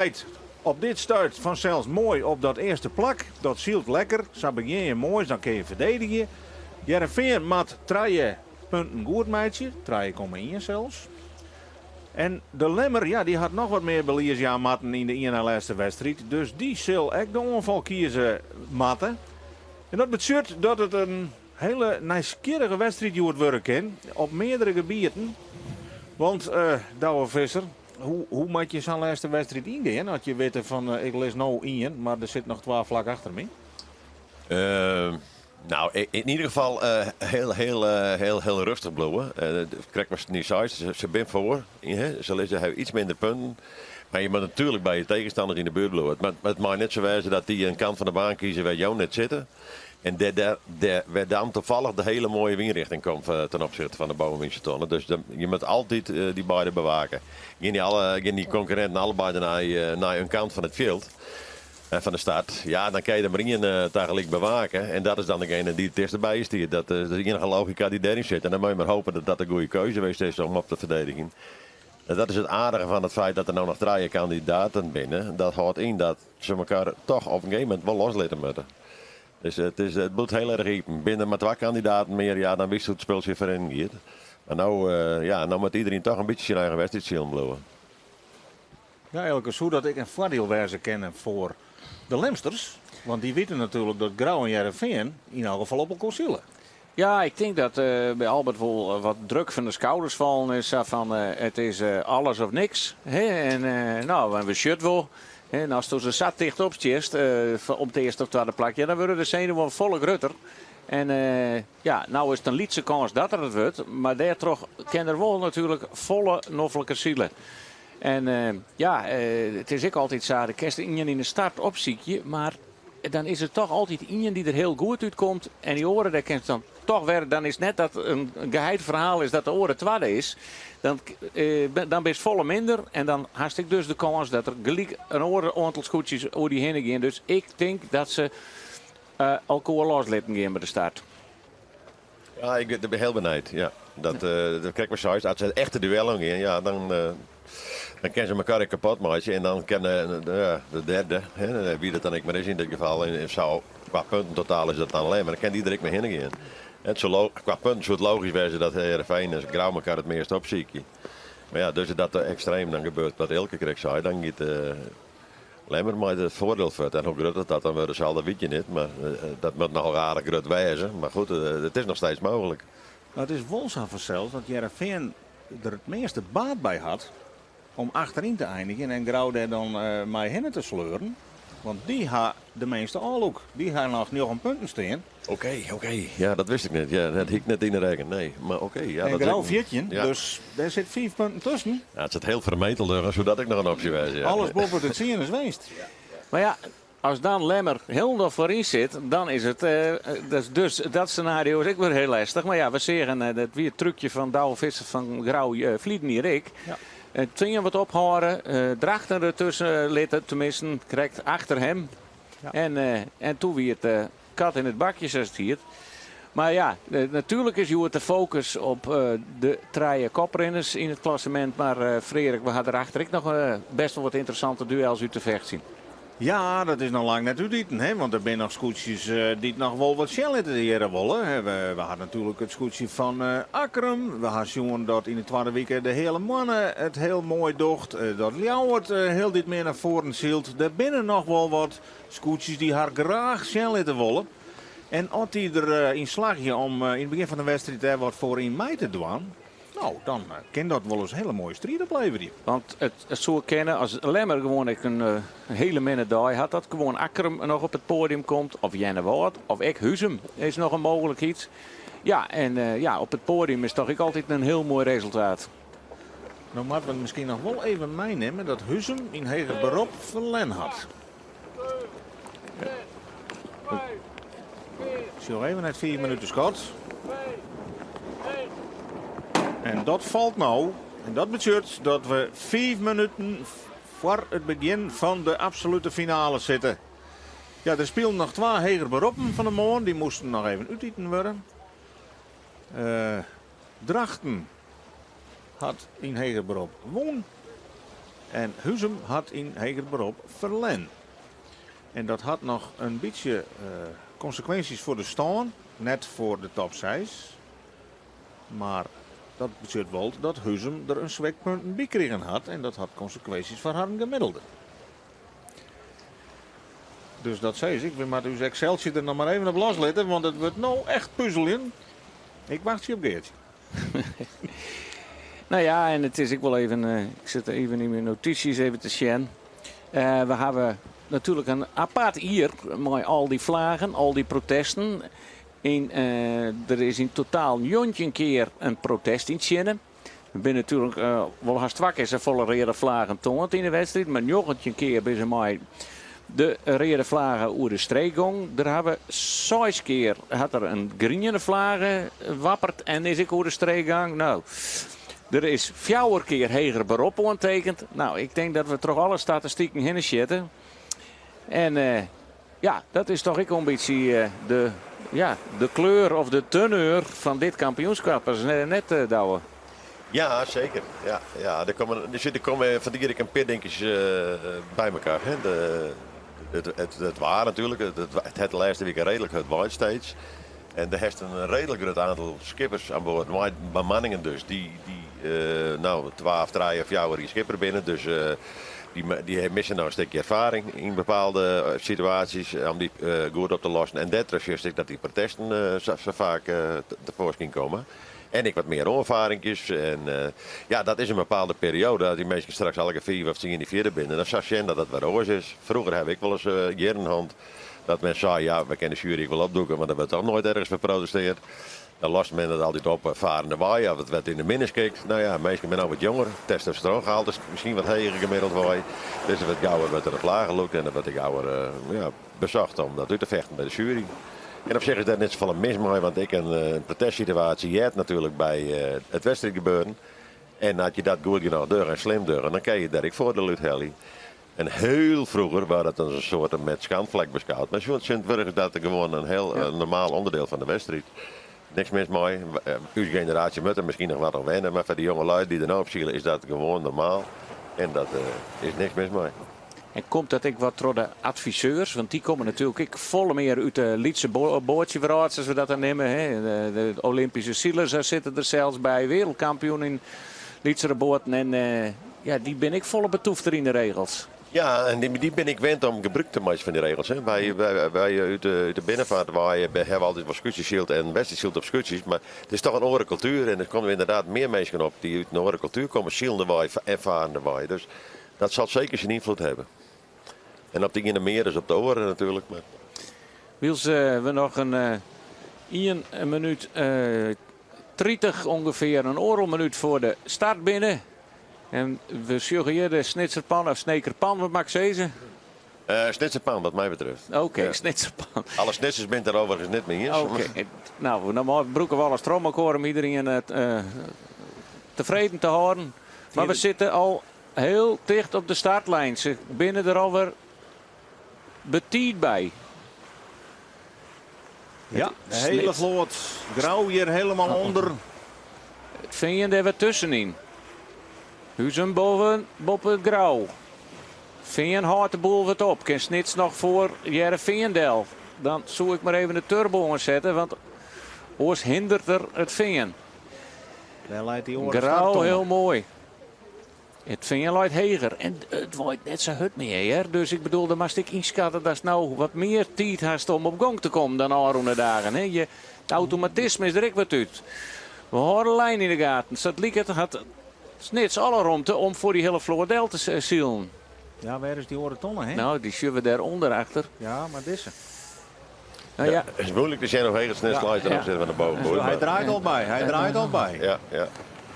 Leit op dit stuit fansels moai op dat earste plak. Dat sylt lekker. Sa begjin je moai, dan kinne je ferdedigje. Hearrenfean moat trije punten goed meitsje, 3,1 sels. En de Lemmer, ja, dy hat noch wat mear belies jaan moatten yn de ien nei lêste wedstriid. Dus dy sil ek de oanfal kieze moatte. En dat betsjut dat it in hele nijsgjirrige wedstriid hjoed wurde kin, op meardere gebieten. Want Douwe Visser, hoe, hoe moat je sa'n lêste wedstriid yngean as je witte fan ik lis no ien, mar der sit noch twa flak achter my? Nou, in ieder geval heel, heel, heel, heel rêstich bliuwe. Krekt wat dy sei, se binne foar. Se lizze hawwe iets minder punten. Mar je moatte natuerlik by je tegenstanners yn de buert bliuwe. It mei net sa wêze dat dy in kant fan de baan kieze wêr't jo net sitte. En dêr, dêr, dêr, wêr dan tafallich de hiele moaie wynrichting komt ten opzichte fan de bovenwynse tonne. Dus je moatte altyd dy beide bewake. Gean dy, alle, gean dy konkurrinten allebeide nei, nei in kant fan it fjild en fan de start, ja, dan kin je der mar ien tagelyk bewake. En dat is dan degene dy't it tichtste by je stiet. Dat is de iennige logika dy't dêryn sit. En dan moat je mar hoopje dat dat de goede keuze west is om op te ferdedigjen. En dat is it aardige fan it feit dat der no noch trije kandidaten binne. Dat hâldt yn dat se elkoar toch op in gegeven momint wol loslitte moatte. Dus it bliuwt hiel erch iepen. Binne der mar twa kandidaten mear, ja, dan witst hoe't it spultsje ferrinnen giet. Mar no, ja, no moat iderien toch in bytsje syn eigen wedstriid silen bliuwe. Ja, Elke, soe dat ek in foardiel wêze kinne foar de Lemsters? Want dy witte natuerlik dat Grou en Hearrenfean yn elk gefal op elkoar sile. Ja, ik tink dat by Albert wol wat druk fan de skouders fallen is. Sa fan, it is alles of niks. Hè? En no, en we sjogge wol. En ast der sa ticht op stiest, op it earste of twadde plak, ja, dan wurde de senuwen folle grutter. En ja, no is it in lytse kâns dat er it wurdt, mar dêrtroch kin er wol natuerlik folle nofliker sile. En ja, it is ek altyd sa, do kinst ien yn de start opsykje, mar dan is der toch altyd ien dy't der hiel goed útkomt en dy oare dêr kinst dan toch wer, dan is it net dat in geheid ferhaal is dat de oare twadde is. Dan, dan bist folle minder en dan hast ek dus de kâns dat der gelyk in oare oantal skûtsjes oer dy hinne gean. Dus ik tink dat se elkoar loslitten gean by de start. Ja, ik bin hiel benijd. Ja, dat krekt wat seist. As se echte duel oangean, ja, dan, dan kinne se elkoar ek kapot meitsje. En dan kin de derde, hè, wie dat dan ek mar is yn dit gefal, en sa kwa punten totaal is dat dan Lemmer, dan kin dy der ek mei hinne gean. Het soe kwa punten soe it logysk wêze dat Hearrenfean en Grou elkoar it meast opsykje. Mar ja, dus dat ekstreem dan gebeurt wat Eelke krekt sei, dan giet Lemmer mei it foardiel fuort. En hoe grut dat dat dan wurde sil, dat wit je net. Mar dat moat nochal aardich grut wêze. Mar goed, it is noch steeds mooglik. Mar it is wol sa fansels dat Hearrenfean der it measte baat by hat om achteryn te einigjen en Grou dêr dan mei hinne te sleuren. Want dy ha de minste ôflûk. Dy ha noch njoggen punten stean. Oké, oké. Ja, dat wist ik net. Ja, dat hie ik net yn de rekken. Nee, mar oké. Ja, en Grou 14, dus dêr sit 5 punten tusken. Ja, it sit hiel fermetel dogge, soe dat ek noch in opsje wêze. Ja. Alles boppe de tsien is winst. Mar ja, as dan Lemmer hielendal foaryn sit, dan is it. Dus dat senario is ek wer hiel lestich. Mar ja, we seagen, dat wie it trúkje fan Douwe Visser fan Grou ferleden jier ek. Ja. It team wat ophâlde, Drachten dertusken litte, teminsten krekt achter him. Ja. En toen wie it kat in het bakje, sa't it hjit. Mar ja, natuerlik is hjoed de fokus op de trije koprinners yn it klassemint. Mar Freark, we ha derachter ek noch best wol wat ynteressante duels út te fechtsjen. Ja, dat is noch lang net útiten, hè? Want der binne noch skûtsjes dy't noch wol wat sjen litte hearre wolle. We ha natuerlik it skûtsje fan Akkrum. We ha sjoen dat yn de twadde wike de Heale Moanne it hiel moai docht. Dat Ljouwert hieltyd mear nei foaren sylt. Der binne noch wol wat skûtsjes dy't har graach sjen litte wolle. En as dy der yn slagje om yn it begjin fan de wedstriid dêr wat foar yn mei te dwaan, no, dan kin dat wolris in hiele moaie striid opleverje. Want it soe kinne as Lemmer gewoan ek in hiele minne dei hat, dat gewoan Akkrum noch op it poadium komt, of Earnewâld, of ek Huzum is noch in mooglikheid. Ja, en ja, op it poadium is toch ek altyd in hiel moai resultaat. No moatte we miskien noch wol even meinimme dat Huzum yn heger berop ferlern hat. Sjoch even nei it 5 minuten skot. En dat falt no. En dat betsjut dat we 5 minuten foar it begjin fan de absolute finale sitte. Ja, der spilen noch twa heger beroppen fan 'e moarn. Dy moasten noch even útiten wurde. Drachten hat yn heger berop wûn. En Huzum hat yn heger berop ferlern. En dat hat noch in bytsje konsekwinsjes foar de stân, net foar de top seis. Mar dat betsjut wol dat Huzum der in swik punten by krigen hat en dat hat konsekwinsjes foar harren gemiddelde. Dus dat sis ik, we moatte ús Exceltsje der noch mar even op loslitte, want it wurdt no echt puzeljen. Ik wachtsje op Geartsje. Nou ja, en it is ek wol even, ik sit even yn myn notysjes even te sjen. We hawwe natuerlik in apart jier mei al dy flagen, al dy protesten. Yn, der is yn totaal 19 kear in protest yntsjinne. Der binne natuerlik wol hast twa kear safolle reade flagen toand yn de wedstriid, mar 19 kear binne se mei de reade flage oer de streek gong. Der hawwe seis kear hat der in griene flage wapperd en is ek oer de streek gong. No, der is fjouwer kear heger berop oantekend. No, ik tink dat we troch alle statistiken hinne sjitte. En ja, dat is toch ek in bytsje de, ja, de kleur of de teneur fan dit kampioenskip. Dat is net, Douwe. Ja, seker. Ja, ja, der komme fan dy jier ek in pear dinkjes by elkoar. Hè. It waar natuerlik. It hat de lêste wike reedlik hurd waaid steeds. En der hast in reedlik grut oantal skippers oan board, mei bemanningen dus, dy't no twa of trije of fjouwer jier skipper binne. Dus dy misse no in stikje erfaring yn bepaalde situaasjes om dy goed op te lossen. En dêrtroch sjochst ek dat dy protesten sa faak tefoarskyn komme. En ek wat mear oanfarinkjes. En ja, dat is in bepaalde perioade. As dy minsken straks elke fiif of tsien jier fierder binne, dan silst sjen dat dat wer oars is. Froeger haw ik wolris jierren hân dat men sei, ja, we kinne de sjuery ek wol opdoeke, want der wurdt toch noait ergens foar protesteard. Dan lost men it altyd op farende wei of it wurdt yn de minne skikt. No ja, minsken binne no wat jonger, testosterongehalte is miskien wat heger gemiddeld wei. Dus der wurdt gauwer wurdt der in flage lûkt en der wurdt gauwer ja, besocht om dat út te fechten by de sjuery. En op sich is dêr net safolle mis mei, want ek in protestsituaasje heart natuerlik by it wedstriidgebeuren. En as je dat goed genôch dogge en slim dogge, dan kinne je dêr ek foardiel út helje. En hiel froeger waard it as in soarte met skandflek beskaud. Mar tsjintwurdich is dat gewoan in hiel normaal ûnderdiel fan de wedstriid. Niks mis mei. Us generaasje moat der miskien noch wat oan wenne, mar foar de jonge lui dy't der no op sile is dat gewoan normaal. En dat is niks mis mei. En komt dat ek wat troch de adviseurs? Want dy komme natuerlik ek folle mear út de lytse boatsjewrâld, sa't we dat dan neame. Hè. De Olympyske silers sitte der sels by, wereldkampioen yn lytsere boaten. En ja, dy binne ek folle betûfter yn de regels. Ja, en dy binne ek wend om gebrûk te meitsjen fan dy regels. Hè. Wy út de binnenfeart wei hawwe altyd wol skûtsjes syld en wedstriidsyld op skûtsjes, mar it is toch in oare kultuer en der komme ynderdaad mear minsken op dy't út in oare kultuer komme, silende wei en farende wei. Dus dat sil seker syn ynfloed hawwe. En op de iene mear as op de oare natuerlik. Mar. Wylst we noch in 1 minút 30 ûngefear, in oardel minút foar de start binne. En we sjogge hjir de Snitserpan of Snekerpan, wat moat ik sizze? Snitserpan, wat my betreft. Oké, Snitserpan. Alle Snitsers binne it der overigens net mei iens. Oké, no, dan brûke we alles troch elkoar om iderien tefreden te hâlden. Mar we sitte al hiel ticht op de startlijn. Se binne der alwer betiid by. Ja, de hiele float. Grou hjir hielendal ûnder. It Fean dêr wer tuskenyn. Huzum boppe, boppe it Grou. Fean hâldt de boel wat op. Kin Snits noch foar Hearrenfean del? Dan soe ik mar even de turbo oansette, want oars hinderet er it Fean. Dêr leit dy oare Grou hiel moai. It Fean leit heger en it waait net sa hurd mear, hear. Dus ik bedoel, dan moatst ek ynskatte datst no wat mear tiid hast om op gong te kommen dan ôfrûne dagen. Hè. It automatisme is der ek wat út. We hâlde de lijn yn de gaten. Sa't liket hat Snits alle romte om foar dy hiele float del te silen. Ja, wêr is dy oare tonne, hè? No, dy sjogge we dêrûnder achter. Ja, mar dizze. Nou ja. It is muoilik te sjen hoe heech it Snits leit ten opsichte fan de bovenboei. Hy draait al by, hy draait al by. Ja.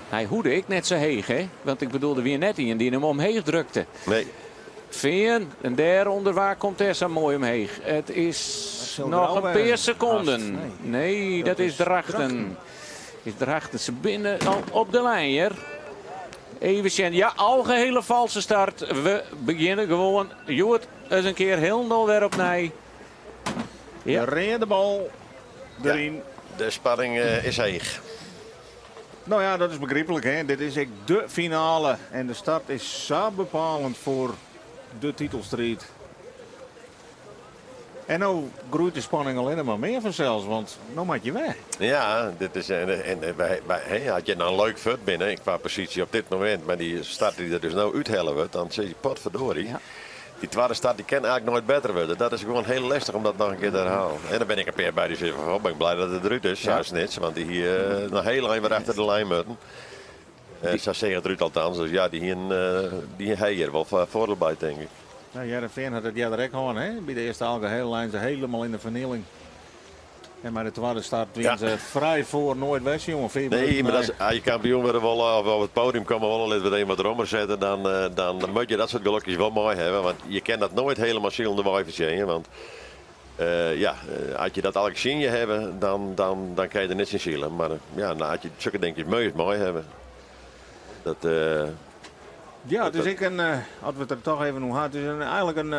Hy hoede ek net sa heech, hè? Want ik bedoel, der wie net ien dy't him omheech drukte. Nee. Fean, en dêrûnder wa komt dêr sa moai omheech? It is noch in pear sekonden. Nee, dat is Drachten. Is Drachten. Se binne al op de lijn, hear. Even sjen. Ja, algehele falske start. We begjinne gewoan hjoed ris in kear hielendal wer opnij. Ja. De reade bal deryn. Ja, de spanning is heech. No ja, dat is begryplik. Hè? Dit is ek de finale en de start is sa bepalend foar de titelstriid. En no groeit de spanning allinne mar mear fansels, want no moat je wer. Ja, dit is, en wy, as je dan leuk fuort binne kwa posysje op dit momint, mar dy start dy't der dus no úthelle wurdt, dan sizze je potverdorie. Ja. Dy twadde start dy kin eigentlik noait better wurde. Dat is gewoan hiel lestich om dat noch in kear te herhalen. En der binne ek in pear by dy't sizze fan, oh, ben ik blij dat it derút is, sa Snits, want dy hie noch hiel ein wer achter de lijn mutten. Sa seach it derút althans. Dus ja, dy hienen, dy ha hjir wol foardiel by, tink ik. Nou, Hearrenfean hat it earder ek hân, hè? By de earste algehele leine se hielendal yn de fernieling. En by de twadde start wiene se frij foar noait wer sjoen. Nee, mar dat, as je kampioen wurde wolle of op it podium komme wolle, litte we it even wat rommer sette, dan, dan moat je dat soart gelokjes wol mei hawwe. Want je kinne dat noait hielendal silendewei fertsjinje. Want ja, as je dat allegear tsjin je hawwe, dan, dan, dan kinne je der net tsjin sile. Mar ja, nou, as je sokke dinkjes meast mei hawwe, dat. Ja, it is ek in, as we it der toch even oer ha, it is in, eigentlik in,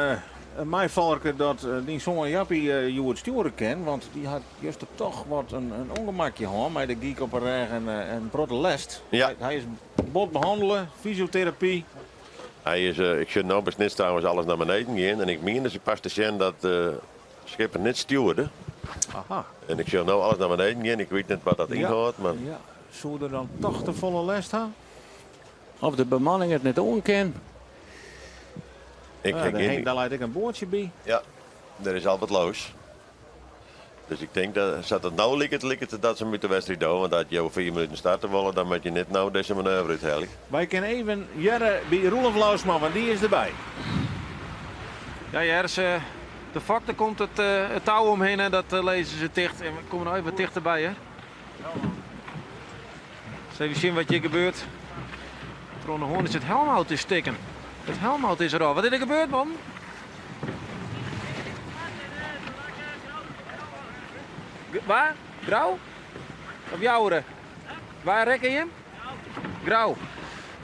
in meifallerke dat dyn soan Jappie hjoed stjoere kin, want dy hat juster toch wat in, in ûngemakje hân mei de gyk op 'e rêch en in protte lêst. Ja. Hy is bot behannele, fysiotherapy. Hy is, ik sjoch no by Snits trouwens alles nei beneden gean en ik miende se pas te sjen dat de skipper net stjoerde. Aha. En ik sjoch no alles nei beneden gean, ik wit net wat dat ynhâldt, mar. Ja. Soe er dan toch te folle lêst ha? Of de bemanning it net oan kin. Ik Ja, ha dêr gjin hing, dêr leit ek in boatsje by. Ja, der is al wat los. Dus ik tink dat, sa't it no liket, liket it dat se him út de wedstriid dogge. Want as jo 4 minuten starte wolle, dan moat je net no dizze manoeuvre úthelje. Wy kinne even hearre by Roelof Lousma, want dy is derby. Ja, hear, se, de fok, der komt it, it tou omhinne, dat lizze se ticht. En we komme noch even wat tichterby, hear. Ris even sjen wat hjir gebeurt. Troch de hoarn is it helmhout is stikken. It helmhout is der ôf. Wat is der gebeurd, man? Waar? Grou? Of Joure? Waar rekke jim? Grou.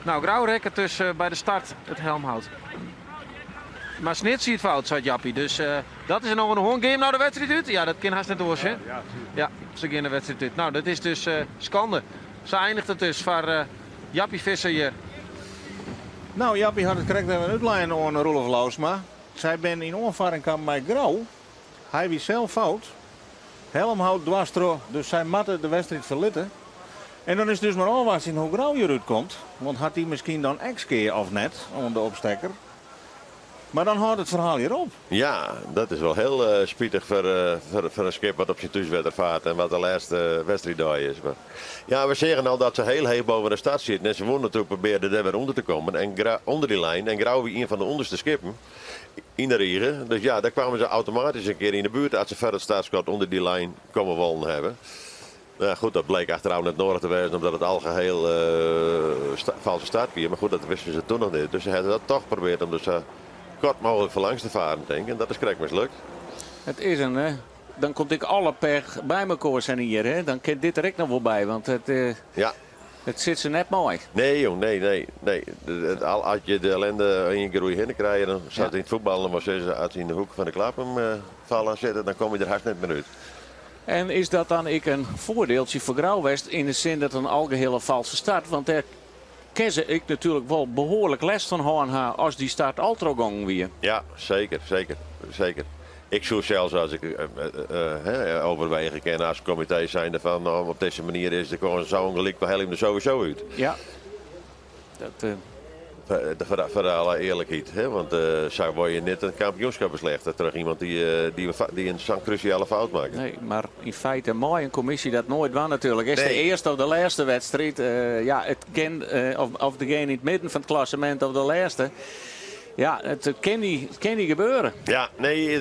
Nou, Grou rekket dus by de start it helmhout. Mar Snits siet fout, seit Jappie. Dus dat is der no oan de hân. Gean jim no de wedstriid út? Ja, dat kin hast net oars, hè? Ja, se gean de wedstriid út. Nou, dat is dus skande. Sa einiget it dus foar Jappie Visser hjir. Nou, Jappie hat it krekt even útlein oan Roelof Lousma. Sy binne yn oanfarring kaam mei Grou. Hy wie sels fout. Helmhout dwars troch, dus sy moatte de wedstriid ferlitte. En dan is it dus mar ôfwachtsjen hoe Grou hjirút komt. Want hat dy miskien dan ek skea of net oan de opstekker? Mar dan hâldt it ferhaal hjir op. Ja, dat is wol hiel spitich foar in skip wat op syn thúswetter faart en wat de lêste wedstriiddei is. Mar ja, we seagen al dat se hiel heech boven de start sieten en se woene natuerlik probearje dêr wer ûnder te kommen en ûnder dy lijn. En Grou wie ien fan de ûnderste skippen yn de rige. Dus ja, dêr kwamen se automatysk in kear yn de buert as se foar it startskot ûnder dy lijn komme wollen hawwe. Nou ja, goed, dat bleek achterôf net noadich te wêzen omdat it algeheel falske start wie. Mar goed, dat wisten se toen noch net. Dus se hawwe dat toch probearre om der sa koart mooglik foar langs te faren, tink ik. En dat is krekt mislukt. It is in, hè. Dan komt ek alle pech by mekoar sa'n jier, hè. Dan kin dit der ek noch wol by, want it, Ja. it sit se net mei. Nee, jong, nee, nee, nee. As je de ellinde yn je groei hinne krije, dan sa't Ja. yn it fuotballen wol sizze, as se yn de hoek fan de klappen falle sitte, dan komme je der hast net mear út. En is dat dan ek in foardieltsje foar Grou west yn de sin dat in algehele falske start, want dêr kin se ek natuerlik wol behoarlik lêst fan hân ha as dy start al trochgongen wie. Ja, seker, seker, seker. Ik soe sels as ik overwege kinne as komitee zijnde fan, no, op dizze manier is de kâns sa ûngelyk, we helje him der sowieso út. Ja. Dat, Foar alle earlikheid, hè, want sa wol je net in kampioenskip beslechte troch iemand dy't in sa'n krúsjale fout makket. Nee, mar yn feite mei in kommisje dat noait dwaan natuerlik. Is de Nee. earste of de lêste wedstriid, ja, it kin, of degene yn it midden fan it klassemint of de lêste. Ja, it kin niet, it kin niet gebeure. Ja, nee,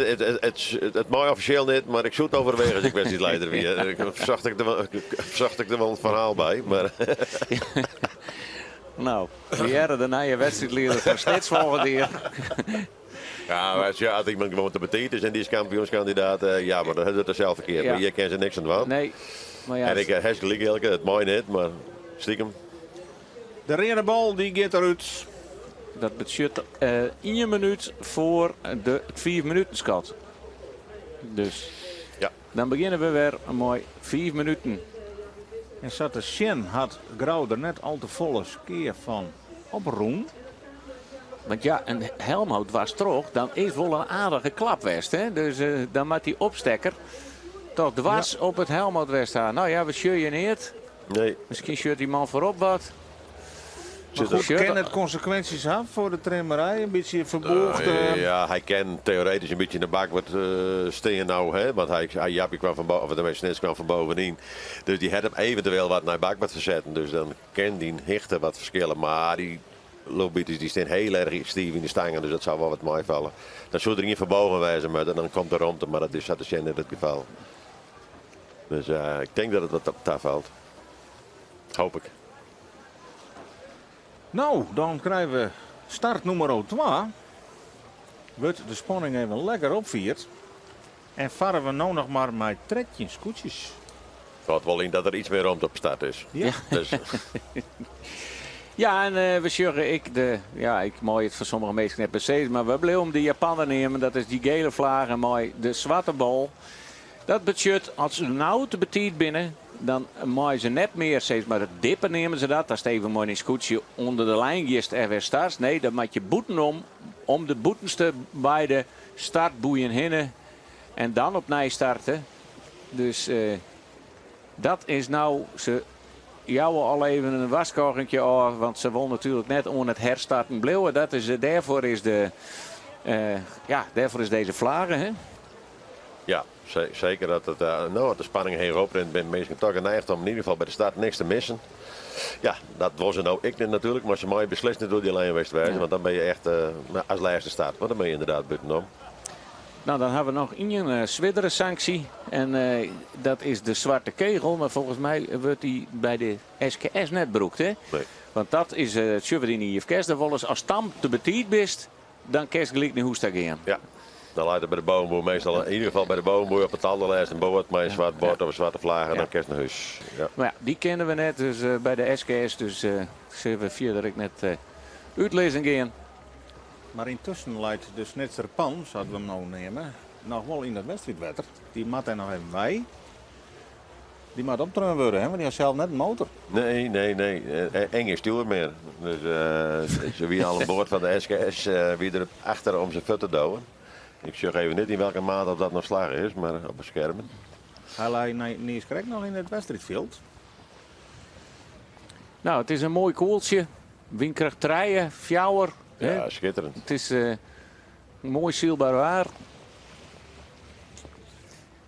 it mei offisjeel net, mar ik soe it overwege as ik wedstriidlieder wie. Ik socht ik der wol, socht ik der wol in ferhaal by, mar Nou, we hearre de nije wedstriidlieder fan Snits folgjend jier. Ja, mar ja, as iemand gewoan te betiid is en dy is kampioenskandidaat, ja, mar dan hat it er sels ferkeard. Ja. Mar hjir kin se niks oan dwaan. Nee, mar ja, En ik hast gelyk, Eelke, it mei net, mar stiekem. De reade bal dy giet derút. Dat betsjut ien minút foar de 5 minuten skot. Dus Ja. dan begjinne we wer mei 5 minuten. En sa te sjen hat Grou der net al te folle skea fan oprûn. Want ja, in helmhout dwars troch, dan is wol in aardige klap west. Hè? Dus dan moat dy opstekker toch dwars op it helmhout west ha. Nou ja, we sjogge neat. Nee. Miskien sjocht dy man foarop wat. Maar goed, kin it konsekwinsjes ha foar de trimmerij? In bytsje ferbûgd? Ja, hy kin teoretysk in bytsje yn de bakboard stean no. Hè? Want hy, hy Jappie kwam fan of de Snits kwam fan bovenyn. Dus dy hat him eventueel wat nei bakboard fersetten. Dus dan kin dyn hichte wat ferskille. Mar dy loopbieters dy stean hiel erch stiif yn de stangen, dus dat sil wol wat meifalle. Dan soe der ien ferbogen wêze moatte, dan komt der romte, mar dat is sa te sjen net it gefal. Dus ik tink dat it wat tafalt. Hoop ik. No, dan krije we start nûmer twa. Wurdt de spanning even lekker opfierd. En farre we no noch mar mei 13 skûtsjes. Hâldt wol yn dat der iets mear romte op start is. Ja. Dus. Ja, en we sjogge ek de, ja, ik mei it foar sommige minsken net per se, mar we bliuwe 'm de Japanner neamen. Dat is dy gele flage mei de swarte bol. Dat betsjut, as se no te betiid binne, dan meie se net mear, sis mar, it dippen neame se dat. Datst even mei dyn skûtsje ûnder de lijn giest en wer startst. Nee, dan moat je bûtenom, om de bûtenste beide startboeien hinne en dan opnij starte. Dus dat is no, se jouwe al even in warskôginkje ôf, want se wolle natuerlik net oan it herstarten bliuwe. Dat is, dêrfoar is de, ja, dêrfoar is dizze flage, hè? Ja, seker dat it, no, as de spanning heech oprint, binne minsken toch geneigd om yn ieder gefal by de start niks te missen. Ja, dat wolle se no ek net natuerlik, mar se meie beslist net oer dy lijn west wêze, want dan binne je echt as lêste start, want dan binne je ynderdaad bûtenom. Nou, dan hawwe we noch ien swierdere sanksje en dat is de swarte kegel, mar folgens my wurdt dy by de SKS net brûkt, hè? Nee. Want dat is, it sjogge we yn de IFKS dan wolris, ast dan te betiid bist, dan kinst gelyk nei hûs ta gean. Ja, dan leit er by de bovenboei meastal, yn ieder gefal by de bovenboei op it alderlêste board mei in swart bord of in swarte flage en dan kinst nei hûs. Ja. Mar ja, dy kenne we net, dus by de SKS, dus sille we fierder ek net útlizzen gean. Mar yntusken leit de Snitser Pan, sa't we him no neame, noch wol yn dat wedstriidwetter. Dy moat dêr noch even wei. Dy moat optreaun wurde, hè? Want dy hat sels net in motor. Nee, nee, nee. En gjin stjoer mear. Dus se wie al in boat fan de SKS wie der achter om se fuort te dowen. Ik sjoch even net yn welke mate oft dat noch slagge is, mar op de skermen. Hy lei niiskrekt noch yn it wedstriidfjild. Nou, it is in moai koeltsje. Wynkrêft trije, fjouwer. Ja, skitterend. It is moai sylber waar.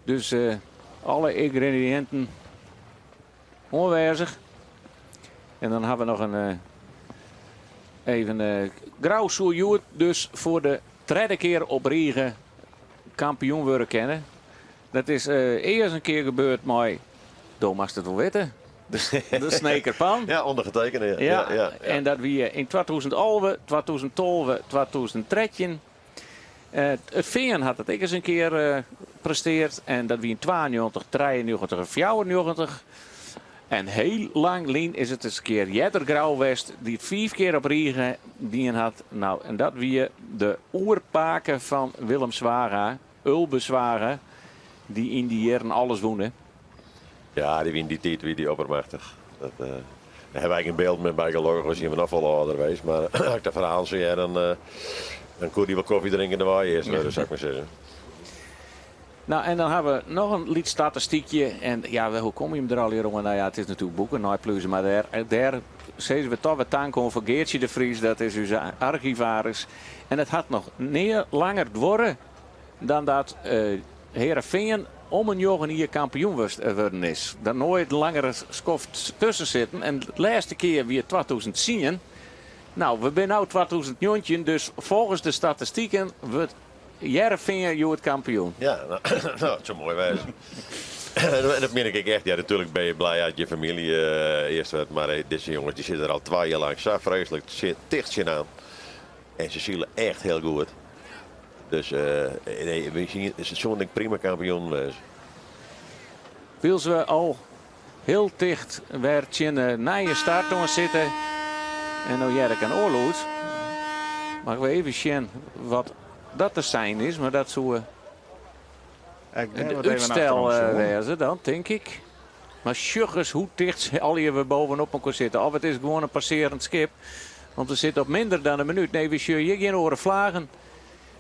Dus alle yngrediïnten oanwêzich. En dan hawwe we noch in even Grou soe hjoed dus foar de tredde kear op rige kampioen wurde kinne. Dat is earst in kear gebeurd mei, do moatst it wol witte, de Sneker Pan. Ja, ûndergetekene. Ja, ja, ja, ja. En dat wie yn 2011, 2012, 2013. It Fean hat it ek ris in kear presteard en dat wie yn 92, 93 en 94. En hiel lang lyn is it ris in kear earder Grou west dy't 5 kear op rige dien hat. Nou, en dat wie de oerpake fan Willem Zwaga, Ulbe Zwaga, dy't yn dy jierren alles wûn, hè? Ja, dy wie yn dy tiid wie dy oppermachtich. Dat, dêr hawwe wy gjin byld mear by, gelokkich, we wiene noch folle âlder west. Mar as ik de ferhalen sa hear, dan, dan koe dy wol kofje drinken wei earst wurde, sil ik mar sizzen. Nou, en dan hawwe we noch in lyts statistykje. En ja, hoe komme je der allegear oan? Nou ja, it is natuerlik boeken neipluze, mar dêr, dêr sizze we toch wer tank oan foar Geartsje de Vries. Dat is ús argivaris. En it hat noch nea langer duorre dan dat Hearrenfean om 'e njoggen jier kampioen wurden is. Der noait langere skoft tusken sitten. En de lêste kear wie 2010. Nou, we binne no 2019, dus folgens de statistiken wurdt Hearrenfean hjoed kampioen. Ja, nou, dat soe moai wêze. En dat mien ik echt. Ja, natuerlik binne je blij as je famylje earst wurdt, mar dizze jonges dy sitte der al 2 jier lang sa freeslik ticht tsjinoan. En se sile echt hiel goed. Dus nee, we zien, se soene ek prima kampioen wêze. Wylst we al hiel ticht wer tsjin de nije start oan sitte. En no hear ik in oar lûd. Moatte we even sjen wat dat te sein is, mar dat soe Ik in wat even útstel achterom sjoen. wêze dan, tink ik. Mar sjoch ris hoe ticht se allegear wer bovenop elkoar sitte. Of it is gewoan in passearjend skip. Want we sitte op minder dan in minút. Nee, we sjogge hjir gjin oare flaggen.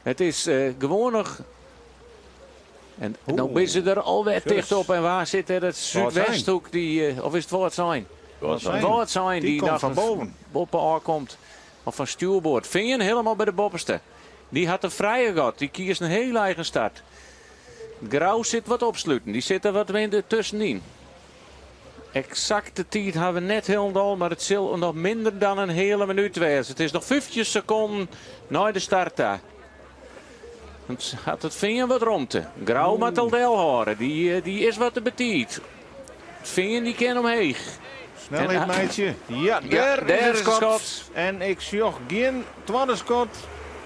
It is gewoan noch. En no binne se der alwer ticht op. En waar sit der it Súdwesthoek? Die, of is it Wâldsein? Wâldsein die, die komt fan boven. Boppe ôfkomt. Of fan stjoerboard. Fean helemaal by de boppeste. Dy hat in frije gat. Dy kiest in heel eigen start. Grou sit wat opsluten. Dy sit der wat minder tuskenyn. Eksakte tiid hawwe we net hielendal, mar it sil noch minder dan in heale minút wêze. It is noch 15 sekonden nei de start ta. Dan hat it Fean wat romte. Grou moat al delhâlde. Dy, dy is wat te betiid. It Fean dy kin omheech. Snelheid meitsje. Ja, dêr is it skot. En ik sjoch gjin twadde skot.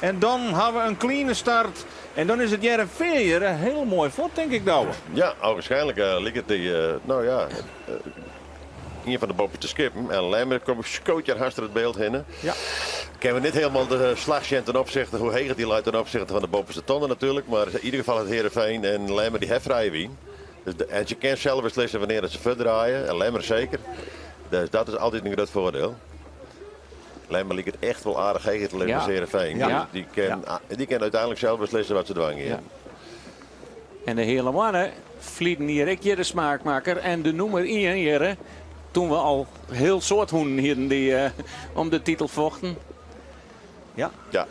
En dan hawwe we in cleane start. En dan is it Hearrenfean hjir hiel moai fuort, tink ik, Douwe. Ja, waarskynlik liket dy, no ja, ien fan de boppeste skippen. En Lemmer komt skoot hjir hast it byld hinne. Ja. Kinne we net hielendal de slach sjen ten opsichte hoe heech dy leit ten opsichte fan de boppeste tonne natuerlik. Mar yn ieder gefal it Hearrenfean en Lemmer dy ha frije wyn. Dus en se kinne sels beslisse wannear se fuortdraaie. En Lemmer seker. Dus dat is altyd in grut foardiel. Lemmer liket echt wol aardich heger te lizzen as Hearrenfean. Ja. Dus dy kin úteinlik sels beslisse wat se dwaan gean. Ja. En de Heale Moanne ferline jier ek hjir de smaakmakker en de nûmer ien hjir, toen we al hiel soad hûnen hienen dy't om de titel fochten. Ja. Ja.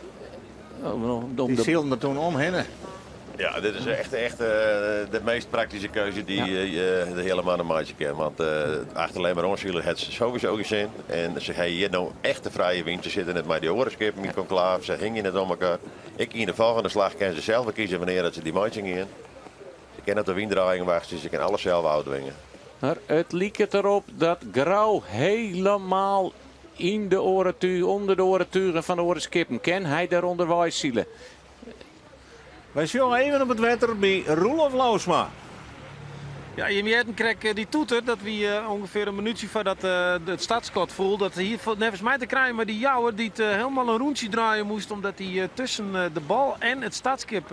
Om Dy de sylden der toen omhinne. Ja, dit is echt, echt de meast praktyske keuze dy't de Heale Moanne meitsje kin. Want achter Lemmer oansile hat se sowieso gjin sin. En se ha hjir no echt de frije wyn. Se sitte net mei dy oare skippen yn konklaaf. Se hingje net om elkoar. Ek yn de folgjende slach kinne se sels kieze wannear dat se dy meitsjen gean. Se kinne op de wyndraaiing wachtsje, se kinne alles sels ôftwinge. Mar it liket derop dat Grou helemaal yn de oare tu, ûnder de oare tugen fan de oare skippen. Kin hy der ûnderweis sile? Wy sjogge even op it wetter by Roelof Lousma. Ja, jim hearden krekt dy toeter. Dat wie ûngefear in minútsje foardat it startskot foel. Dat hie neffens my te krijen mei dy Jouwer dy't helemaal in rûntsje draaie moast omdat hy tusken de bal en it startskip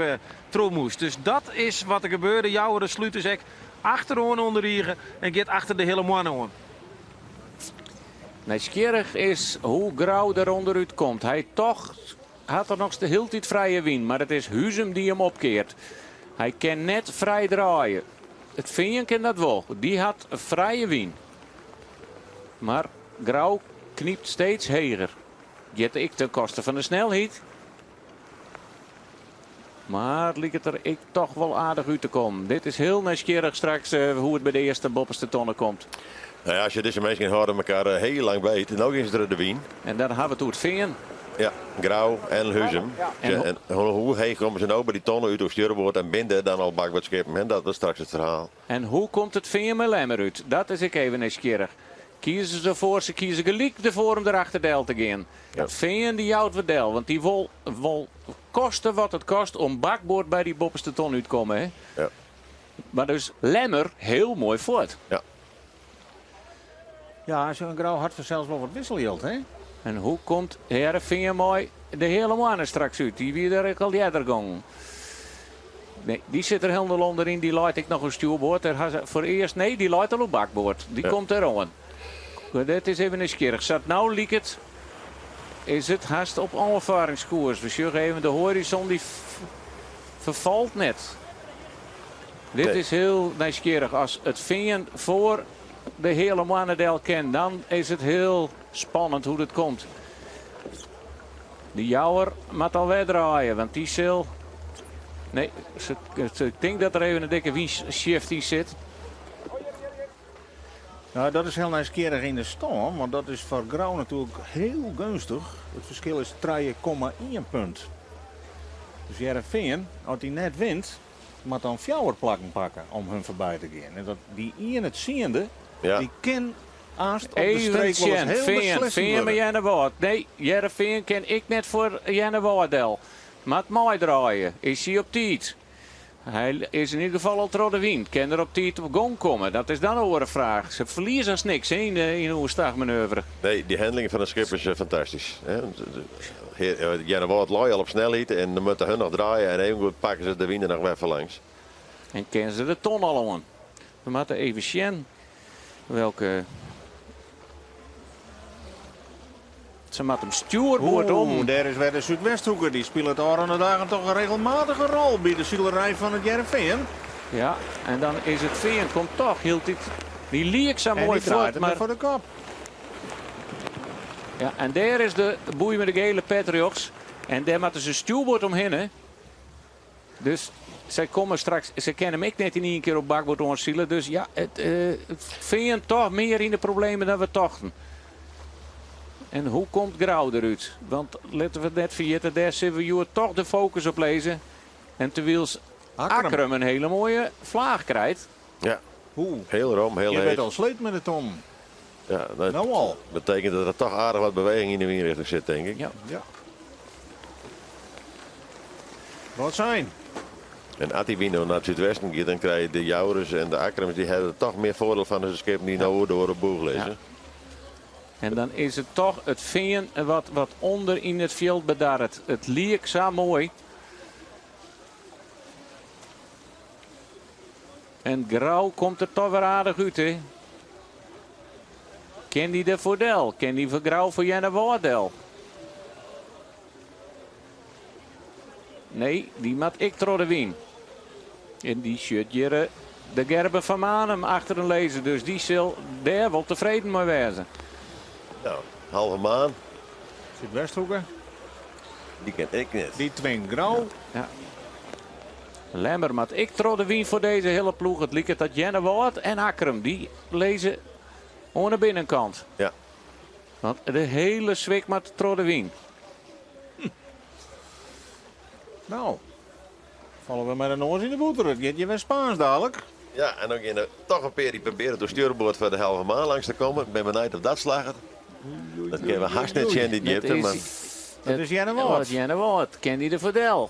troch moast. Dus dat is wat der gebeurde. Jouwer slút dus ek achteroan oan de rige en giet achter de Heale Moanne oan. Nijsgjirrich is hoe Grou der ûnderút komt. Hy tocht hat er noch de hieltyd frije wyn, mar it is Huzum dy't him opkeart. Hy kin net frij draaie. It Fean kin dat wol. Dy hat frije wyn. Mar Grou knypt steeds heger. Giet ek ten koste fan de snelheid. Mar liket der ek toch wol aardich út te kommen. Dit is hiel nijsgjirrich straks hoe't it by de earste boppeste tonne komt. Nou ja, as je dizze minsken hâlde elkoar hiel lang beet. No gean se der de wyn. En dan hawwe we it oer it Fean. Ja, Grou en Huzum. En En hoe heech komme se no by dy tonne út oer stjurboard en binne der dan al bakboardskippen? Hè? Dat is straks it ferhaal. En hoe komt it Fean mei Lemmer út? Dat is ek even nijsgjirrich. Kieze se derfoar, se kieze gelyk derfoar om derachter del te gean. It Fean dy jout wat del, want dy wol, wol koste wat it kost om bakboard by dy boppeste ton útkomme. Hè? Ja. Mar dus Lemmer hiel moai fuort. Ja. Ja, sa'n Grou hat fansels wol wat wisseljild, hè? En hoe komt Hearrenfean mei de Heale Moanne straks út? Dy wie der ek al earder gongen. Nee, dy sit der hielendal ûnderyn. Dy leit ek noch oan stjoerboard. Dêr ha se foar earst, nee, dy leit al op bakboard. Dy komt deroan. Dit is even nijsgjirrich. Sa't no liket, is it hast op oanfaringskoers. We sjogge even de hoarizon, dy ferfalt net. Dit Nee. is hiel nijsgjirrich. As it Fean foar de Heale Moanne del kin, dan is it hiel spannend hoe't it komt. De Jouwer moat alwer draaie, want dy sil. Nee, ik tink dat der even in dikke wynshift yn sit. Nou, dat is hiel nijsgjirrich yn de stân, want dat is foar Grou natuerlik hiel geunstich. It ferskil is 3,1 punt. Dus Hearrenfean, as dy net wint, moat dan 4 plakken pakke om hun foarby te gean. En dat dy ien it tsiende, dy kin aanst op de Even streek wol ris sjen. hiel Fean, beslissend Fean wurde. mei Earnewâld. Nee, Hearrenfean kin ek net foar Earnewâld del. Moat meidraaie. Is hy op tiid? Hy is yn ieder gefal al troch de wyn. Kin er op tiid op gong komme? Dat is dan in oare fraach. Se ferlieze as niks, hè, yn de oerstachmanoeuvre. Nee, dy hanneling fan it skip is fantastysk. Hè. Earnewâld lei al op snelheid en dan moatte hun noch draaie en even goed pakke se de wyn der noch wer foar langs. En kinne se de ton al oan. We moatte even sjen. Welke. Se moat him stjoerboard om. Oeh, dêr is wer de Súdwesthoeke. Dy spilet ôfrûne dagen toch in regelmatige rol by de silerij fan it Hearrenfean. Ja, en dan is it Fean komt toch hieltyd. Dy liek sa En moai dy draait fuort, him wer mar foar de kop. Ja, en dêr is de boei mei de gele pet rjochts. En dêr moatte se stjoerboard omhinne. Dus sy komme straks, se kinne him ek net yn ien kear op bakboard oansile. Dus ja, it Fean toch mear yn de problemen dan we tochten. En hoe komt Grou derút? Want litte we net ferjitte, dêr sille we hjoed toch de fokus op lizze. En terwyls Akkrum. Akkrum in hele moaie flaach krijt. Ja, Hoe? heel rom, heel Je heet. bent al sleet met de ton. Ja, dat Nou al. betekent dat er toch aardig wat beweging in de windrichting zit, denk ik. Ja. Ja. Wat zijn? En als die wind nou naar het zuidwesten gaat, dan krijg je de Joures en de Akkerums, die hebben er toch meer voordeel van dan de schepen die nou door de boeg liggen. Ja. En dan is het toch het veen wat onder in het veld bedarret. Het liek zo mooi. En Grauw komt er toch weer aardig uit, hè? Ken die de voordeel? Ken die voor Grauw voor Jenne Waardel? Nee, die mat ik tro de wien. En die shirt hier de Gerben van Manem achter een lezen. Dus die zal daar wel tevreden mee wezen. Nou, halve maan, Zuidwesthoeken. die ken ik net. Die dwingt Grauw. Ja. Lemmer, maar ik tro de wien voor deze hele ploeg. Het liep het dat Jenne Waard en Akkrum, die lezen aan de binnenkant. Ja. Want de hele zwik maar tro de wien. Nou, vallen we met een oor in de boeter. Het gaat je weer Spaans dadelijk. Ja, en dan gaan er toch een paar die proberen door stuurboord voor de halve maan langs te komen. Ik ben benieuwd of dat slaagt. Dat kunnen we haast net zien, die Dat diepte, is- maar Dat is Jenne Waard. Wat Jenne Waard. Ken die de Verdel?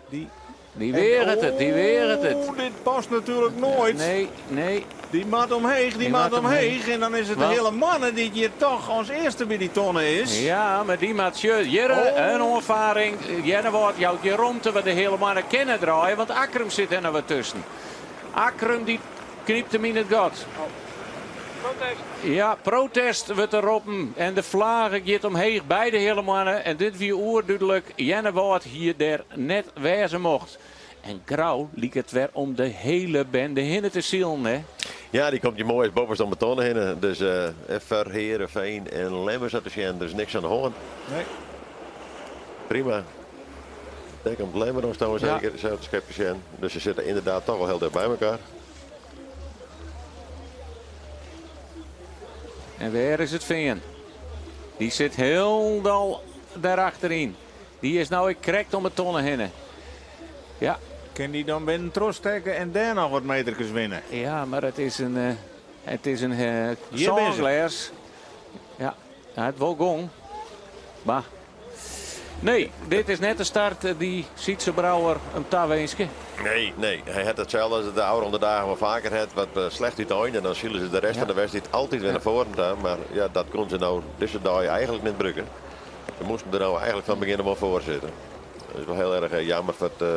Die, Die weert het, die weert het. Oeh, dit past natuurlijk nooit. Nee, nee. Die maat omheeg, die Die maat maat omheeg. En dan is het de Want- hele mannen die hier toch als eerste bij die tonnen is. Ja, maar die maat Jurre, Oh. een onvaring. Jenne Waard jouwt je romte wat de hele mannen kennen draaien, want Akkrum zit er nou wat tussen. Akkrum die kniept hem in het gat. Protest. Ja, protest wordt er roepen. En de vlaggen gaat omheeg bij de hele mannen. En dit wie oerduidelijk Jenne Waard hier der net wezen mocht. En Grauw liep het weer om de hele bende heen te zielen, hè? Ja, die komt je mooi eens boven om de tonnen heen. Dus Ver, Heerenveen en Lemmer zat te zien. Dus niks aan de hand. Nee. Prima. Daar komt Lemmer nog staan Ja. zeker. Zo het schepje zien. Dus ze zitten inderdaad toch wel heel dicht bij elkaar. En waar is het Veen? Die zit heel dal daarachterin. Die is nou ik krekt om de tonnen heen. Ja, Kan die dan binnen tros trekken en daar nog wat metertjes winnen? ja, maar het is een, het is een Hier ben ze. zongles. Ja, het wil gong. Maar nee, dit is net de start die Sietse Brouwer een tawenske. Nee, nee. Hij had hetzelfde als het de oude onder dagen wel vaker had. Wat slecht uit en dan zullen ze de rest Ja. van de wedstrijd altijd weer naar voren gaan. Maar ja, dat kon ze nou deze dag eigenlijk niet drukken. Ze moesten er nou eigenlijk van beginnen maar voor zitten. Dat is wel heel erg jammer voor, het,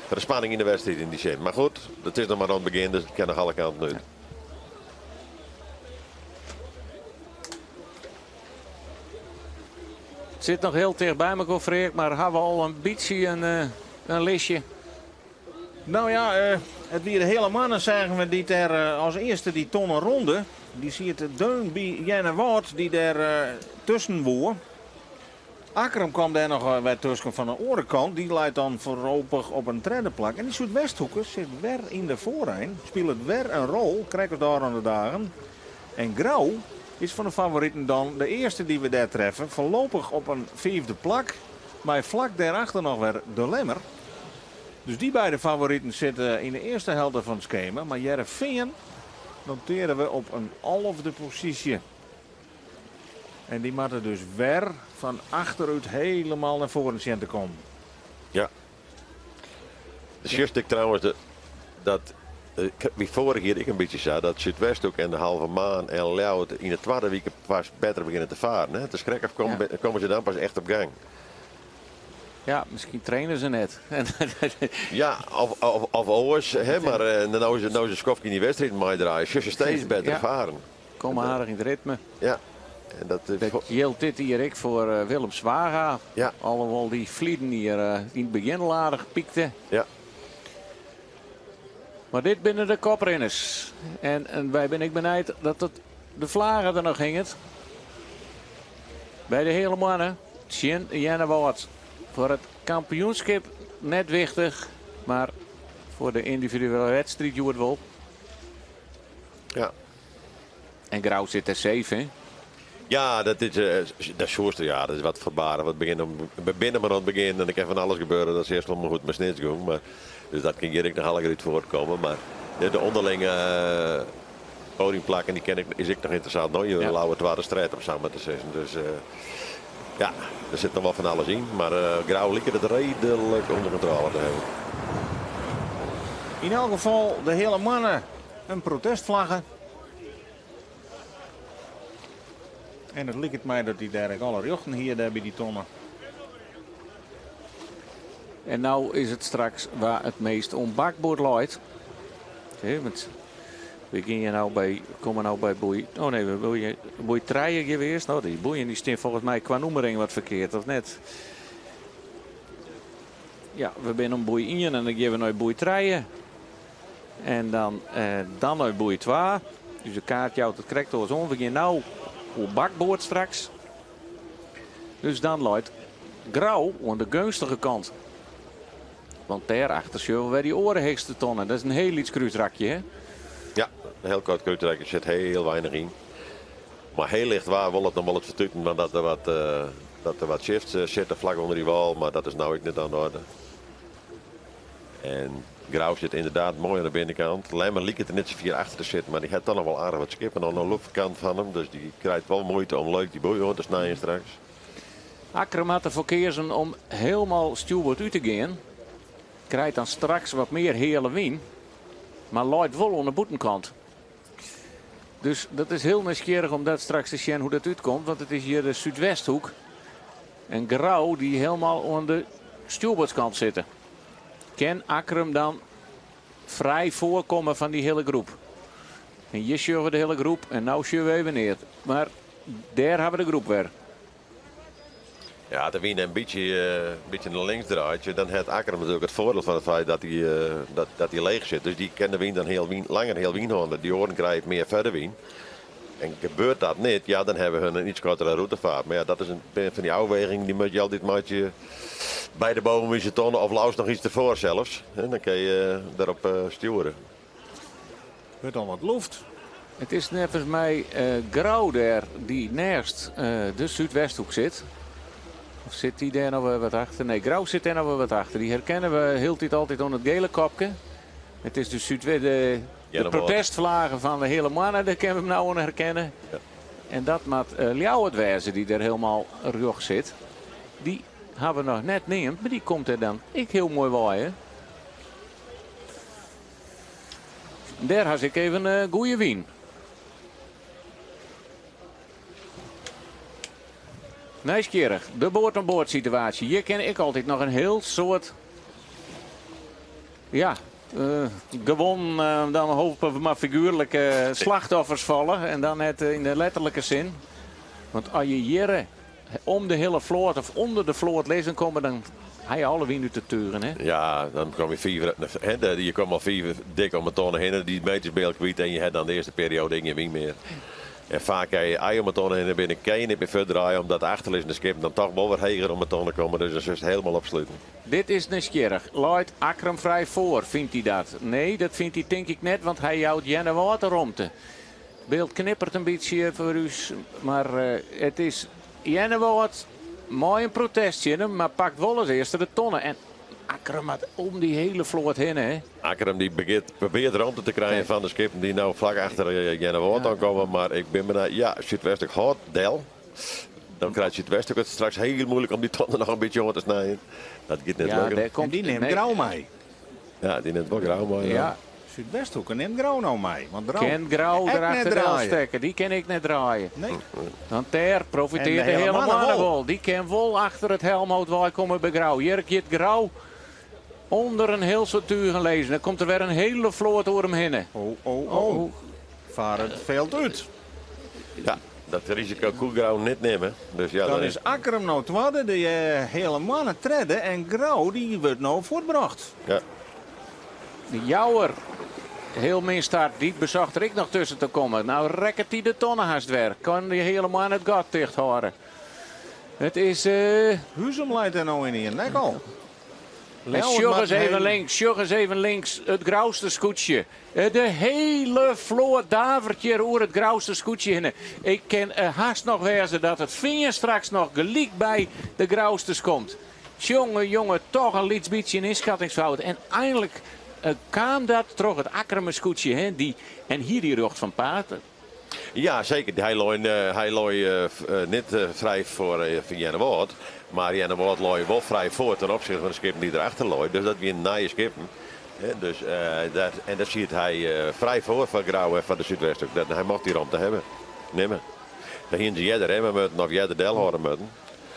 voor de spanning in de wedstrijd in die zin. Maar goed, het is nog maar aan het begin, dus het kan nog alle kanten uit. Het zit nog heel dicht bij me, Freek, maar hebben we al een beetje een listje? Nou ja, het weer de hele mannen zagen we die daar als eerste die tonnen ronde. Die ziet de deun bij Jenne Waard die daar tussen woer. Akkrum kwam daar nog weer tussen van de orenkant. Die leidt dan voorlopig op een derde plak. En die Zuidwesthoeken zit weer in de voorrijn. Speelt weer een rol, krijgt daar aan de dagen. En Grauw is van de favorieten dan de eerste die we daar treffen. Voorlopig op een vijfde plak. Maar vlak daarachter nog weer de Lemmer. Dus die beide favorieten zitten in de eerste helft van het schema. Maar Heerenveen noteren we op een 11e positie. En die moeten dus weer van achteruit helemaal naar voren zien te komen. Ja. Just ik trouwens dat wie vorig jaar ik een beetje zei, dat Zuidwesthoek en de Halve Maan en Ljouwert in de tweede week pas beter beginnen te varen. Hè? De schrik of komen ze dan pas echt op gang. Ja, miskien traine se net. Ja, of oars, hè, mar no se no se skoftke yn dy wedstriid meidraaie, sjogge se steeds better faren. Komme aardich yn it ritme. Ja. En dat is Dat jildt dit jier ek foar Willem Zwaga. Alhoewol dy ferleden jier yn it begjin al aardich pykte. Mar dit binne de koprinners. En wy binne ek benijd dat it de flage der noch hinget. By de Heale Moanne tsjin Earnewâld. Foar it kampioenskip net wichtich, mar foar de yndividuele wedstriid hjoed wol. En Grou sit der safe, hè? Ja, dat is, dat soest, ja, dat is wat foarbarich. We begjinne, we binne mar oan it begjin en der kin fan alles gebeure. Dat is earst wol mar goed mei Snits gong. Mar, dus dat kin hjir ek noch allegear út foartkomme. Mar de ûnderlinge podiumplakken dy ken ik, is ek noch ynteressant. No, je lauwe twadde stret om sa mar te sizzen. Dus ja, der sit noch wol fan alles yn. Mar Grou liket it reedlik ûnder kontrôle te hawwen. Yn elk gefal de Heale Moanne in protestflagge. En it liket my dat hy dêr ek alle rjochten hie dêr by dy tonne. En no is it straks wa it meast oan bakboard leit. Hè, want we gean no by, komme no by boei. Oh nee, we boeien, boei trije gean we earst. No, dy boeien dy stean folgens my kwa nûmering wat ferkeard, of net? Ja, we binne om boei ien en dan gean we nei boei trije. En dan, dan nei boei twa. Dus de kaart jout it krekt oars oan. We gean no oer bakboard straks. Dus dan leit Grou oan de geunstige kant. Want dêrachter sjogge we wer dy oare heechste tonne. Dat is in hiel lyts krúsrakje, hè? Ja, in hiel koart krúsrakje. Der sit hiel weinich yn. Mar hiel licht waar wol it noch wol it fertuten, want dat der wat, dat der wat shifts sitte flak ûnder dy wâl, mar dat is no ek net oan de oarder. En Grou sit ynderdaad moai oan de binnenkant. Lemmer liket der net sa fier achter te sitten, mar dy hat toch noch wol aardich wat skippen oan de lofterkant fan him. Dus dy krijt wol muoite om leuk dy boei oan te snijen straks. Akkrum hat derfoar keazen om hielendal stjoerboard út te gean. Krijt dan straks wat mear heale wyn, mar leit wol oan de bûtenkant. Dus dat is hiel nijsgjirrich om dat straks te sjen hoe dat útkomt, want it is hjir de súdwesthoek. En Grou dy hielendal oan de stjoerboardskant sitte. Kin Akkrum dan frij foarkomme fan dy hiele groep? En hjir sjogge we de hiele groep en no sjogge we even neat. Mar dêr ha we de groep wer. Ja, as de wyn in bytsje nei links draait, dan hat Akkrum natuerlik it foardiel fan it feit dat hy, dat hy leech sit. Dus dy kin de wyn dan hiel wyn, langer hiel wyn hâlde. Dy oaren krije mear furde wyn. En gebeurt dat net, ja, dan hawwe hun in iets kortere rûtefaart. Mar ja, dat is in fan dy ôfwegingen dy moat je altyd meitsje by de bovenste tonne of leafst noch iets derfoar sels. Dan kin je derop stjoere. Wurdt al wat loft. It is neffens my Grou dêr dy't neist de Súdwesthoek sit. Of sit dy dêr noch wer wat achter? Nee, Grou sit dêr noch wer wat achter. Dy herkenne we hieltyd altyd oan it gele kopke. It is de Súdwe-, de, de protestflage fan de Heale Moanne, dêr kinne we him no oan herkenne. En dat moat Ljouwert wêze dy't dêr hielendal rjochts sit. Dy hawwe we noch net neamd, mar dy komt dêr dan ek hiel moai wei. Hè? Dêr ha se ek even goede wyn. Nijsgjirrich, de board-oan-board situaasje. Hjir kin ek altyd noch in hiel soad, ja, gewoan dan hope we mar figuerlike slachtoffers falle. En dan net yn de letterlike sin. Want as je hjir om de hiele float of ûnder de float lizzen komme, dan ha je alle wyn út de tugen. Hè? Ja, dan kom je fiif, hè, de, je komt al fiif dik om de tonne hinne, dy meters bin je al kwyt en je ha dan de earste perioade gjin wyn mear. En faak as je ei om de tonne hinne binne, kin je net mear fuort draaie, omdat de achterlizzende skippen dan toch wol wer heger om de tonne komme. Dus dan silst hielendal opsluten. Dit is nijsgjirrich. Leit Akkrum frij foar, fynt hy dat? Nee, dat fynt hy tink ik net, want hy jout Earnewâld de romte. Byld knippert in bytsje foar ús, mar it is Earnewâld mei in protest tsjin him, mar pakt wol as earste de tonne. En Akkrum moat om dy hiele float hinne. Hè? Akkrum dy begjint, probearret romte te krijen fan de skippen dy't no flak achter Earnewâld oankomme, mar ik bin benijd. Ja, Súdwesthoek hâldt del. Dan krijt Súdwesthoek it straks hiel muoilik om dy tonne noch in bytsje oan te snijen. Dat giet net Ja, lukken. dêr komt En dy nimt nee. Grou mei. Ja, dy nimt wol Grou mei. Ja. Súdwesthoeke nimt Grou no mei. Want Grou Ken Grou ek net erachter draaie. stekke. Dy kin ek net draaie. Nee. Want dêr profiteert En de de hele hele manne manne wol. wol. Dy kin wol achter it helmhout wei komme by Grou. Hjir giet Grou ûnder in hiel soad tugen lizzen. Dan komt der wer in hiele float oer him hinne. Oh, oh, oh. Faar it fjild út. Ja, dat risiko koe Grou net nimme. Dus ja, Dan dan is Akkrum no twadde, de Heale Moanne tredde en Grou dy wurdt no fuortbrocht. Ja. De Jouwer, hiel min start, dy besocht der ek noch tusken te kommen. No rekket hy de tonne hast wer. Kan dy Heale Moanne it gat ticht hâlde. It is... Huzum leit der no yn ien nek al. En Ljouwert sjoch moat ris even heen. links, sjoch ris even links, it Grouster skûtsje. De hiele float davert hjir oer it Grouster skûtsje hinne. Ik kin hast noch wêze dat it Fean straks noch gelyk by de Grousters komt. Jonge, jonge, toch in lyts bytsje in ynskattingsfout. En einlik kaam dat troch it Akkrumer skûtsje, hè, dy, en hie dy rjocht fan paad. Ja, seker. Hy lei, hy lei net frij foar fan Earnewâld, mar Earnewâld lei wol frij foar ten opsichte fan de skippen dy't derachter lei. Dus dat wiene nije skippen. Hè, dus, dat, en dat siet hy frij foar foar Grou en foar de Súdwesthoek. Dat, hy mocht dy romte hawwe, nimme. Dêr hiene se earder remme moatten of earder delhâlde moatten.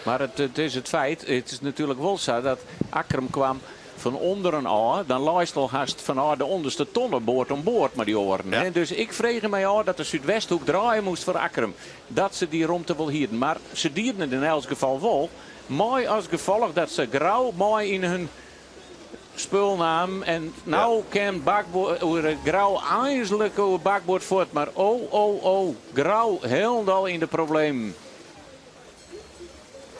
Mar it is it feit, it is natuerlik wol sa dat Akkrum kwam fan ûnderen ôf. Dan leist al hast fanôf de ûnderste tonne board om board mei dy oaren. Ja. Hè? Dus ik frege my ôf dat de Súdwesthoek draaie moast foar Akkrum. Dat se dy romte wol hienen. Mar se dienen it yn elts gefal wol. Mei as gefolch dat se Grou mei yn hun spul namen. En no Ja. kin bakboard, oer Grou eindelijk oer bakboard fuort. Mar oh, oh, oh, Grou hielendal yn de problemen.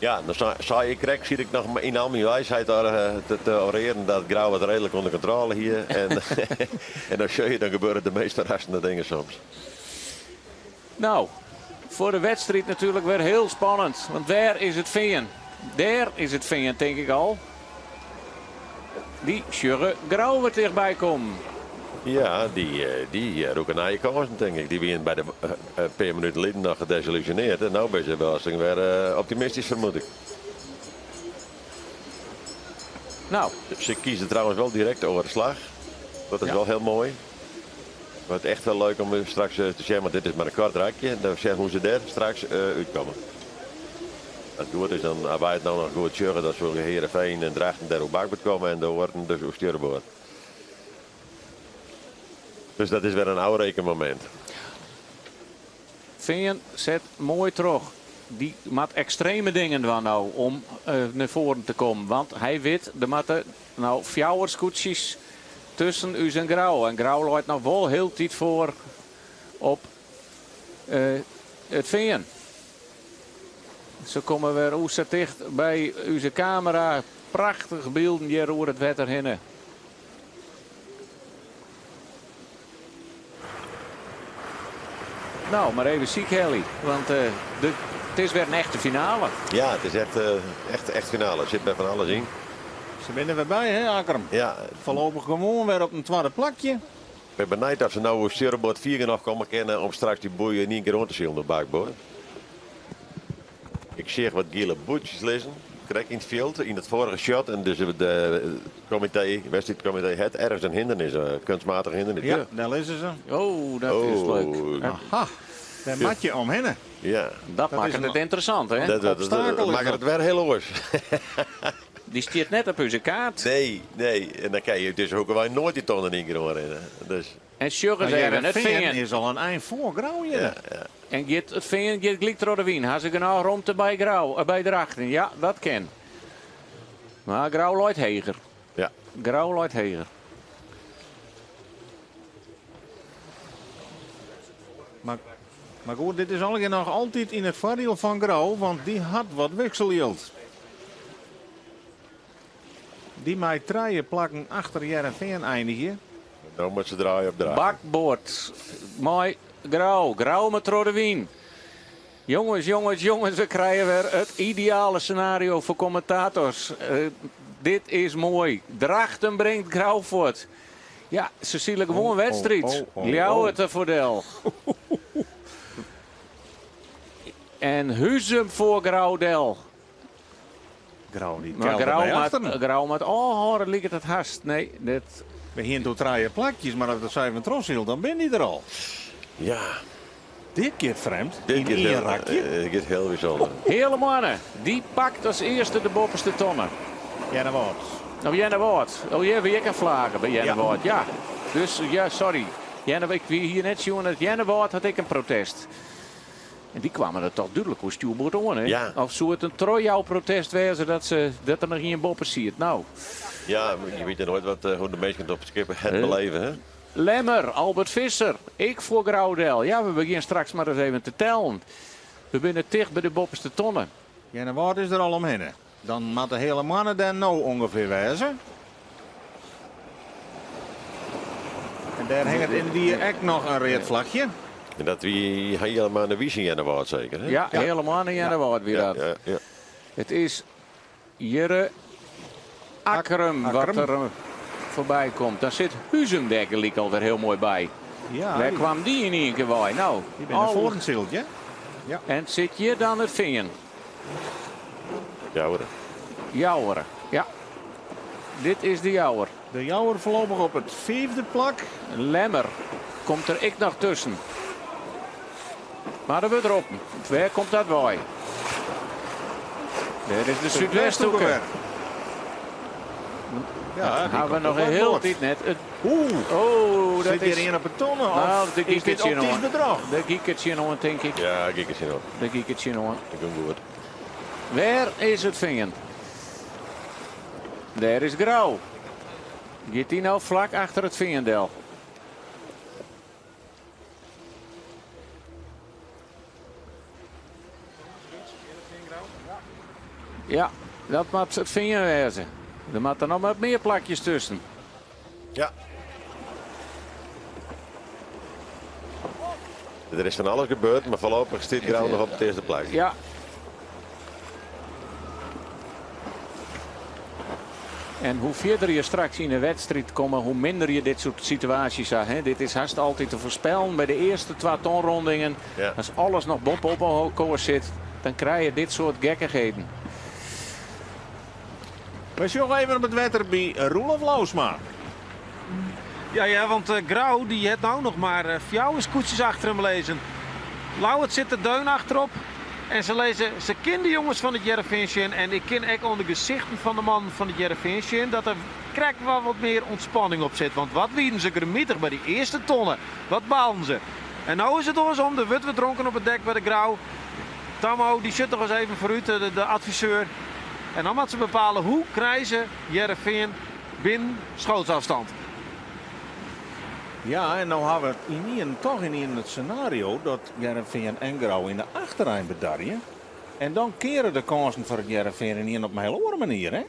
Ja, dan sei ik krekt, siet ik noch yn al myn wysheid daar te oreren dat Grou it reedlik ûnder kontrôle hie. En dan sjoch je, dan gebeure de meast ferrassende dingen soms. No, foar de wedstriid natuerlik wer hiel spannend. Want wêr is it Fean? Dêr is it Fean, tink ik al. Dy sjogge Grou wer tichtby kommen. Ja, dy rûke nije kânsen, tink ik. Dy wiene by de pear minuten lyn noch gedesillusioneerd. En no binne se wel wer optimistysk, fermoed ik. Nou. Se kieze trouwens wol direkt de oare slach. Dat is Ja. wol hiel moai. Wat echt wel leuk om straks te sjen, want dit is mar in koart rakje. Dan sjen hoe't se dêr straks útkomme. As it goed is, dan ha wy it no noch goed sjogge dat soe Heerenveen en Drachten dêr oer bakboard komme en de oaren dus oer stjurboard. Dus dat is wer in ôfrekenmomint. Fean set moai troch. Dy moat ekstreme dingen dwaan no om nei foaren te kommen. Want hy wit, der moatte no fjouwer skûtsjes tusken ús en Grou. En Grou leit noch wol hieltyd foar op it Fean. Se komme wer oer sa ticht by ús kamera. Prachtige bylden hjir oer it wetter hinne. Nou, mar even sykhelje, want it is wer in echte finale. Ja, it is echt, echt finale. Der sit wer fan alles yn. Se binne der wer by, hè, Akkrum? Ja. Foarlopich gewoan wer op in twadde plakje. Ik bin benijd oft se no oer stjurboard fier genôch komme kinne om straks dy boeien yn ien kear oan te silen op bakboard. Ik seach wat giele boetsjes lizzen, krekt yn it fjild, yn it foarige shot. En dus de comité, wedstriidcomité hat ergens in hindernis, in kunstmatige hindernis. Ja, dêr lizze se. Oh, dat is Oh. leuk. Aha, dêr moat je omhinne. Ja. Dat Dat makket is een it ynteressant, hè? Dat Obstakel is makket dat. it wer hiel oars. Dy stiet net op ús kaart. Nee, nee. En dan kin je dus hoege wy noait dy tonne yn ien kear oanrinne. Dus. En sjoch ris Maar even, it Hearrenfean Fean is al in ein foar Grou hjir. Ja, ja. En it Fean giet gelyk troch de wyn. Ha se genôch romte by Grou, by Drachten? Ja, dat kin. Mar Grou leit heger. Ja. Grou leit heger. Mar goed, dit is allegear noch altyd yn it foardiel fan Grou, want dy hat wat wikseljild. Dy mei trije plakken achter Hearrenfean einigje. No moat se draaie op Drachten. Bakboard mei Grou. Grou mei troch de wyn. Jonges, jonges, jonges, we krije wer it ideale scenario foar kommentators. Dit is moai. Drachten bringt Grou fuort. Ja, se sile gewoan Oh, oh, wedstriid. oh, oh, Ljouwert oh. derfoar del. En Huzum foar Grou del. Grou die Maar kelder Grou by achteren. Grou moat ôfhâlde, liket it hast. Nee, dit We hiene doe trije plakjes, mar as de Sijven trochsylt, dan binne dy der al. Ja. Dit giet frjemd. Dit Yn giet ien heel, rakje. Dit giet heel bysûnder. Heale Moanne, dy pakt as earste de boppeste tonne. Earnewâld. Oh, Earnewâld. Oh, hjir wie ek in flager by Earnewâld. Ja. Dus, ja, sorry. Earne, ik wie hier net sjoen dat Earnewâld hat ek in protest. En dy kwamen der toch dúdlik oer stjoerboard oan, hè? Ja. Of soe it in trochjouprotest wêze dat, se, dat der noch ien boppe siet? Nou. Ja, je weet nooit wat, hoe de minsken het op het skip het beleven, hè? Lemmer, Albert Visser, ik foar Grou del. Ja, we begjinne straks mar ris even te tellen. We binne ticht by de boppeste tonne. Earnewâld is der al omhinne. Dan moat de Heale Moanne dêr no ûngefear wêze. En dêr hinget yndie ek noch in read flachje. En dat wie Heale Moanne wie yn Earnewâld seker, hè? Ja, Heale Moanne Earnewâld wie Ja, dat. ja, ja. It is hjirre Akkrum wat Akkrum. der foarby komt. Dan sit Huzum dêr gelyk alwer hiel moai by. Ja, Wêr dy- kwam dy yn ien kear wei? Nou, dy binne al- foaren syld, ja? Ja. En sit hjir dan it Fean? Jouwer. Jouwer, ja. Dit is de Jouwer. De Jouwer foarlopich op it fiifde plak. Lemmer komt der ek noch tusken. Mar der wurdt roppen. Wêr komt dat wei? Dêr is de Súdwesthoeke. wer. Ja, die Hawwe we komt noch ook in uit hiel Noord. tiid net. It, Oeh, oh, dat sit is... hjir ien op 'e tonne? Nou, Of de is dit giet optysk bedroch? Dêr gie ik it tsjinoan, tink ik. Ja, kijk eens in. Dêr gie ik it tsjinoan. Dat komt goed. Wêr is it Fean? Dêr is Grou. Giet dy no flak achter it Fean del? Ja, dat moat it Fean wêze. Der moatte noch wat mear plakjes tusken. Ja. Er is van alles gebeurd, maar voorlopig staat Grou nog op het eerste plek. Ja. En hoe fierder je straks yn de wedstriid komme, hoe minder je dit soart situaasjes ha, hè. Dit is hast altyd te foarspellen by de earste twa tonrondingen. Ja. As alles noch boppe op elkoar sit, dan krije je dit soart gekkichheden. We sjogge even op it wetter by Roelof Lousma. Ja, ja, want Grou die hat no noch mar fjouwer skûtsjes achter him lizzen. Louwert sit der deun achterop. En se lizze, se kinne de jonges fan it Hearrenfean sjen. En ik kin ek oan de gesichten fan de mannen fan it Hearrenfean sjen dat der krekt wol wat mear ûntspanning op sit. Want wat wienen se grimmitich by dy earste tonne. Wat baalden se. En no is it oarsom, der wurdt wer dronken op it dek by de Grou. Tammo die sit noch ris even foarút, de adviseur. En dan moatte se bepale hoe krije se Hearrenfean binnen schootsafstand. Ja, en no hawwe we ynienen toch ynienen it senario dat Hearrenfean en Grou yn de achterein bedarje. En dan keare de kânsen foar it Hearrenfean ynienen op in hiel oare manier, hè?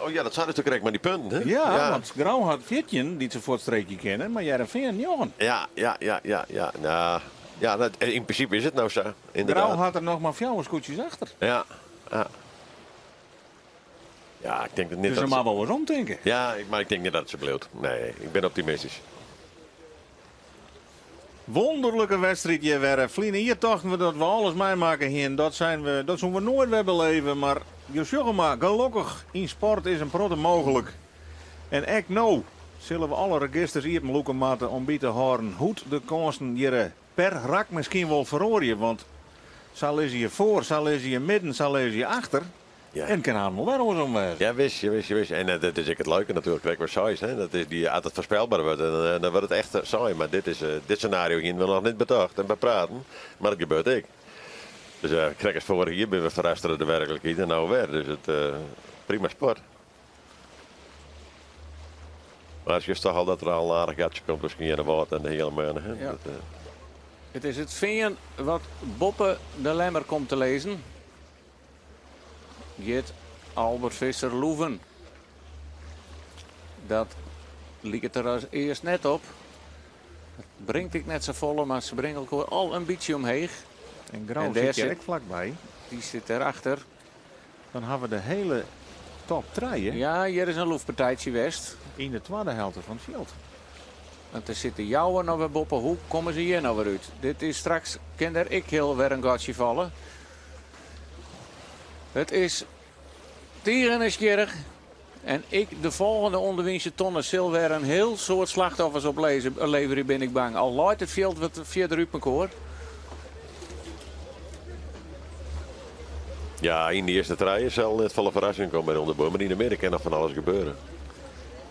Oh ja, dat sei dus krekt mei dy punten, hè? Ja, Ja. want Grou hat 14 dy't se fuortstreekje kinne, mar Hearrenfean 9. Ja, ja, ja, ja, ja. Nou, ja, dat, yn prinsipe is it no sa. Inderdaad. Grou hat der noch mar fjouwer skûtsjes achter. Ja, ja. Ja, ik tink dat net Dus dat dan se- mar wol ris omtinke. Ja, mar ik tink net dat se bliuwt. Nee, ik bin optimistysk. Wûnderlike wedstriid hjir wer. Ferline jier tochten we dat we alles meimakke hienen. Dat, zijn we, dat soene we noait wer belibje. Mar je sjogge mar, gelokkich, yn sport is in protte mooglik. En ek no sille we alle registers iepenlûke moatte om by te hâlden hoe't de kânsen hjir per rak miskien wol feroarje. Want sa lizze je foar, sa lizze je midden, sa lizze je achter. Ja. En kin har wol wer oarsom wêze. Ja, wis, ja, wis, ja, wis. En dat is ek it leuke natuerlik, krekt wat seist, hè. Dat is dy, as it foarspelber wurdt, dan wurdt it echt saai. Mar dit, is, dit senario hienen we noch net betocht en bepraten. Mar it gebeurt ek. Dus krekt as foarich jier binne we ferrast troch de werklikheid en no wer. Dus it, prima sport. Mar it is toch al dat der al in aardich gatsje komt tusken Earnewâld en de Heale Moanne, hè. Ja. Dat, It is it Fean wat boppe de Lemmer komt te lizzen. Giet Albert Visser loeven. Dat liket der as earst net op. It bringt ek net safolle, mar se bringe elkoar al in bytsje omheech. En Grou En dêr sit hjir sit ek flakby. Dy sit dêrachter. Dan hawwe we de hiele top trije Ja, hjir is in loefpartijtsje west. yn de twadde helte fan it fjild. Want der sit de Jouwer noch wer boppe. Hoe komme se hjir no wer út? Dit is straks, kin der ek hiel wer in gatsje falle. It is tige nijsgjirrich. En ek de folgjende ûnderwynse tonne sil wer in hiel soad slachtoffers opleverje, bin ik bang. Al leit it fjild wat fierder út mekoar. Ja, yn de earste trije sil net folle ferrassing komme by de ûnderbuorren, mar yn de midden kin noch fan alles gebeure.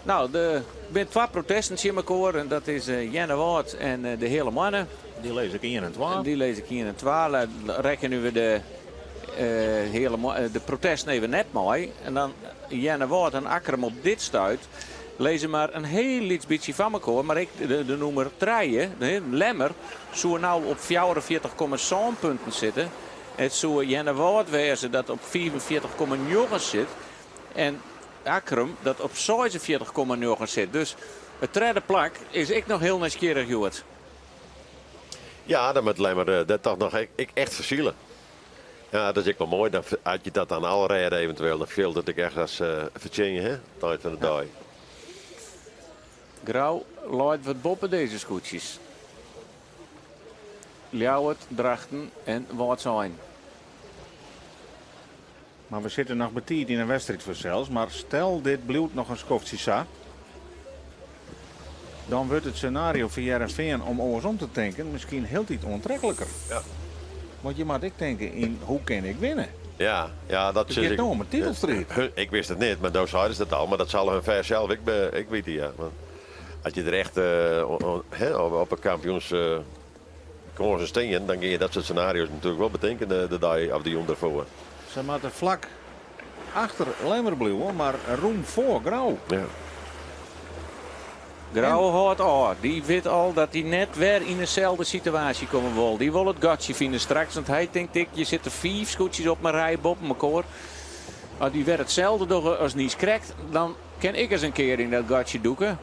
Nou, der binne twa protesten tsjin mekoar en dat is Earnewâld en de Heale Moanne. Dy lizze ek ien en twa. Dy lizze ek ien en twa. Rekkenje we de, hele, de protesten even net mei. En dan Earnewâld en Akkrum op dit stuit lizze mar in hiel lyts bytsje fan mekoar. Mar ek de nûmer trije, de Lemmer, soe no op 44,7 punten sitte. It soe Earnewâld wêze dat op 45,9 sit. En Akkrum dat op 46,9 sit. Dus it tredde plak is ek noch hiel nijsgjirrich hjoed. Ja, dan moat Lemmer dat toch noch ek echt fersile. Ja, dat is ek wol moai. Dan, as je dat dan al rêde eventueel, dan fielt it ek echt as fertsjinje, hè, it ein fan de dei. Grou leit wat boppe dizze skûtsjes. Ljouwert, Drachten en Wâldsein. Mar we sitte noch betiid yn 'e wedstriid fansels, mar stel dit bliuwt noch in skoftsje sa, dan wurdt it senario foar Hearrenfean om oars om te tinken miskien hieltyd oantrekliker. Want je moatte ek tinke yn hoe kin ik winne? Ja, ja, dat It sis giet ik. no om in titelstriid. Ik wist it net, mar do seidest it al, mar dat sille hun fêst sels ek witte, ja. Want as je der echt op 'e kampioens kânsen stean, dan gean je dat soart senario's natuerlik wol betinken de dei of de jûn derfoar. Se moatte flak achter Lemmer bliuwe, mar rûm foar Grou. Grou hâldt ôf. Dy wit al dat hy net wer yn deselde situaasje komme wol. Dy wol it gatsje fine straks, want hy tinkt ek, je sitte 5 skûtsjes op in rij boppe mekoar. As dy wer itselde dogge as niiskrekt, dan kin ik ris in kear yn dat gatsje dûke.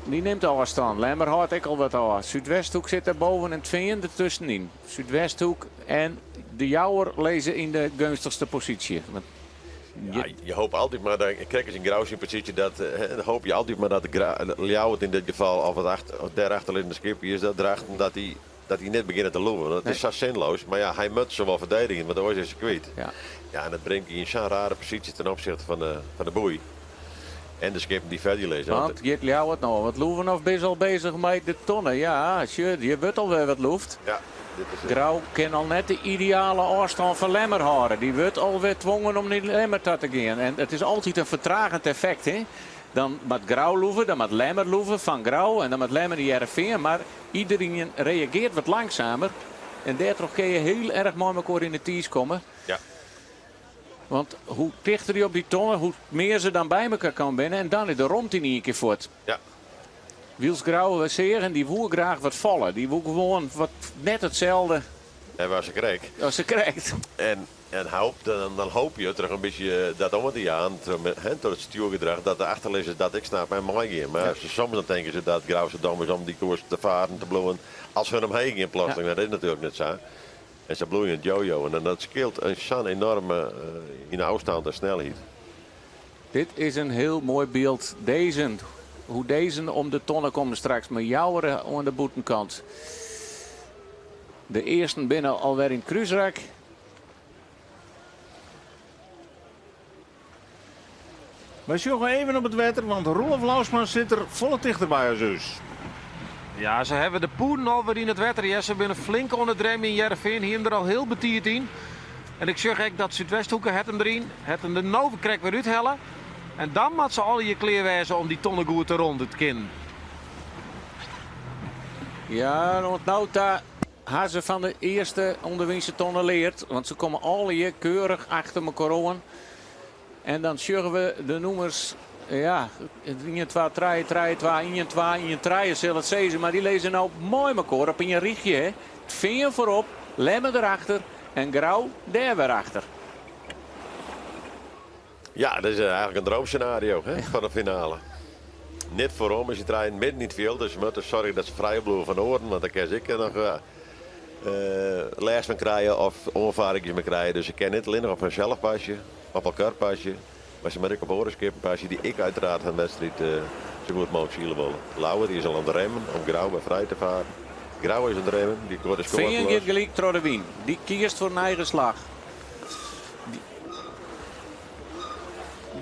Dy nimt ôfstân. Lemmer hâldt ek al wat ôf. Súdwesthoek sit dêr boven en 't Fean dertuskenyn. Súdwesthoek en De Jouwer lizze yn de geunstichste posysje. Want Ja, je hoopje altyd mar, dat, krekt as yn Grou syn posysje, dat, hè, dan hoopje je altyd mar dat Ljouwert yn dit gefal, of it achter, of dêrachterlizzende skip is, dat Drachten, dat dy net begjinne te loeven. Want dat is sa sinloos. Mar ja, hy moat se wol ferdedigje, want oars is se kwyt. Ja, en dat bringt dy yn sa'n rare posysje ten opsichte fan de boei. En de skippen dy't foar dy lizze. Want giet Ljouwert no wat loeven of binne se al bezich mei de tonne? Ja, sjoch, hjir wurdt alwer wat loefd. Ja, dit is it. Grou kin al net de ideale ôfstân foar Lemmer hâlde. Dy wurdt alwer twongen om nei Lemmer ta te gean. En it is altyd in fertragend effekt, hè? Dan moat Grou loeve, dan moat Lemmer loeve fan Grou en dan moat Lemmer de Hearrenfean. Mar iderien reageart wat langsamer. En dêrtroch kinne je hiel erch mei mekoar yn de tiis komme. Want hoe tichter je op dy tonne, hoe mear se dan by mekoar kaam binne. En dan is de romte yn ien kear fuort. Wylst Grou, we seagen, dy woe graach wat falle. Dy woe gewoan wat net itselde. En waar se krekt. As se krekt. En hoop, dan hoopje je troch in bytsje dat oan te jaan, troch it stjoergedrach, dat de achterlizzers dat ek snappe en meigean. Mar soms dan tinke se dat Grou sa dom is om dy koers te faren, te bliuwen, as hun omheech gean plotseling. Dat is natuerlik net sa. En se bliuwe yn it jojo en dan dat skeelt in sa'n enorme yn de ôfstân en snelheid. Dit is in hiel moai byld. Dezen, hoe dezen om de tonne komme straks mei Jouwer oan de bûtenkant. De earsten binne alwer yn it krúsrak. Wy sjogge even op it wetter, want Roelof Lousma sit der folle tichterby as ús. Ja, se hawwe de pûden alwer yn it wetter. Ja, se binne flink oan it remjen. Hearrenfean hie him der al hiel betiid yn. En ik sjoch ek dat Súdwesthoeke hat him deryn. Hat him der no krekt wer úthelle. En dan moat se allegear klear wêze om dy tonne goed te ronde te kinnen. Ja, oant no ta ha se fan de earste ûnderwynse tonne leard. Want se komme allegear keurich achter mekoar oan. En dan sjogge we de nûmers, ja, ien, twa, trije, trije, twa, ien, twa, ien, trije sil it sizze. Mar dy lizze no mei mekoar op ien rychje. Hè. 't Fean foarop, Lemmer derachter en Grou dêr wer achter. Ja, dat is eigentlik in droomscenario, hè, foar de finale. Net foarom is dy treinen midden yn it fjild, dus se moatte soargje dat se frij bliuwe fan oaren, want dan kinne se ek noch lêst fan krije of oanfaringjes mei krije. Dus se kinne net allinnich op harsels pasje, op elkoar pasje, mar se moatte ek op oare skippen pasje dy't ek uiteraard har wedstriid sa goed mooglik sile wolle. Ljouwert is al oan it remmen om Grou wer frij te faren. Grou is oan it remmen, dy koart is koart Fean los. giet gelyk troch de wyn. Dy kiest foar in eigen slach.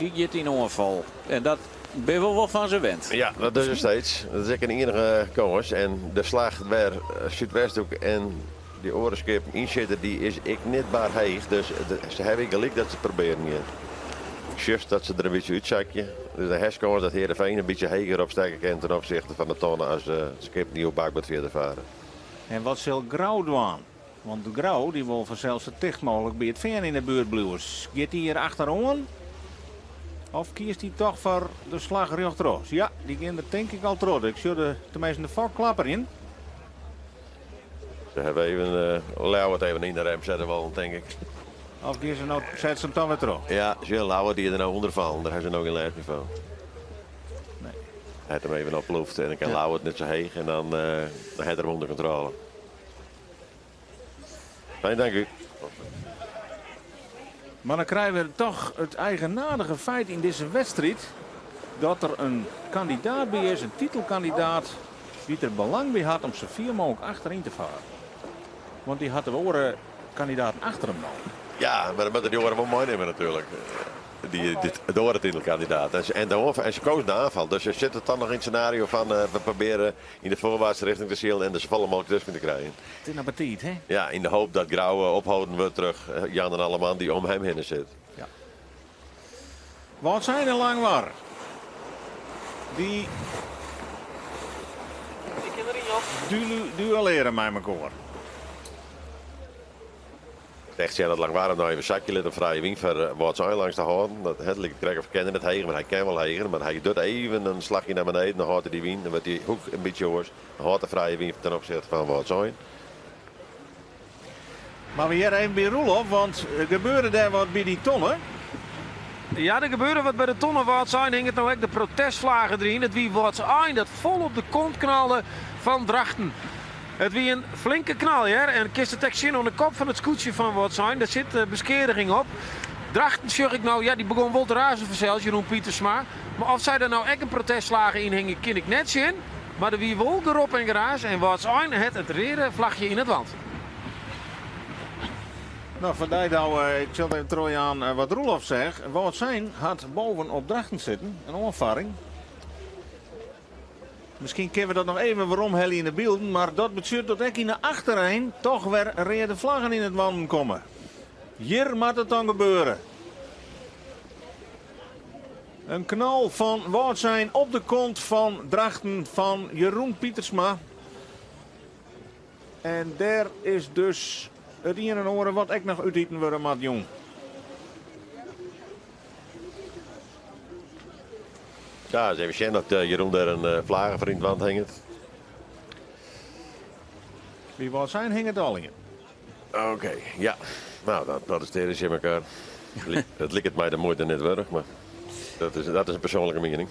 Dy giet yn oanfal. En dat binne we wol fan se wend. Ja, dat is er steeds. Dat is ek in ienige kâns. En de slach wêr Súdwesthoek en dy oare skippen yn sitte, dy is ek net bar heech. Dus se hawwe ek gelyk dat se probearjen gean. Sjochst dat se der in bytsje útsakje. Dus dan hast kâns dat Heerenveen in bytsje heger opstekke kin ten opsichte fan de tonne as de skippen dy oer bakboard fierder fare. En wat sil Grou dwaan? Want Grou dy wol fansels sa ticht mooglik by it Fean yn de buert bliuwe. Giet dy hjir achteroan? Of kiest hy toch foar de slach rjochtroch? Ja, dy gean der tink ik al troch. Ik sjoch de, teminsten de fok klapperjen. Se hawwe even Ljouwert even yn de rem sette wollen, tink ik. Of gean se no, sette se him toch wer troch? Ja, sjoch, Ljouwert die der no ûnder fallen. Dêr hawwe se no gjin lêst mear fan. Nee. Hy hat him even oploft en dan kin Ljouwert net sa heech en dan, dan hat er him ûnder kontrôle. Fijn, dank u. Maar dan krije we toch it eigenaardige feit yn dizze wedstriid dat der in kandidaat by is, in titelkandidaat, dy't der belang by hat om sa fier mooglik achteryn te faren. Want dy hat de oare kandidaten achter him no. Ja, mar dan moatte dy oaren wol meinimme natuerlik. Dy, de oare titelkandidaat. En, de, en se kozen de aanval. Dus se sitte dan noch yn it senario fan we probearje yn de voorwaartse richting te silen en der safolle mooglik tusken te krijen. It is noch betiid, hè? Ja, yn de hoop dat Grou opholden wurdt troch Jan en Alleman dy't om him hinne sit. Ja. Wâldsein en Langwar. Dy duelleare mei mekoar. Echt sjen dat Langwar him no even sakje lit om frije wyn foar Wâldsein langs te hâlden. Dat het liket krekt of kin er net heger, mar hy kin wol heger. Mar hy docht even in slachje nei beneden, dan hâldt er dy wyn, dan wurdt dy hoek in bytsje oars. Dan hâldt er frije wyn ten opsichte fan Wâldsein. Mar we hearre even by Roelof, want gebeurde dêr wat by dy tonne? Ja, der gebeurde wat by de tonne. Wâldsein hinget no ek de protestflaggen deryn. It wie Wâldsein dat fol op de kont knalde fan Drachten. It wie in flinke knal hear en kinst it ek sjen oan de kop fan it skûtsje fan Wâldsein. Dêr sit beskeadiging op. Drachten sjoch ik no, ja dy begûn wol te razen fansels, Jeroen Pietersma. Mar oft sy der no ek in protestflage yn hingje kin ik net sjen. Mar der wie wol gerop en geraas en Wâldsein hat it reade flachje yn it want. No, foar dy Douwe, ik sil it even trochjaan wat Roelof seach. Wâldsein hat boven op Drachten sitten, in oanfarring. Miskien kinne we dat noch even weromhelje yn de bylden, mar dat betsjut dat ek yn de achterein toch wer reade flaggen yn it wanden komme. Hjir moat it dan gebeure. In knal fan Wâldsein op de kont fan Drachten fan Jeroen Pietersma. En dêr is dus it ien en oare wat ek noch útiten wurde moat jûn. Ja, ris even sjen oft Jeroen dêr in flage foar yn it want hinget. By Wâldsein hinget al ien. Oké, ja. No, dan protestearje se mekoar. It liket my de muoite net wurdich, mar dat is in persoanlike miening.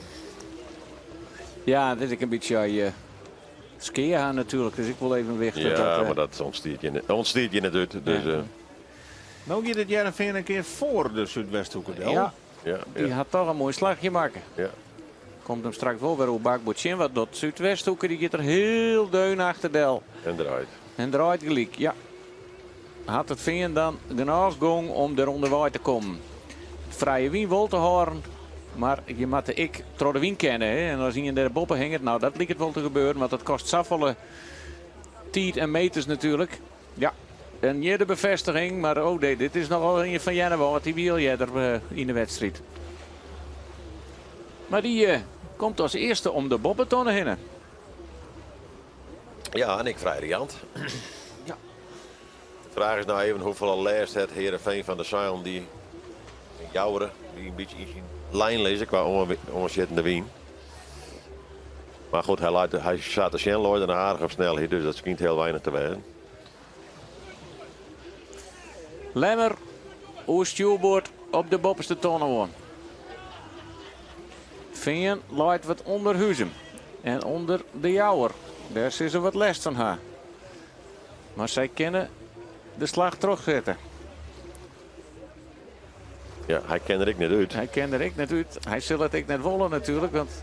Ja, dit is ek in bytsje je skea ha natuerlik, dus ek wol even wichtich. Ja, dat, mar dat ûntstiet je net, ûntstiet je net út. Dus, ja. No giet it Hearrenfean in kear foar de Súdwesthoeke del. Ja, ja, dy hat toch in moai slachje makke. Ja. Komt him straks wol wer oer bakboard tsjin, want dat Súdwesthoeke dy giet der hiel deun achter del. En draait. En draait gelyk, ja. Hat it Fean dan genôch gong om der ûnderwei te kommen? Frije wyn wol te hâlden, mar je moatte ek troch de wyn kinne. Hè? En as ien dêr boppe hinget, no dat liket wol te gebeuren, want dat kostet safolle tiid en meters natuerlik. Ja, en hjir de befêstiging, mar oh nee, dit is nochal ien fan Earnewâld, dy wie al earder yn de wedstriid. Mar dy komt as earste om de boppetonne hinne. Ja, en ek frij riant. Ja. De fraach is no even hoefolle lêst hat Heerenveen fan de seilen dy Joure, dy in bytsje yn syn lijn lizze kwa oansittende wyn. Mar goed, hy leit, hy sa te sjen leit er noch aardich op snelheid, dus dat skynt hiel weinich te wêzen. Lemmer oer stjoerboard op de boppeste tonne oan. Fean leit wat ûnder Huzum en ûnder de Jouwer. Dêr sille se wat lêst fan ha. Mar sy kinne de slach trochsette. Ja, hy kin der ek net út. Hy kin der ek net út. Hy sil it ek net wolle natuerlik, want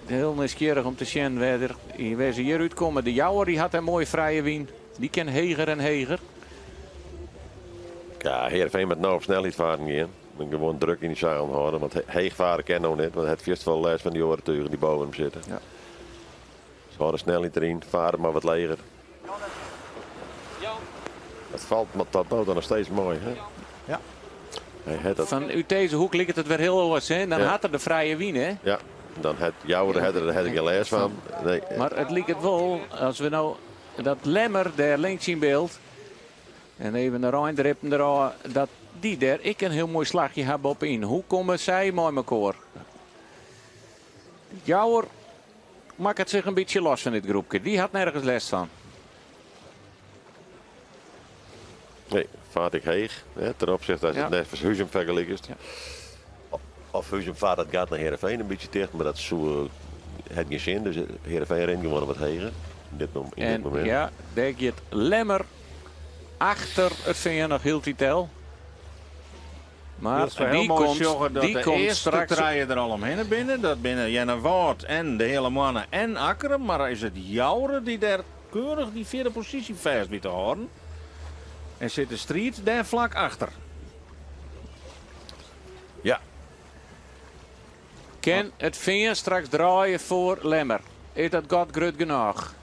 hiel nijsgjirrich om te sjen wêr der, wêr se hjir útkomme. De Jouwer die hat in moaie frije wyn. Dy kin heger en heger. Ja, Heerenveen met nou op snelheid varen gaan. Moet gewoon druk in die zeilen houden. Want heeg varen kan nou niet. Want het vist wel les van die oortuigen die boven hem zitten. Ja. Ze houden snelheid erin, varen maar wat leger. Het valt maar tot nou dan nog steeds mooi. Hè? Ja. Hij had dat, Van uit deze hoek lijkt het weer heel anders. Hè? Dan Ja. had er de vrije wien, hè? ja, dan het jouw had er had ik geen les van. Nee, Maar het lijkt het wel, als we nou dat Lemmer daar links in beeld en even de Rijndrippen eraan, dat die daar ik een heel mooi slagje hebben op in. Hoe komen zij mooi mekaar? Jouwer maakt het zich een beetje los van dit groepje. Die had nergens les van. nee, vaart ik heeg. Hè, ten opzichte als Ja. het net van Huzum vergelijkt is. Ja. Of Huzum vaart het gaat naar Heerenveen een beetje dicht, maar dat is zo, het geen zin. Dus Heerenveen rent gewoon wat heger. In dit, in dit En moment. ja, daar gaat Lemmer achter het VN nog heel die tel. Maar Dat is wel heel die mooi komt, sjoggen dat die de komt eerste straks treien er al omheen binnen. Dat binnen Jenne Waard en de hele mannen en Akkeren. Maar is het Jouren die daar keurig die vierde positie vast weet te houden. En zit de Street daar vlak achter. Ja, Ken het vinger straks draaien voor Lemmer? Is dat God groot genoeg?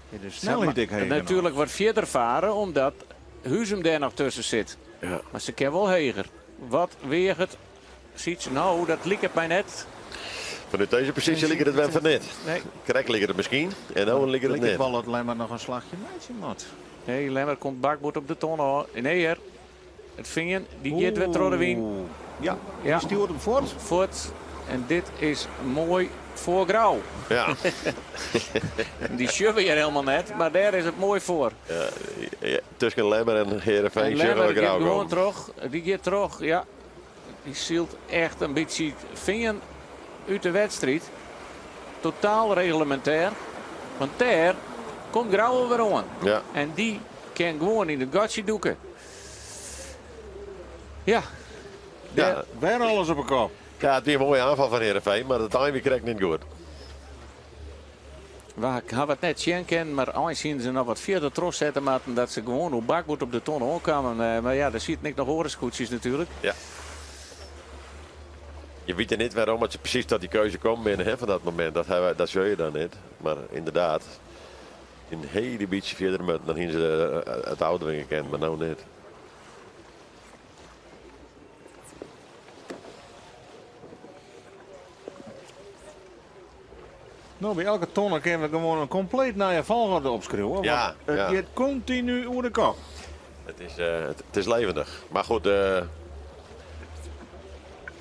De snelheid ik heen. Natuurlijk wordt verder varen omdat Huzum daar nog tussen zit. Ja. Maar ze kan wel heger. Wat weegt het? Ziet ze nou, dat liep het mij net. vanuit deze positie ligt het wel van net. Nee, Krek ligt het misschien en nou ligt het Lijkt het net. wel dat Lemmer nog een slagje meidje moet. nee Lemmer komt bakboord op de ton. hoor. Nee, hoor. Het vinger, die gaat weer door de wien. Oeh. Ja, Ja. die stuurt hem voort. Voort. En dit is mooi voor Grauw. Ja. Die sjubben hier helemaal net, maar daar is het mooi voor. Ja, tussen Lemmer en Heerenveen En zullen Lemmer we gaat grauw gewoon komen. terug. Die gaat terug, ja. Die zielt echt een beetje vinger uit de wedstrijd. Totaal reglementair. Want daar komt Grauwe weer aan. Ja. En die kan gewoon in het gatje doeken. Ja. Ja. Weer alles op de kop. Ja, het is een mooie aanval van Heerenveen, maar de timing krijgt niet goed. We hebben het net zien kennen, maar eens zien ze nog wat verder terug zetten, maar dat ze gewoon hoe bakboord op de ton aankwamen. Maar ja, daar ziet niks nog horenscootjes natuurlijk. Ja. Je weet niet waarom het ze precies tot die keuze komt binnen hè, van dat moment. Dat, dat zul je dan niet. Maar inderdaad, een hele beetje verder met, dan hebben ze het oude weer gekend, maar nou niet. Nou, bij elke tonne kunnen we gewoon een compleet naar je volgorde opschreeuwen. Ja, want het ja. gaat continu over de kop. Het is, het is levendig. Maar goed,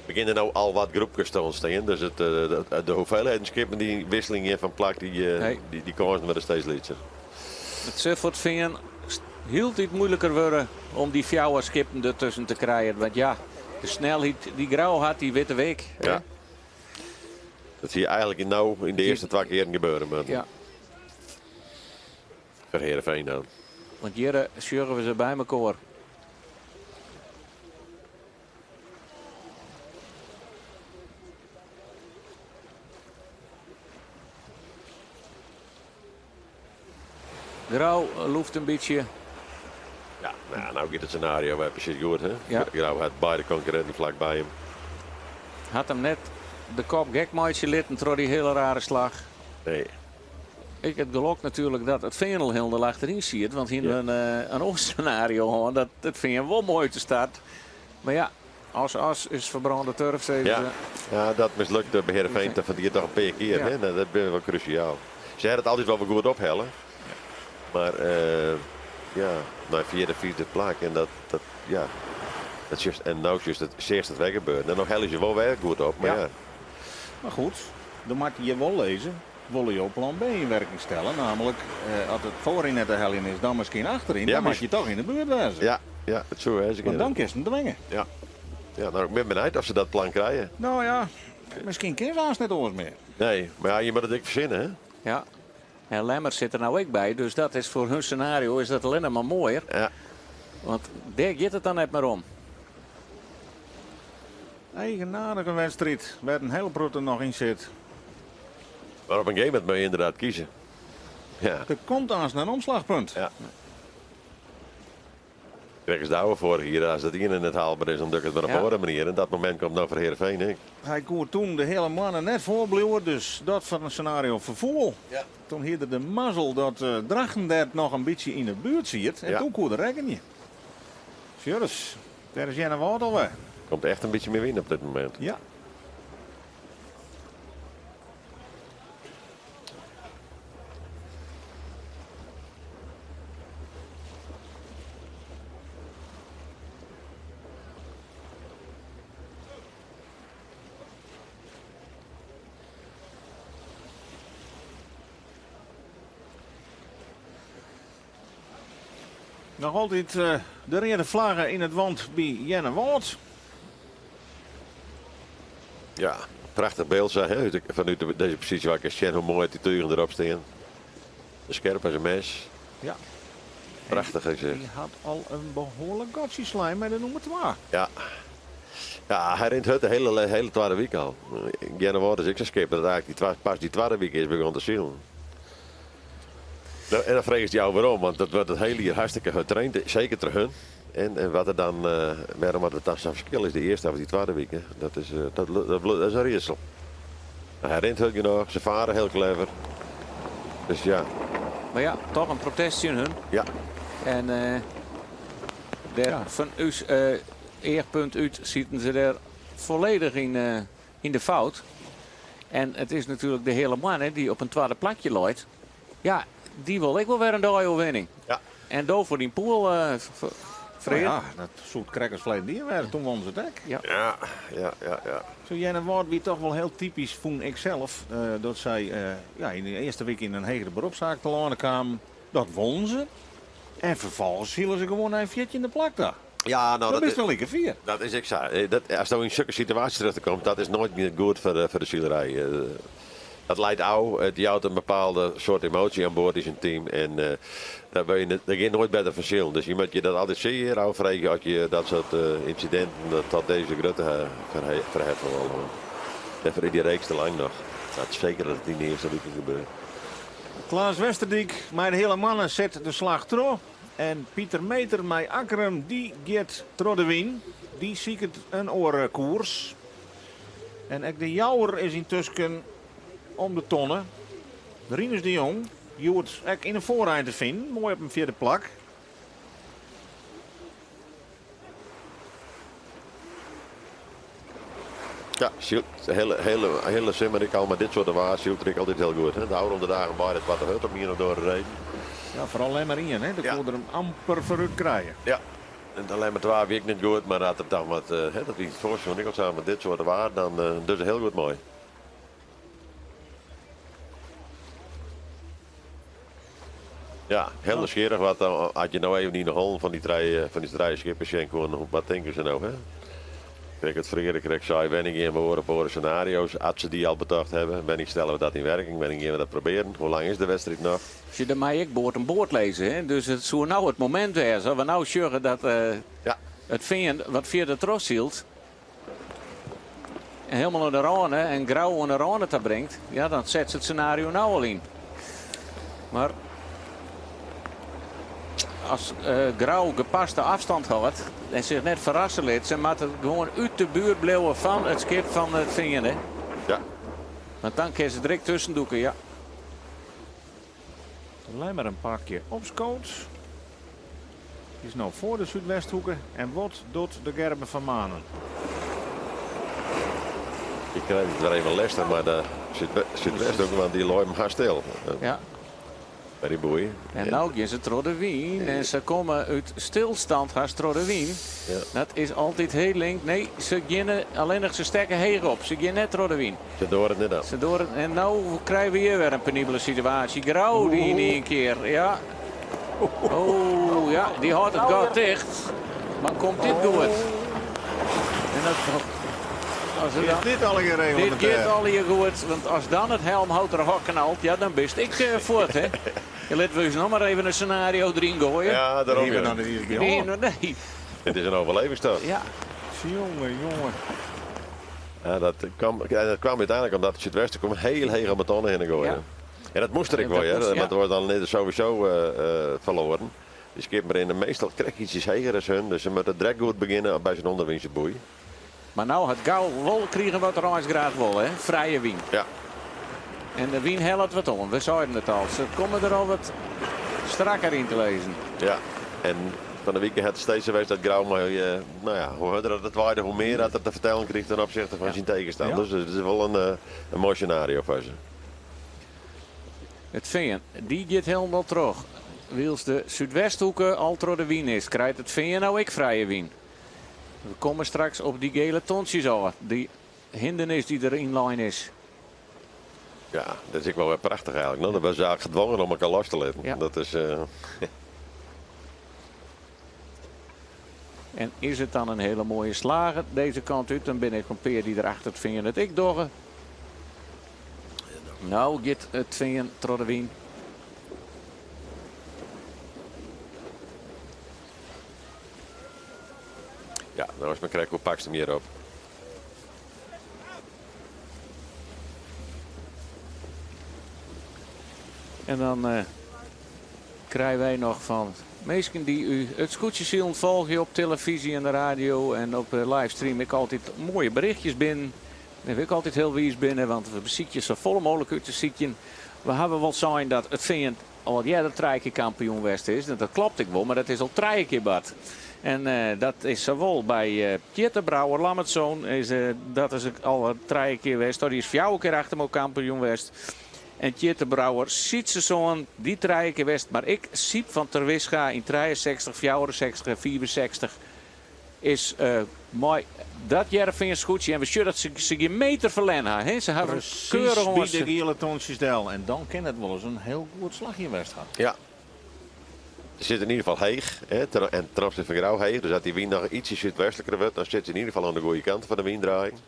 beginnen nou al wat groepjes te ontstaan. Dus de hoeveelheid skippen die wisseling in van plak, die, Nee. die kansen worden steeds lichter. Het Suffolk vingen hield het moeilijker worden om die fjouwer skippen ertussen te krijgen. Want ja, de snelheid die Grauw had, die witte week. hè? Ja. Dat zie je eigenlijk in, nou, in de eerste twee keer gebeuren. Maar Ja. Voor Heerenveen dan. Want hier sjurren we ze bij elkaar. Grauw loeft een beetje. Ja, nou, nou gaat het scenario weer precies goed. Hè? Ja. Grauw had beide concurrenten vlak bij hem. Had hem net de kop gek maatje litten door die hele rare slag. Nee. Ik het gelok natuurlijk dat het Veenel heel er achterin ziet. Want hier Ja. een oor-scenario hoor, dat het vind wel mooi te start. Maar ja, as is verbrande turf, zeiden Ja. ze. Ja, dat mislukte bij Heerenveen van die toch een paar keer. Ja. Hè? Nou, dat is wel cruciaal. Ze hadden het altijd wel weer goed ophellen. Maar ja, naar vierde, vierde plak. En dat, dat ja. Dat is juist, en nou is juist het eerst het weggebeurd. En nog hellen ze wel weer goed op. Maar Ja. ja. Maar goed, dan moet je wel lezen. Wil je op plan B in werking stellen? Namelijk, als het voorin net de helling is, dan misschien achterin. Ja, dan maar- moet je toch in de buurt wezen. Ja, ja, het zo hè. Want dan kun je ze dwingen. Ja. Ja, nou, ik ben benieuwd of ze dat plan krijgen. Nou ja, misschien kun je ze haast net oors meer. Nee, maar ja, je moet het ook verzinnen, hè? Ja. En Lemmer zit er nou ook bij, dus dat is voor hun scenario is dat alleen maar mooier. Ja. Want daar gaat het dan net maar om. Eigenaardige wedstrijd, waar een hele brood er nog in zit. Maar op een gegeven moment moet je inderdaad kiezen. Ja. Er komt aan een omslagpunt. Ja. Krekt as Douwe foarich jier, as dat iene net haalber is, dan doch ik it mar op in oare manier. En dat momint komt no foar Heerenveen ek. Hy koe toen de hele moanne net foarbliuwe, dus dat foar in senario ferfoel. Toen hie er de mazzel dat Drachten dêr noch in bytsje yn de buert siet en toen koe er rekkenje. Sjurris, dêr is Earnewâld alwer. Komt echt in bytsje mear wyn op dit momint. Ja. Noch altyd de reade flagge yn it want by Earnewâld. Ja, prachtich byld sa, hè, fanút dizze posysje waar ik sjen hoe moai dy tugen derop stean. Skerp as in mes. Ja. Prachtich is it. Dy hat al in behoarlik gatsje slein mei de nûmer twa. Ja. Ja, hy rint hurd de hiele, hiele twadde wike al. Earnewâld is ek sa'n skip dat eigentlik dy twa, pas dy twadde wike is begûn te silen. Nou, en dan fregest jou werom, want dat wurdt it hiele jier hartstikke hurd traind, seker troch hun. En, en wat der dan, wêrom dat it dan sa'n ferskil is, de earste of dy twadde wike, dat is, dat, dat, dat is in riedsel. Mar hy rint hurd genôch, se fare hiel clever. Dus ja. Mar ja, toch in protest tsjin hun. Ja. En dêr ja. fan ús eachpunt út sieten se dêr folledich yn, yn de fout. En it is natuerlik de Heale Moanne dy't op in twadde plakje leit. Ja, dy wol ek wol wer in dei oerwinning. Ja. En do foar dyn poel, Freark. Ja, dat soe it krekt as ferleden jier wêze. Toen wûnen se it ek. Ja. Ja, ja, ja, ja. Zo Earnewâld wie toch wol hiel typysk, fûn ik sels, dat sy ja, yn de earste wike yn in hegere beropssaak telâne kamen. Dat wûnen se. En ferfolgens silen se gewoan nei in fjirtjinde plak ta. Ja, no, Dan dat bist is, wel like fier. dat is ek sa. Dat, as do yn sokke situaasjes terjochte komst, dat is noait mear goed foar de silerij. Dat leit ôf, it jout in bepaalde soart emoasje oan board yn syn team en daar wurd je net, daar gean noait better fan silen. Dus je moat je dat altyd sear ôffreegje as je dat soart ynsidinten tot dizze grutte ferheffe wolle. Dêrfoar is dy reeks te lang noch. Dat is seker dat it yn de earste wike gebeurt. Klaas Westerdyk mei de Heale Moanne set de slach troch. En Pieter Meeter mei Akkrum dy giet troch de wyn. Dy siket in oare koers. En ek de Jouwer is yntusken om de tonne. Rinus de Jong hjoed ek yn 'e foarein te finen, moai op in fjirde plak. Ja, sylt, hele, hele, hele simmer ek al, mar dit soarte waar sylt er ek altyd hiel goed. Hè? De ôfrûne dagen waait it wat te hurd om ien of oare reden. Ja, foaral Lemmer ien, hè? Dêr Ja. koe er him amper foarút krije. Ja, en de Lemmer twa wie ek net goed, mar as er dan wat, hè, dat wie it foarseizoen ek al sa, mar dit soarte waar, dan docht er hiel goed mei. Ja, hiel nijsgjirrich wat as je no even yn de hollen fan dy trije, fan dy trije skippers sjen koene, wat tinke se no, hè? Krekt it Freark krekt sei, wannear gean we oar op oare senario's, as se dy al betocht hawwe, wannear stelle we dat yn werking, wannear gean we dat probearjen, hoe lang is de wedstriid noch? Sjoch, der mei ek board om board lizze, hè? Dus it soe no it momint wêze, as we no sjogge dat it Fean wat fierder trochsylt en helemaal oan de râne en Grou oan de râne ta bringt, ja, dan set se it senario no al yn. Mar as Grou gepaste afstand hâldt en sich net ferrasse lit, se moatte gewoan út de buert bliuwe fan it skip fan it Fean, hè. Want dan kinne se direkt tusken dûke, ja. Lemmer in pakje opskood. Is no foar de Súdwesthoeke. En wat docht de Gerben van Manen? Ik krij it wer even lestich mei de Súdwesthoeke, want dy lei him hast stil. By dy boei. En no gean se troch de wyn en se komme út stilstand hast troch de wyn. Dat is altyd hiel link. Nee, se geane allinnich, se stekke heech op. Se gean net troch de wyn. Se doare it net op. Se doare it, en no krije we hjir wer in penibele situaasje. Grou dy yn ien kear. Ja. Oh ja, dy hâldt it gat ticht. Mar komt dit goed? En dat, as er Is dan, dit allegear dit reglemintêr? giet allegear goed, want as dan it helmhout der hok knalt, ja, dan bist ik fuort, hè. Ja, litte we ús noch mar even in senario deryn goaie. Ja, dêrom, Even ja. dan de iedere keer Nee, hoor. nee. It is in oerlevingstocht. Ja. Jonge, jonge. Ja, dat kwam úteinlik omdat it Súdwesten kwam hiel heech om 'e tonne hinne goaien. En dat moast der ek Ja, dat wol, hear. moast, ja. Want it was dan net sowieso ferloaren. De skippen rinne meastal krekt ietsjes heger as hun, dus se moatte direkt goed begjinne by sa'n ûnderwynse boei. Mar no hat Gau wol krigen wat er eins graach wol, hè? Frije wyn. Ja. En de wyn hellet wat oan, we seiden it al. Se komme der al wat strakker yn te lizzen. Ja, en fan de wike hat it steeds sa west dat Grou mei, no ja, hoe hurder dat it waaide, hoe mear dat er te fertellen kriget ten opzichte fan syn tegenstanders. Dus it is wol in moai senario foar se. It Fean, dy giet hielendal troch. Wylst de Súdwesthoeke al troch de wyn is, krijt it Fean no ek frije wyn. We komme straks op dy gele tontsjes ôf, dy hindernis dy't der ynlein is. Ja, dat is ek wol wer prachtich eigenlik. No, dan wurde se eigentlik gedwongen om elkoar los te litten. Ja. Dat is. En is it dan in hiele moaie slager dizze kant út, dan binne ek in pear dy't der achter it Fean it ek dogge. No giet it Fean troch de wyn. Ja, no is mar krekt hoe pakst him hjir op. En dan eh, krije wy noch fan minsken dy't ús it skûtsjesilen folgje op telefyzje en de radio en op de livestream ek altyd moaie berichtjes binnen. Dêr't we ek altyd hiel wiis binne, want we besykje sa folle mooglik út te sykjen. We hawwe wol sein dat it Fean al earder trije kear kampioen west is. En dat kloppet ek wol, mar dat is al trije kear bard. En eh, dat is sawol by uh, Pieter Brouwer Lammertzoon, is, uh, dat is al trije kear west. Oh, dy is fjouwer kear achter elkoar kampioen west. En Tjitte Brouwer Sytsesoan, dy trije kear west. Mar ek Syb van Terwisga yn 63, 64 en 65 is mei dat Hearrenfean skûtsje. En we sjogge dat se, se gjin meter ferlern ha. Hè? Se hawwe keurich by de giele tontsjes del. En dan kin it wolris in hiel goed slachje west ha. Ja. Se sit yn ieder gefal heech. Hè, en ten opzichte fan Grou heech. Dus as dy wyn noch ietsje súdwestliker wurdt, dan sit se yn ieder gefal oan de goede kant fan de wyndraaiing.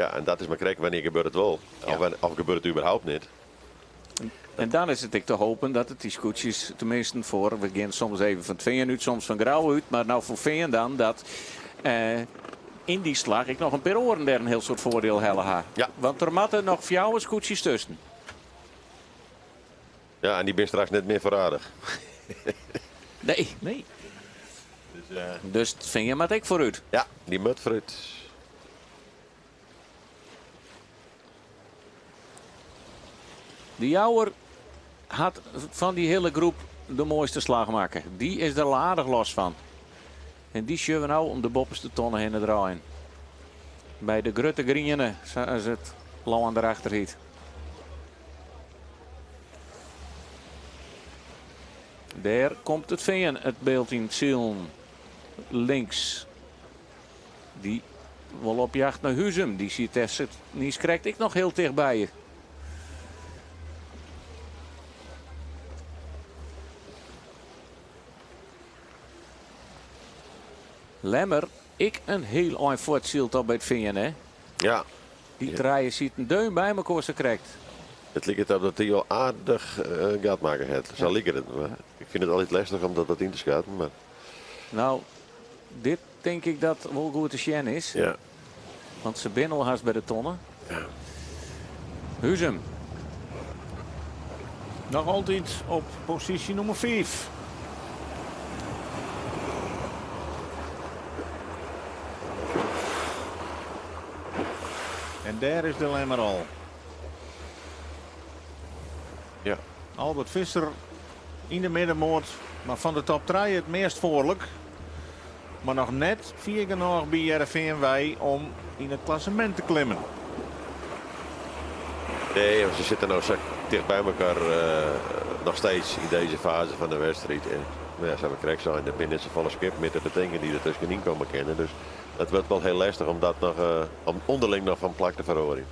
Ja, en dat is mar krekt wannear gebeurt it wol. Ja. Of, of gebeurt it überhaupt net. En dan is it ek te hopen dat it dy skûtsjes, teminsten foar, we gean soms even fan it Fean út, soms fan Grou út, mar no foar Fean dan, dat eh, yn dy slach ek noch in pear oaren dêr in hiel soad foardiel helle ha. Ja. Want der moatte noch fjouwer skûtsjes tusken. Ja, en dy binne straks net mear foarraadich. Nee. Nee. Dus, eh, Dus it Fean moat ek foarút. ja, dy moat foarút. De Jouwer hat fan dy hiele groep de moaiste slach makke. Dy is der aardich los fan. En dy sjogge we no om de boppeste tonne hinne draaien. By de grutte griene, sa as it lân derachter hyt. Dêr komt it Fean it byld yn silen. Links. Dy wol op jacht nei Huzum. Dy siet dêr niiskrekt ek noch hiel tichtby. Lemmer, ek in hiel ein fuortsyld op by it Fean, hè? Ja. Dy trije sieten deun by mekoar sa krekt. It liket op dat dy al aardich uh, gat makke hat. Sa liket it. Mar ik fyn it altyd lestich om dat wat yn te skatten. Mar... No, dit tink ik dat wol goed te sjen is. Ja. Want se binne al hast by de tonne. Ja. Huzum. Noch altyd op posysje nûmer 5. En dêr is de Lemmer al. Ja. Albert Visser yn de middenmoat, mar fan de top 3 it meast foarlik. Mar noch net fier genôch by Hearrenfean wei om yn it klassemint te klimmen. Nee, want se sitte no sa ticht by elkoar uh, noch steeds yn dizze faze fan de wedstriid. En, no ja, sa't we krekt seinen, der binne net safolle skippen mear te betinken dy't der tuskenyn komme kinne. Dus dat wurdt wol hiel lestich om dat noch, uh, om ûnderling noch fan plak te feroarjen.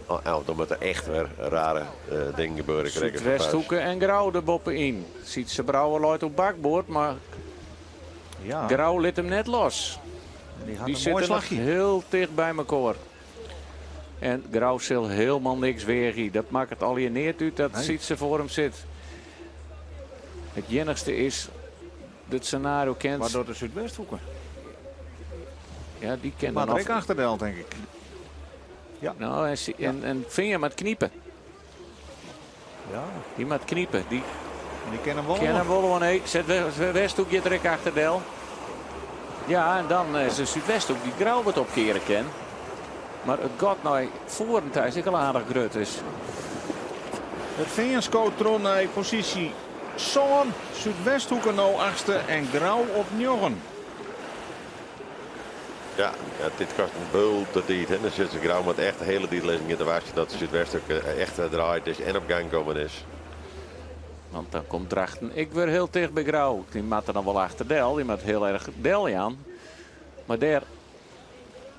Oh, oh, dan moatte der echt wer rare uh, dingen gebeure. Súdwesthoeke en Grou der boppe-yn. Sytse Brouwer leit op bakboard, mar Ja, Grou lit him net los. dy hat Dy in moai sitte noch slachje. hiel ticht by mekoar. En Grou sil hielendal niks weagje. Dat makket allegear neat út dat Nee. Sytse foar him sit. It iennichste is dat senario kent. Mar dat de Súdwesthoeke. Ja, dy kin Mar dan der ek noch. achterdel, tink ik. No, en, en, en Fean moat knipe. Ja. Dy moat knipe. Dy Die kin him wol Kin oan. him wol oan, nee. Westhoek giet der ek achter del. Ja, en dan is de Súdwesthoek dy't Grou wat opkeare kin. Mar it gat nei foaren ta is ek al aardich grut. Dus. It Fean skoot troch nei posysje sân. Súdwesthoeke no achtste en Grou op njoggen. Ja, ja, dit kostet in bulte tiid. Hè. Dan sit se Grou moat echt de hiele tiid lizzen gean te wachtsjen dat de Súdwesthoeke echt draaid is en op gang kommen is. Want dan komt Drachten ek wer hiel ticht by Grou. Dy moat der dan wol achter del. Dy moat hiel erch del jaan. Mar dêr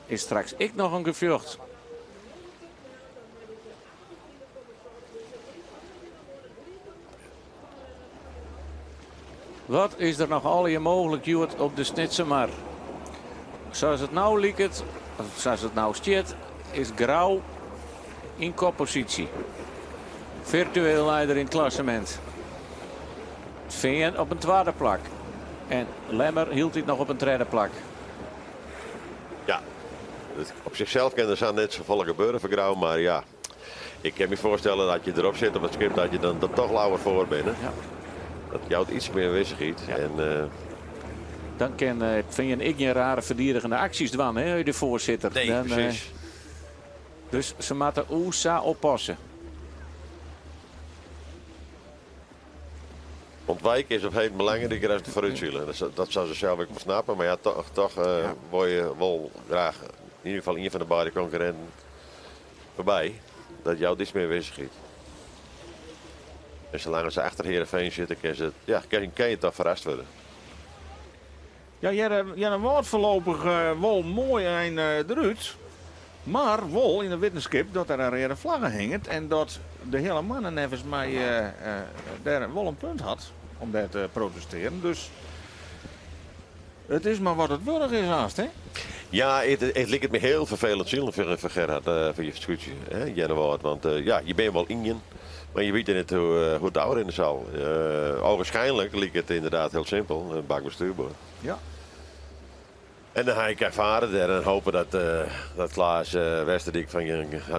is straks ek noch in gefjocht. Wat is der noch allegear mooglik hjoed op de Snitsermar? Sa as it no liket, of sa as it no stiet, is Grou yn kopposysje. Firtueel leider yn it klassemint. Fean op in twadde plak. En Lemmer hieltyd noch op in tredde plak. Ja, op sichsels kin der sa net safolle gebeure foar Grou, mar ja, ik kin my foarstelle dat je derop sitte op it skip dat je dan toch leaver foar binne. Ja. Dat jout iets mear wissichheid. Ja. En, Dan kin Fean ek gjin rare ferdigenjende aksjes dwaan, hè, de foarsitter. Nee, Dan, presys. dus se moatte oe sa oppasse. Ontwijk is op heden belangriker as foarútsilen. Dat sille se sels ek wol snappe, mar ja, toch wol je wol graach yn ieder gefal ien fan de beide konkurrinten foarby. Dat jout iets mear wissichheid. En salang't se achter Heerenveen sitte, ja, kin je toch ferrast wurde. Ja, Earnewâld foarlopich wol moai ein derút. Mar wol yn de wittenskip dat der in reade flagge hinget en dat de Heale Moanne neffens my dêr wol in punt hat om dêr te protestearjen. Dus it is mar wat it wurdich is hast, hè? Ja, it liket my hiel ferfelend silen foar Gerhard, foar je skûtsje, hè, Earnewâld. Want ja, je binne wol ien, mar je witte net hoe't it ôfrinne sil. Ogenschijnlijk liket it ynderdaad hiel simpel, in bakboard stuurboard. Ja. En dan ha ik erfaren dêr en hope dat Klaas Westerdyk fan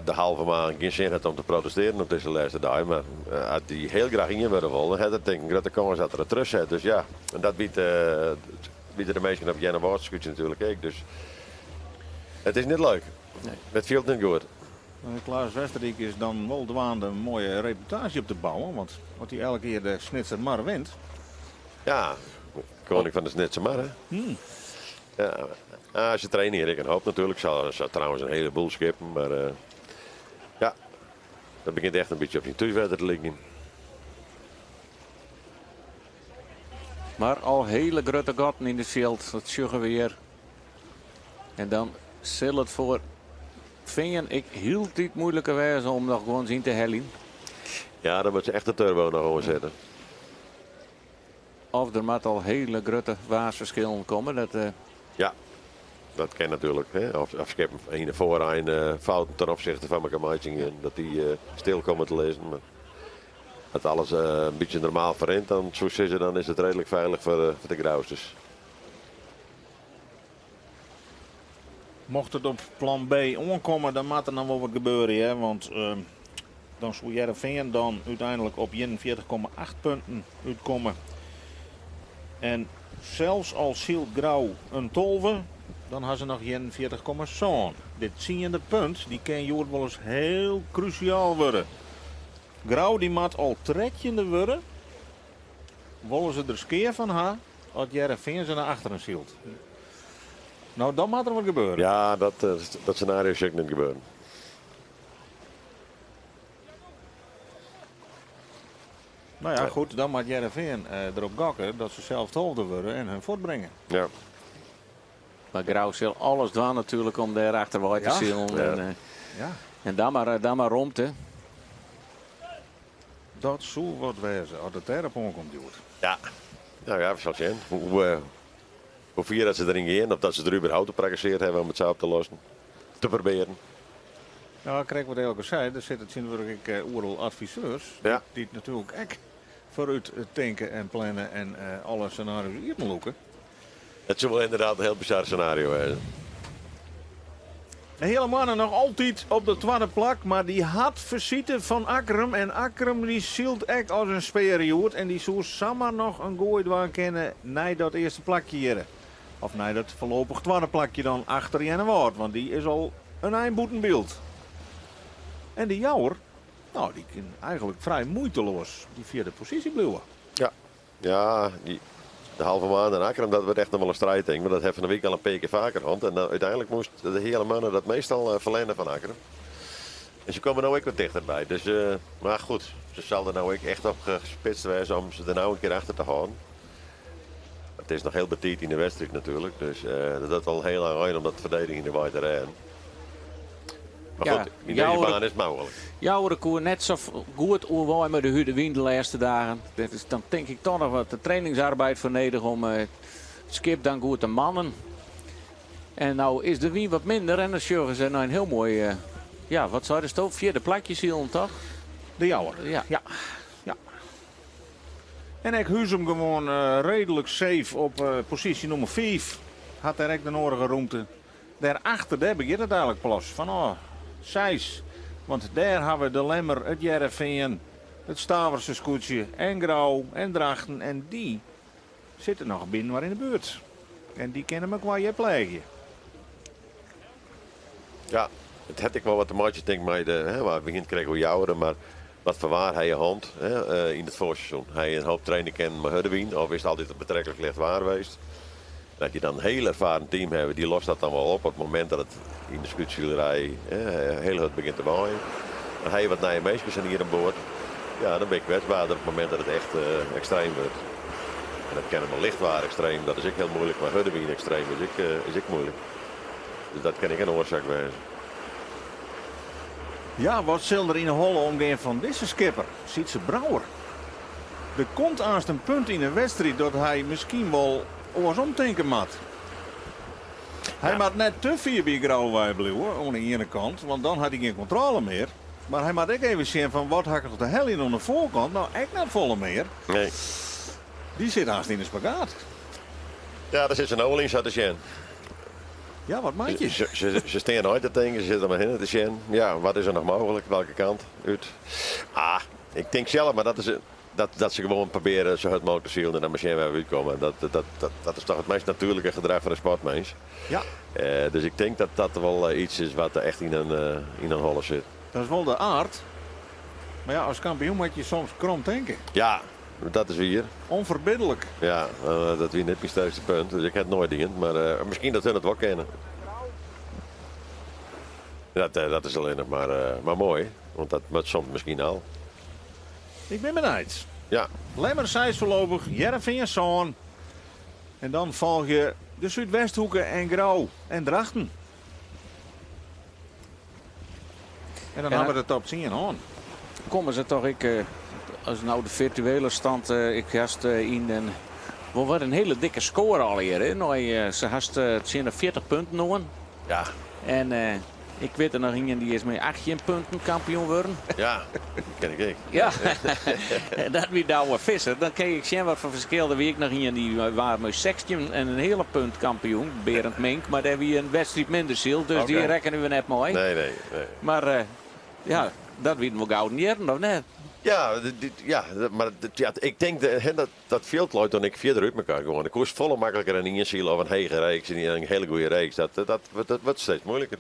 de halve maan gjin sin hat om te protestearjen op dizze lêste dei. Mar as dy hiel graach ien wurde wol, dan hat er tink ik in grutte kâns dat er it trochset. Dus ja, en dat witte de minsken op Earnewâld skûtsje natuerlik ek. Dus it is net leuk. Nee. It fielt net goed. Klaas Westerdyk is dan wol dwaande in moaie reputaasje op te bouwen, want as hy elke kear de Snitsermar wint. Ja, koning fan de Snitsermar, hè? Ja, se traine hjir ek in hoop natuerlik. Se trouwens in hiele boel skippen, mar ja, dat begjint echt in bytsje op syn thúswetter te lykjen. Mar al hiele grutte gatten yn it fjild, dat sjogge we hjir. En dan sil it foar Fean ek hieltyd muoiliker wêze om noch guons yn te heljen. Ja, dan moat se echt de turbo noch oansette. Of der moat al hiele grutte waarsferskillen komme. Dat, Ja, dat kin natuerlik. Hè? Of skippen yn de foarein fouten ten opzichte fan elkoar meitsjen en dat dy stil komme te lizzen. Mar as alles in bytsje normaal ferrint, dan soe ik sizze, dan is it reedlik feilich foar de Grousters. Mocht it op plan B oankomme, dan moat der noch wol wat gebeure, hear. Want dan soe Hearrenfean dan úteinlik op 41,8 punten útkomme. En sels al sylt Grou in 12, dan ha se noch 41,7. Dit tsiende punt dy kin hjoed wolris hiel krúsjaal wurde. Grou dy moat al trettjinde wurde. Wolle se der skea fan ha as Hearrenfean se nei achteren sylt? No, dan moat der wat gebeure. Ja, dat senario sil ek net gebeuren. Nou ja, goed, dan moat Hearrenfean derop gokke dat se sels 12e wurde en hun fuortbringe. Ja. Mar Grou sil alles dwaan natuerlik om dêr achterwei te Ja. silen. Ja. En Ja. dan mar romte. Dat soe wat wêze as it dêrop oankomt, hjoed. Ja. Nou ja, we sille sjen hoe fier dat se deryn gean, of dat se der überhaupt op prakkesearre hawwe om it sa op te lossen. Te probearjen. Nou, krekt wat Elke sei, der sitte tsjintwurdich ek oeral adviseurs Ja. dy't natuerlik ek foarút tinke en planne en alle senario's iepenlûke. It soe wol ynderdaad in hiel bizar senario wêze. De Heale Moanne noch altyd op de twadde plak, mar dy hat fersite fan Akkrum. En Akkrum dy sylt ek as in spear hjoed en dy soe samar noch in goai dwaan kinne nei dat earste plakje hjirre. Of nei dat foarlopich twadde plakje dan achter Earnewâld, want dy is al in ein bûten byld. En de Jouwer, nou dy kin eigenlik frij muoiteloas dy fjirde posysje bliuwe. Ja, ja, dy, de Halve Maen en Akkrum, dat wurdt echt noch wol in striid, tink ik. Want dat hat fan de wyk al in pear kear faker hân. En dan úteinlik moast de Heale Moanne dat meastal eh, ferlerne fan Akkrum. En se komme no ek wat tichterby. Dus, eh, mar goed, se sil der no ek echt op gespitst wêze om se der no in kear achter te hâlden. It is noch hiel betiid yn de wedstriid natuerlik, dus eh, dat docht al hiel lang ein om dat ferdedigjen derby te rêden. Mar Ja, goed, yn dizze Jouwer- baan is it mooglik. Jouwer koe net sa goed oerwei mei de hurde wyn de lêste dagen. Dat is dan tink ik toch noch wat de trainingsarbeid foar nedich om eh, it skip dan goed te mannen. En no is de wyn wat minder en dan sjogge se nei in hiel moai, eh, ja, wat seidesto, fjirde plakje silen toch? De Jouwer. Ja. Ja. Ja. En ek Huzum gewoan eh, reedlik safe op eh, posysje nûmer 5. Hat dêr ek de nedige rûmte. Dêrachter, dêr begjint it eigenlik pas. Fanôf 6. Want dêr hawwe we de Lemmer, it Hearrenfean, it Staverse skûtsje en Grou en Drachten. En dy sitte noch byinoar yn de buert. En dy kinne mekoar hjir pleagje. Ja, it hat ek wol wat te meitsjen tink mei de, hè, we hiene it krekt oer Joure, mar wat foar waar ha je hân, hè, eh, yn it foarseizoen? Ha je in hoop traine kinnen mei hurde wyn of is it altyd betreklik licht waar west? En as je dan in hiel erfaren team hawwe, dy lost dat dan wol op op it momint dat it yn de skûtsjilerij hiel hurd begjint te waaien. Dan ha je wat nije minsken sa'n jier oan board. Ja, dan bin je kwetsberder op it momint dat it echt eh, ekstreem wurdt. En dat kin mei licht waar ekstreem, dat is ek hiel muoilik, mar hurde wyn ekstreem is ek, eh, is ek muoilik. Dus dat kin ek in oarsaak wêze. Ja, wat sil der yn 'e holle omgean fan dizze skipper, Sytze Brouwer? Der komt aanst in punt yn 'e wedstriid dat hy miskien wol oars omtinke moat. Hy moat net te fier by Grou wei bliuwe oan de iene kant, want dan hat hy gjin kontrôle mear. Mar hy moat ek even sjen fan wat ha ik noch te heljen oan de foarkant, no ek net folle mear. Nee. Dy sit aanst yn de spagaat. Ja, dêr sit se no al yn sa te sjen. Ja, wat meitsje? Se, se, se stean nei te tinken, se sitte mar hinne te sjen. Ja, wat is der noch mooglik? Welke kant út? Ah, ik tink sels, mar dat is dat, dat se gewoan probearje sa hurd mooglik te silen en dan mar sjen wêr't we útkomme. Dat, dat, dat, dat is toch it meast natuerlike gedrach fan in sportmins. Ja. Dus ik tink dat dat wol iets is wat echt yn in holle sit. Dat is wol de aard. Mar ja, as kampioen moatte je soms krom tinke. Ja, dat is wier. Onverbiddelijk. Ja, dat wie net myn sterkste punt, dus ik ha it noait dien. Mar miskien dat hun it wol kinne. Dat, dat is allinnich mar, mar moai, want dat moat soms miskien al. Ik bin benijd. Ja. Lemmer 6 foarlopich, Hearrenfean 7. En dan folgje de Súdwesthoeke en Grou en Drachten. En dan hawwe we de top 10 oan. Komme se toch ek, as no de firtuele stand, ik hast yn in, wol wat in hiele dikke skoare allegear. Hè? No, se hast tsjin de 40 punten oan. Ja. En ik wit der noch ien dy is mei 18 punten kampioen wurden. Ja, ken ik ek. Ja, dat wie Douwe Visser. Dan kin ik sjen wat foar ferskil. Der wie ek noch ien dy waard mei 16 en in heale punt kampioen, Berend Mink. Mar dêr wie in wedstriid minder syld, dus dy Oké. rekkene we net mei. Nee, nee, nee. Mar ja, dat wienen wol gouden jierren, of net? Ja, ja, mar ja, ik tink hè, dat, dat fjild leit dan ek fierder út mekoar gewoan. Ik koest folle makliker in iensiler of in hege reeks, in hiele goede reeks. Dat, dat, dat wurdt steeds moeiliker.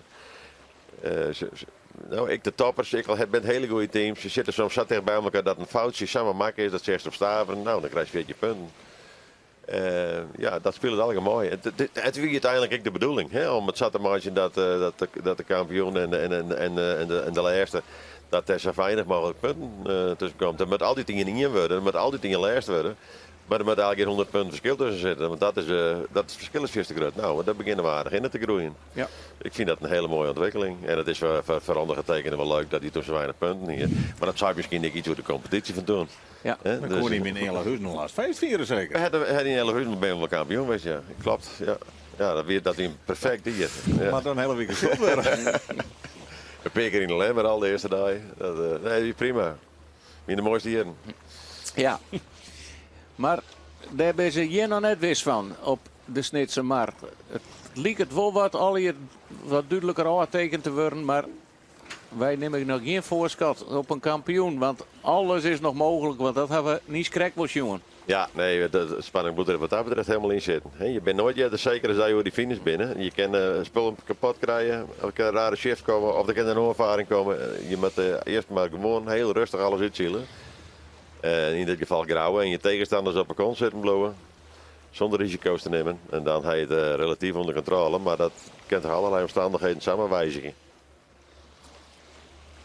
No, ek de toppers, ek al binne it hiele goede teams, se sitte soms sa ticht by mekoar dat in foutsje samar makke is, dat sechst op Staveren, no, dan krijst 14 punten. Ja, dat spilet allegear moai. It wie úteinlik ek de bedoeling, hè, om it sa te meitsjen dat, dat de kampioen en de lêste, dat der sa weinich mooglik punten tusken komt. Der moat altyd ien ien wurde, der moat altyd ien lêste wurde. Mar der moat eigenlik gjin 100 punten ferskil tusken sitte, want dat is, dat ferskil is fierste grut. No, dêr begjinne we aardich hinne te groeien. Ja. Ik fyn dat in hiele moaie ûntwikkeling. En it is foar foar ûndergetekende wol leuk dat hy toen sa weinich punten hie. Mar dat seit miskien ek iets oer de kompetysje fan toen. Ja. Hè? Dan Dus- koe hy yn Ealahuzen al hast feest fiere seker. We hadden yn Ealahuzen binne we wol kampioen west, ja. Klopt, ja. Ja, dat wie in perfekt jier. Ja. Moat dan in hiele wike syld wurde. In pear kear yn de Lemmer al de earste dei. Dat, nee, wie prima. Wiene de moaiste jierren. Ja. Mar dêr binne se hjir noch net wis fan op de Snitsermar. It liket wol wat allegear wat dúdliker ôftekend te wurden, mar wy nimme noch gjin foarskot op in kampioen, want alles is noch mooglik, want dat hawwe we niiskrekt wol sjoen. Ja, nee, de spanning bliuwt der wat dat betreft helemaal yn sitten. Je binne noait earder seker as dat je oer dy finish binne. Je kinne spullen kapot krije, of der kin in rare shift komme, of der kin in oanfaring komme. Je moatte earst mar gewoan hiel rêstich alles útsile. Yn dit gefal Grou en je tegenstanners op 'e kont sitten bliuwe. Sûnder risiko's te nimmen. En dan ha je it relatyf ûnder kontrôle, mar dat kin troch allerlei omstannichheden samar wizigje.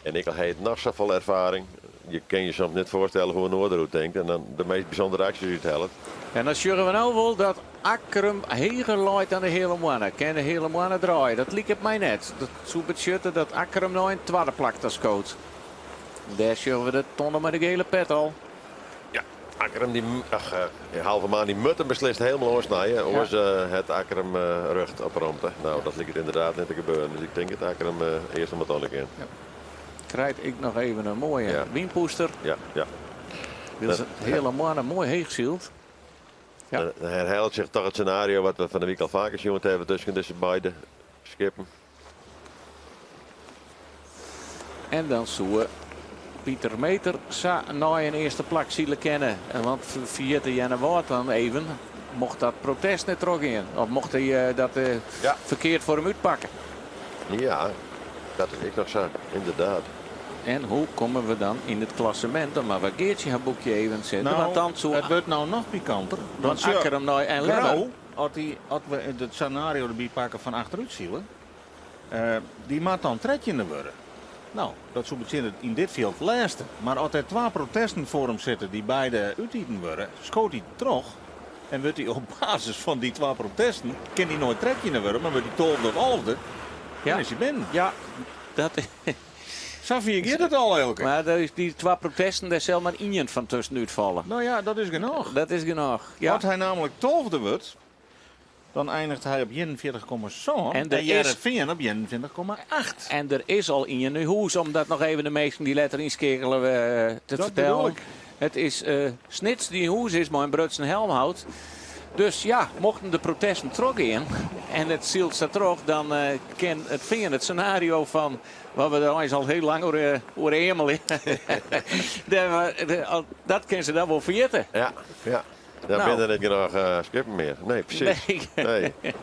En ek al ha je it noch safolle erfaring, je kinne je soms net foarstelle hoe in oar deroer tinkt en dan de meast bysûndere aksjes úthellet. En dan sjogge we no wol dat Akkrum heger leit dan de Heale Moanne. Kin de Heale Moanne draaie? Dat liket my net. Dat soe betsjutte dat Akkrum nei in twadde plak ta skoot. Dêr sjogge we de tonne mei de gele pet al. Ja, Akkrum dy, ach, Halve Maan dy moat him beslist hielendal oansnije. Oars hat Akkrum rjocht op romte. No, dat liket ynderdaad net te gebeuren. Dus ik tink dat Akkrum earst om it tonne kin. Ja. Krijt ek noch even in moaie wynpûster. Ja, ja. Wylst de Heale Moanne moai heech sylt. Ja. Dan herhellet sich toch it senario wat we fan 'e wike al faker sjoen hawwe tusken dizze beide skippen. En dan soe Pieter Meeter sa nei in earste plak sile kinne. Want ferjitte Earnewâld dan even, mocht dat protest net trochgean. Of mocht hy dat ferkeard foar him útpakke. Ja, dat is ek noch sa, ynderdaad. En hoe komme we dan yn it klassemint? Dan moatte we Geartsje har boekje even sette. No, want dan soe it wurdt no noch pikanter. Want Akkrum nei en Lemmer. Grou, as we it senario derby pakke fan achterút sile, dy moat dan trettjinde wurde. No, dat soe betsjutte yn dit fjild lêste. Mar as der twa protesten foar him sitte dy't beide útiten wurde, skoot hy troch en wurdt hy op basis fan dy twa protesten, kin hy noait trettjinde wurde, mar wurdt hy tolfde of alfde, dan is hy binnen. Ja, dat Safier giet it al, Eelke. Mar dy twa protesten, dêr sil mar ien fan tusken útfalle. No ja, dat is genôch. Dat is genôch, ja. As hy nammentlik tolfde wurdt, dan einiget hy op 41,7 En en der is Hearrenfean op 21,8. En der is al ien nei hûs, om dat noch even de minsken dy't letter ynskeakele te Dat fertellen. bedoel ik. It is Snits dy't nei hûs is mei in brutsen helmhout. Dus ja, mochten de protesten trochgean en it sylt sa troch, dan kin it Fean it senario fan wat we der eins al hiel lang oer oer eamelje, dat kin se dan wol ferjitte. Ja, ja. Dan Nou. binne der net genôch skippen mear. Nee, presys. Nee. Nee.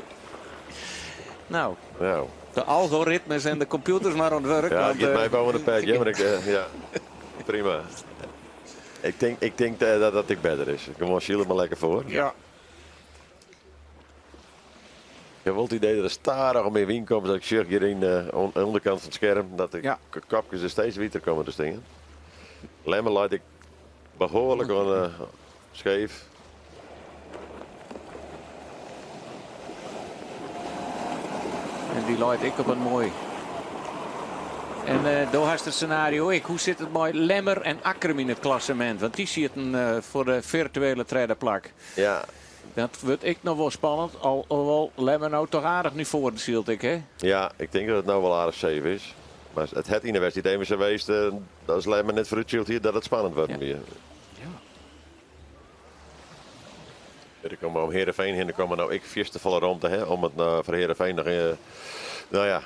Nou, Nou. de algoritmes en de kompjûters mar oan it wurk. Ja, it want, giet my boppe de pet, ja, mar ik, ja. Prima. Ik tink dat dat ek better is. Gewoan sile mar lekker foar. Ja. Ik ha wol it idee dat der stadichoan mear wyn komt. Dat ik sjoch hjir yn de ûnderkant fan it skerm dat de kopkes der steeds wieter komme te stean. Lemmer leit ek behoarlik oan skeef. En dy leit ek op in moai. En do hast it senario ek. Hoe sit it mei Lemmer en Akkrum yn it klassemint? Want dy sieten foar de firtuele tredde plak. Ja. Dat wurdt ek noch wol spannend. Alhoewol Lemmer no toch aardich nei foaren sylt ek, hè? Ja, ik tink dat it no wol aardich safe is. Mar it hat yn de wedstriid even sa west, dat as Lemmer net foarút syld hie, dat it spannend wurden wie. Ja. Der komme om Heerenveen hinne komme no ek fierste folle romte, hè, om it foar Heerenveen noch, no ja,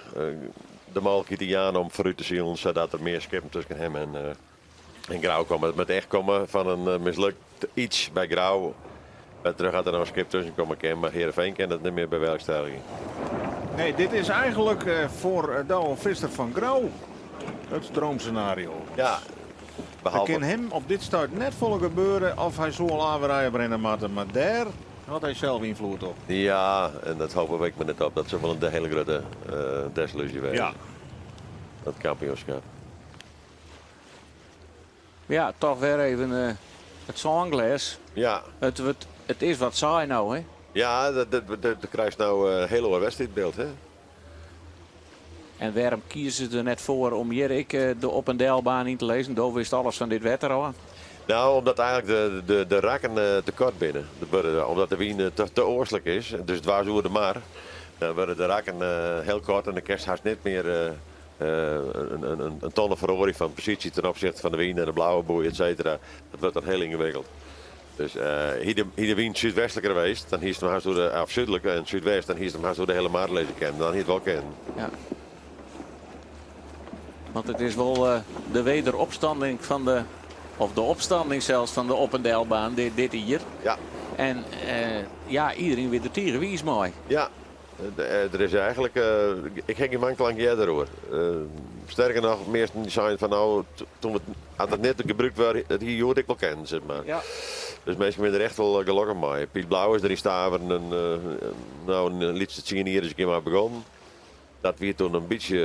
de mooglikheid te jaan om foarút te silen, sadat der mear skippen tusken him en Grou komme. It moat echt komme fan in mislukt iets by Grou, wêrtroch der noch in skip tusken komme kin, mar Heerenveen kin dat net mear bewerkstelligje. Nee, dit is eigenlik foar Douwe Visser fan Grou it droomsenario. Ja, Der behalve kin him op dit stuit net folle gebeure of hy soe al averij oprinne moatte, mar dêr hat hy sels ynfloed op. Ja, en dat hoopje ik mar net op. Dat soe wol in hiele grutte desilúzje wêze. Ja. Dat kampioenskip. Ja, toch wer even it sânglês. Ja. It wurdt, it is wat saai no, hè? Ja, dat krijst no in hiel oar wedstriidbyld, hè? En wêrom kieze se der net foar om hjir ek de op- en delbaan yn te lizzen? Do wist alles fan dit wetter ôf. Nou, omdat eigenlik de rakken te koart binne. Omdat de wyn te oastlik is, dus dwars oer de mar, dan wurde de rakken hiel koart en dan kinst hast net mear in tonne feroarje fan posysje ten opsichte fan de wyn en de blauwe boei, et cetera. Dat wurdt dan hiel yngewikkeld. Dus hie de, hie de wyn súdwestliker west, dan hiest him hast oer de, of súdlik en súdwest, dan hiest him hast oer de hele mar lizze kinnen. Dan hie it wol kinnen. Ja. Want it is wol de wederopstanding fan de, of de opstanding sels fan de op en delbaan dit, dit jier. Ja. En ja, iderien wie der tige wiis mei. Ja, der is eigenlik, ik ha gjin mankelank earder oer. Sterker noch, measten dy seinen fan no, toen it, as it net gebrûkt waard, it hie hjoed ek wol kinnen, sis mar. Ja. Dus minsken binne der echt wol gelokkich mei. Piet Blauw is der yn Staveren in, no, in lytse tsien jier is in kear mei begûn. Dat wie toen in bytsje,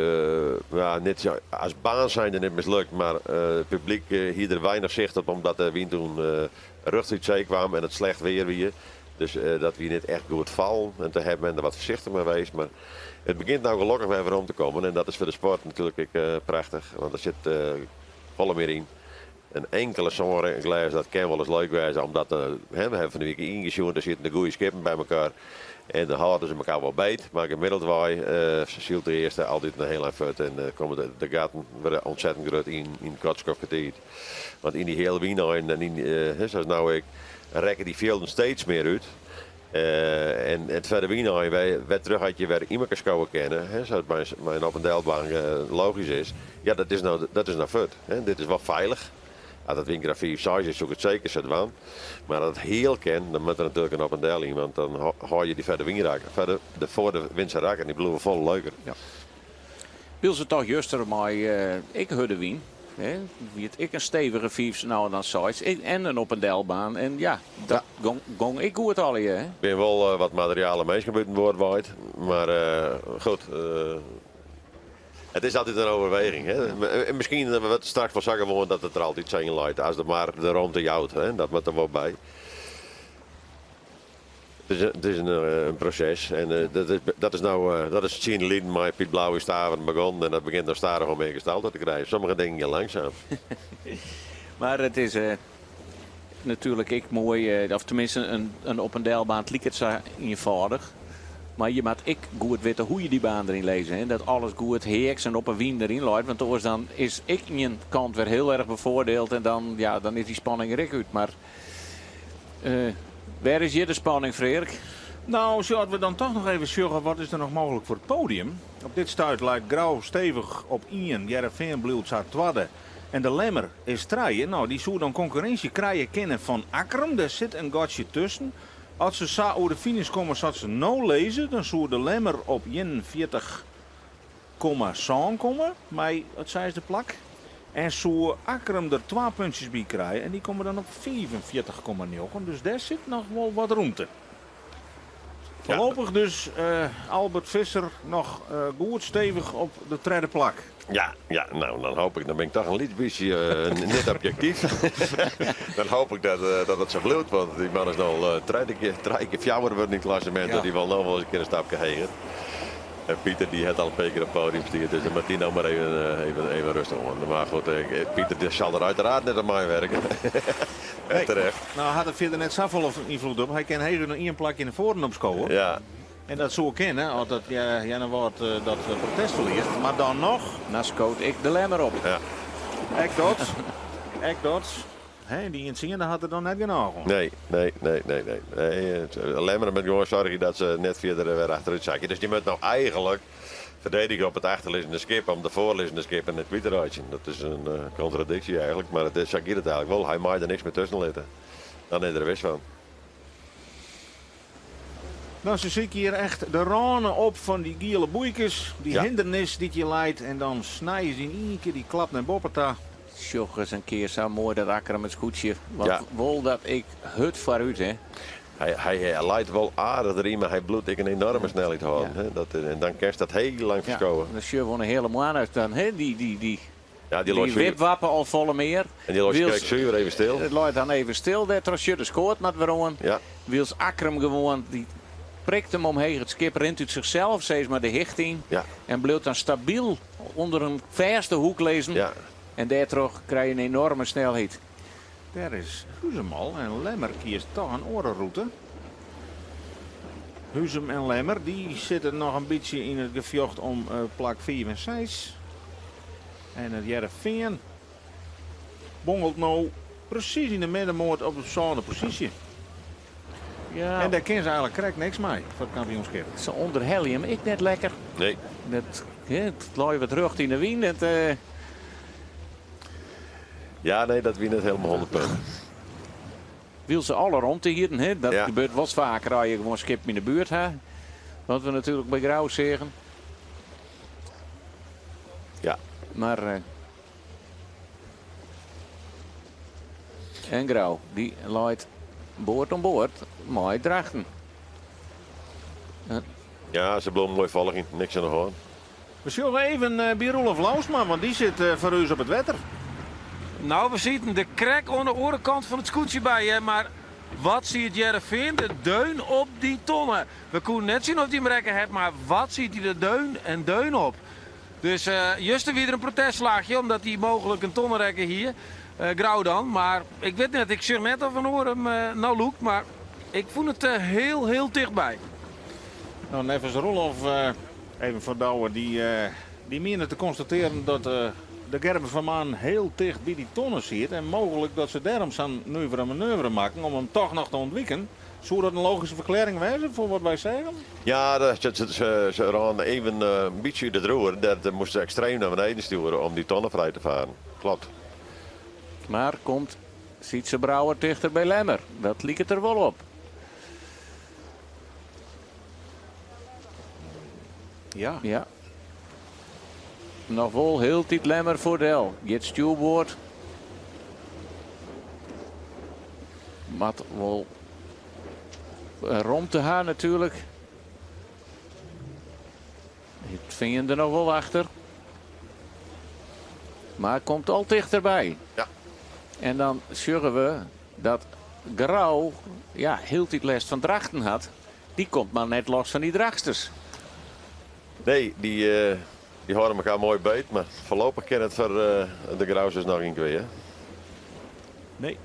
ja, net sa, as baan zijnde net mislukt, mar it publyk hie der weinich sicht op omdat de wyn toen rjocht út see kwam en it slecht weer wie. Dus dat wie net echt goed fallen en toen hat men der wat foarsichtich mei west. Mar it begjint no gelokkich wer werom te kommen en dat is foar de sport natuerlik ek prachtich, want der sit folle mear yn. In inkele sânglês, dat kin wolris leuk wêze, omdat, hè, we hawwe fan de wike yngesjoen, dêr sieten de goede skippen by elkoar en dan hâlde se elkoar wol beet. Mar gemiddeld-wei sylt de earste altyd in hiel ein fuort en komme de gatten wurde ontzettend grut yn in koart skoftke tiid. Want yn dy heale wyneinen en yn, hè, sa as no ek, rekke dy fjilden steeds mear út. En it twadde wynein wer terug at je wer yn elkoar skowe kinne, hè, sa't by in op en delbaan logysk is, ja, dat is no, dat is no fuort. Hè. Dit is wol feilich. As it wynkrêft 5, 6 is, soe ik it seker sa dwaan. Mar as it heal kin, dan moat der natuerlik in op en del yn, want dan hâld je dy foar de wynrakken, foar de, de foar de windse rakken, dy bliuwe folle leuker. Ja. Wylst it toch juster mei ek hurde wyn, hè, wie it ek in stevige 5 no en dan 6 en in op en delbaan. En ja, dat gong, gong ek goed allegear. Hè? Bin wol wat materiale minsken bûten board waait, mar goed. It is altyd in overweging. Hè. En miskien wurdt it straks wol sa gewoan dat it der altyd sa yn leit, as der mar de romte jout. Hè. Dat moat der wol by. It is in proses en dat is, dat is no, dat is tsien lyn mei Piet Blauw yn Staveren begûn en dat begjint no stadichoan mear gestalte te krijen. Sommige dingen gean langsaam. Mar it is natuerlik ek moai, of teminsten in op en delbaan, it liket sa ienfâldich. Mar je moat ek goed witte hoe je dy baan deryn lizze. Hè? Dat alles goed heaks en op 'e wyn deryn leit. Want oars dan is ek ien kant wer hiel erch befoardield en dan, ja, dan is dy spanning der ek út. Mar wêr is hjir de spanning, Freark? No, sjoch, we dan toch noch even sjogge, wat is der noch mooglik foar it podium? Op dit stuit leit Grou stevich op 1, Hearrenfean bliuwt sa twadde en de Lemmer is trije. No, dy soe dan konkurrinsje krije kinne fan Akkrum. Dêr sit in gatsje tusken. As se sa oer de finish komme sa't se no lizze, dan soe de Lemmer op 41,7 komme mei it seisde plak. En soe Akkrum der 2 puntsjes by krije en dy komme dan op 45,9. Dus dêr sit noch wol wat rûmte. Foarlopich dus Albert Visser noch goed stevich op de tredde plak. Ja, ja, no, dan hoop ik, dan bin ik toch in lyts bytsje net objektyf. Dan hoop ik dat it sa bliuwt, want dy man is no al trije kear, trije kear fjouwer wurden yn it klassemint, dat dy wol no wol ris in kear in stapke heger. En Pieter dy hat al in pear kear op it podium stien, dus dan moat dy no mar even, even, even rêstich oan. Mar goed, Pieter dy sil der uiteraard net oan meiwurkje. En terecht. No hat it fierder net safolle ynfloed op. Hy kin heger noch ien plakje nei foaren opskowe. Ja. En dat soe kinne, as dat Earnewâld dat protest ferliest. Mar dan noch. Dan skoot ek de Lemmer op. Ja. Ek dat. Ek dat. Hè, dy ien tsiende hat er dan net genôch oan. Nee, nee, nee, nee, nee. Nee, Lemmer moat gewoan soargje dat se net fierder wer achterút sakje. Dus dy moat no eigenlik ferdedigje op it achterlizzende skip om de foarlizzende skippen net kwyt te reitsjen. Dat is in kontradiksje eigenlik, mar it is, sa giet it eigenlik wol. Hy mei der niks mear tusken litte. Dan is er der wis fan. No, se sykje hjir echt de râne op fan dy giele boeikes, dy hindernis dy't hjir leit. En dan snije se yn ien kear dy klap nei boppe ta. Sjoch ris in kear sa moai dat Akkrum it skûtsje. Want wol dat ek hurd foarút, hè? Hy leit wol aardich deryn, mar hy bliuwt ek in enoarme snelheid hâlden. Hè? En dan kinst dat hiel lang ferskowe. Ja, dan sjogge we oan de heale moanne dan, hè, dy Ja, dy dy leit wipwappe al folle mear. En dy leit krekt suver even stil. It leit dan even stil, dêrtroch sjut de skoat moat wer oan. Wylst Akkrum gewoan, dy prikt him omheech, it skip rint út sichsels sis mar de hichte yn. En bliuwt dan stabyl ûnder in fêste hoek lizzen. En dêrtroch krije je in enoarme snelheid. Dêr is Huzum al en Lemmer kiest toch in oare rûte. Huzum en Lemmer dy sitte noch in bytsje yn it gefjocht om plak 5 en 6. En it Hearrenfean bongelt no. Presys yn de middenmoat op de sânde posysje. Ja. En dêr kin se eigenlik krekt niks mei foar it kampioenskip. Se ûnderhelje him ek net lekker. Nee. Dat, it lei wat rjocht yn de wyn. It, Ja, nee, dat wie net helemaal 100 punten. Wyl se alle romte hienen, hè? Dat Ja. gebeurt wol faker as je gewoan skippen yn de buert ha. Wat we natuerlik by Grou seagen. Ja. Mar en Grou, dy leit board oan board mei Drachten. Ja, se bliuwe moai folgjen, niks oan de hân. We sjogge even by Roelof Lousma, want dy sit foar ús op it wetter. Nou, we sieten der krekt oan de oare kant fan it skûtsje by, hè, mar wat siet Hearrenfean der deun op dy tonne. We koenen net sjen oft hy him rekke hat, mar wat siet hy der deun en deun op. Dus juster wie der in protestslachje omdat hy mooglik in tonne rekke hie. Grou dan, mar ik wit net, ik sjoch net of in oar him no lûkt, mar ik fûn it heel, heel tichtby. No, neffens Roelof, even foar Douwe, dy miende te konstatearjen dat de Gerben van Maan heel ticht by dy tonne siet en mooglik dat se dêrom sa'n nuvere manoeuvre makken om him toch noch te ûntwiken. Soe dat in logyske ferklearring wêze foar wat wy seagen? Ja, se rânen even in bytsje út it roer. Dêr moasten se ekstreem nei beneden stjoere om dy tonne frij te faren. Klopt. Mar komt Sytze Brouwer tichter by Lemmer? Dat liket der wol op. Ja. Ja. Noch wol hieltyd Lemmer foardel. Giet stjoerboard. Moat wol romte ha natuerlik. It Fean der noch wol achter. Mar komt al tichterby. Ja. En dan sjogge we dat Grou, ja, hieltyd lêst fan Drachten hat. Dy komt mar net los fan dy Drachtsters. Nee, dy hâlde elkoar moai beet, mar foarlopich kin it foar de Grousers noch gjin kwea. Nee.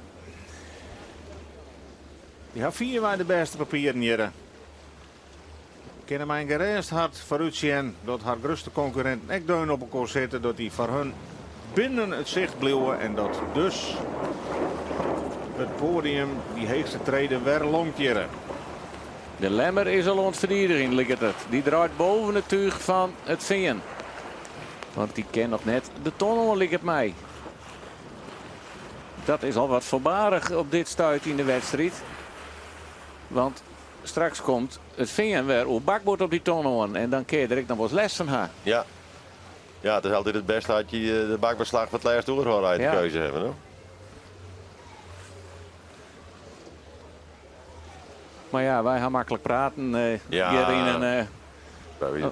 Dy ha fierwei de bêste papieren hjirre. Kinne mei in gerêst hart foarútsjen dat har grutste konkurrinten ek deun op elkoar sitte, dat dy foar hun binnen it sicht bliuwe en dat dus it poadium, dy heechste trede, wer lonkt hjirre. De Lemmer is al oan it ferdigenjen, liket it. Dy draait boven it túch fan it Fean. Want dy kin noch net de ton oan, liket my. Dat is al wat foarbarich op dit stuit yn de wedstriid. Want straks komt it Fean wer oer bakboard op dy ton oan. En dan kin je der ek noch wolris lêst fan ha. Ja. Ja, it is altyd it bêste as je de bakbeslach foar it lêst oerhâlde as je de keuze hawwe, no? Mar ja, wy ha maklik praten hjir yn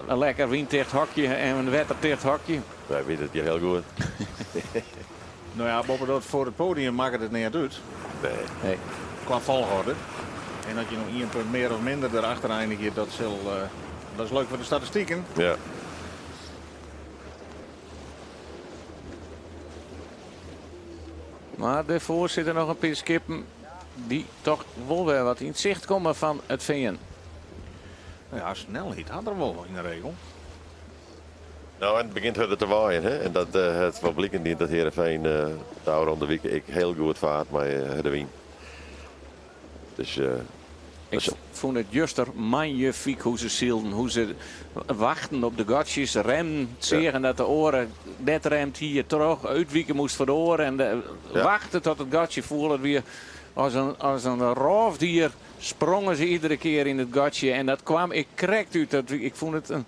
in lekker wynticht hokje en in wetterticht hokje. Wy witte it hjir hiel goed. No ja, boppedat foar it podium makket it neat út. Nee. Nee. Kwa folchoarder. En as je no ien punt mear of minder derachter einigje, dat sil, dat is leuk foar de statistiken. Ja. Mar dêrfoar sitte noch in pear skippen dy't toch wol wer wat yn it sicht komme fan it Fean. No ja, snelheid hat er wol yn de regel. No, en it begjint hurder te waaien, hè? En dat hat wol bliken dien dat Heerenveen de ôfrûne wike ek hiel goed faart mei de wyn. Dus, Ik fûn it juster manjefyk hoe se sylden, hoe se wachten op de gatsjes, remden, seagen dat de oare net remd hie, troch útwike moast foar de oare en de, wachten tot it gatsje foel. It wie as in rôfdier sprongen se iedere kear yn it gatsje en dat kwam ek krekt út. Dat, ik fûn it in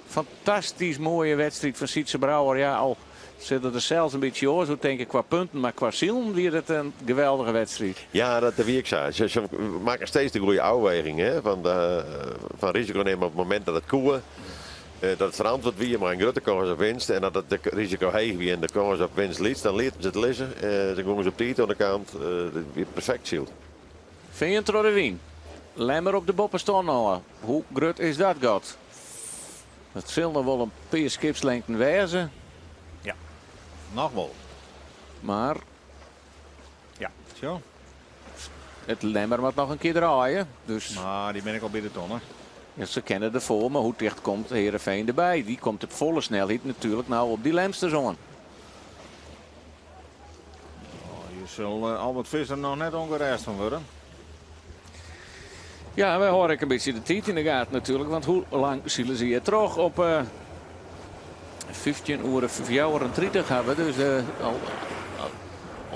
fantastysk moaie wedstriid fan Sytze Brouwer. Ja, al sit er der sels in bytsje oars oer tink ik kwa punten, mar kwa silen wie it in geweldige wedstriid. Ja, dat wie ek sa. Se makken steeds de goede ôfweging, hè, fan risiko nimme op it momint dat it koe. Dat it ferantwurd wie mei in grutte kâns op winst. En dat it risiko heech wie en de kâns op winst lyts, dan lieten se it lizze. Dan gongen se op tiid oan de kant. Dat wie perfekt syld. Fean troch de wyn. Lemmer op de boppestân ôf. Hoe grut is dat gat? Dat sil noch wol in pear skipslengten wêze. Ja, noch wol. Mar Ja, sjo. It Lemmer moat noch in kear draaie. Dus Mar dy bin ik al by de tonne. Ja, se kenne derfoar, mar hoe ticht komt Heerenveen derby? Dy komt op folle snelheid natuerlik no op dy Lemsters oan. Oh, sil Albert Visser noch net ûngerêst fan wurde. Ja, wy hâlde ek in bytsje de tiid yn de gaten natuerlik. Want hoe lang sile se hjir troch? Op 15 oere 34 hawwe we dus al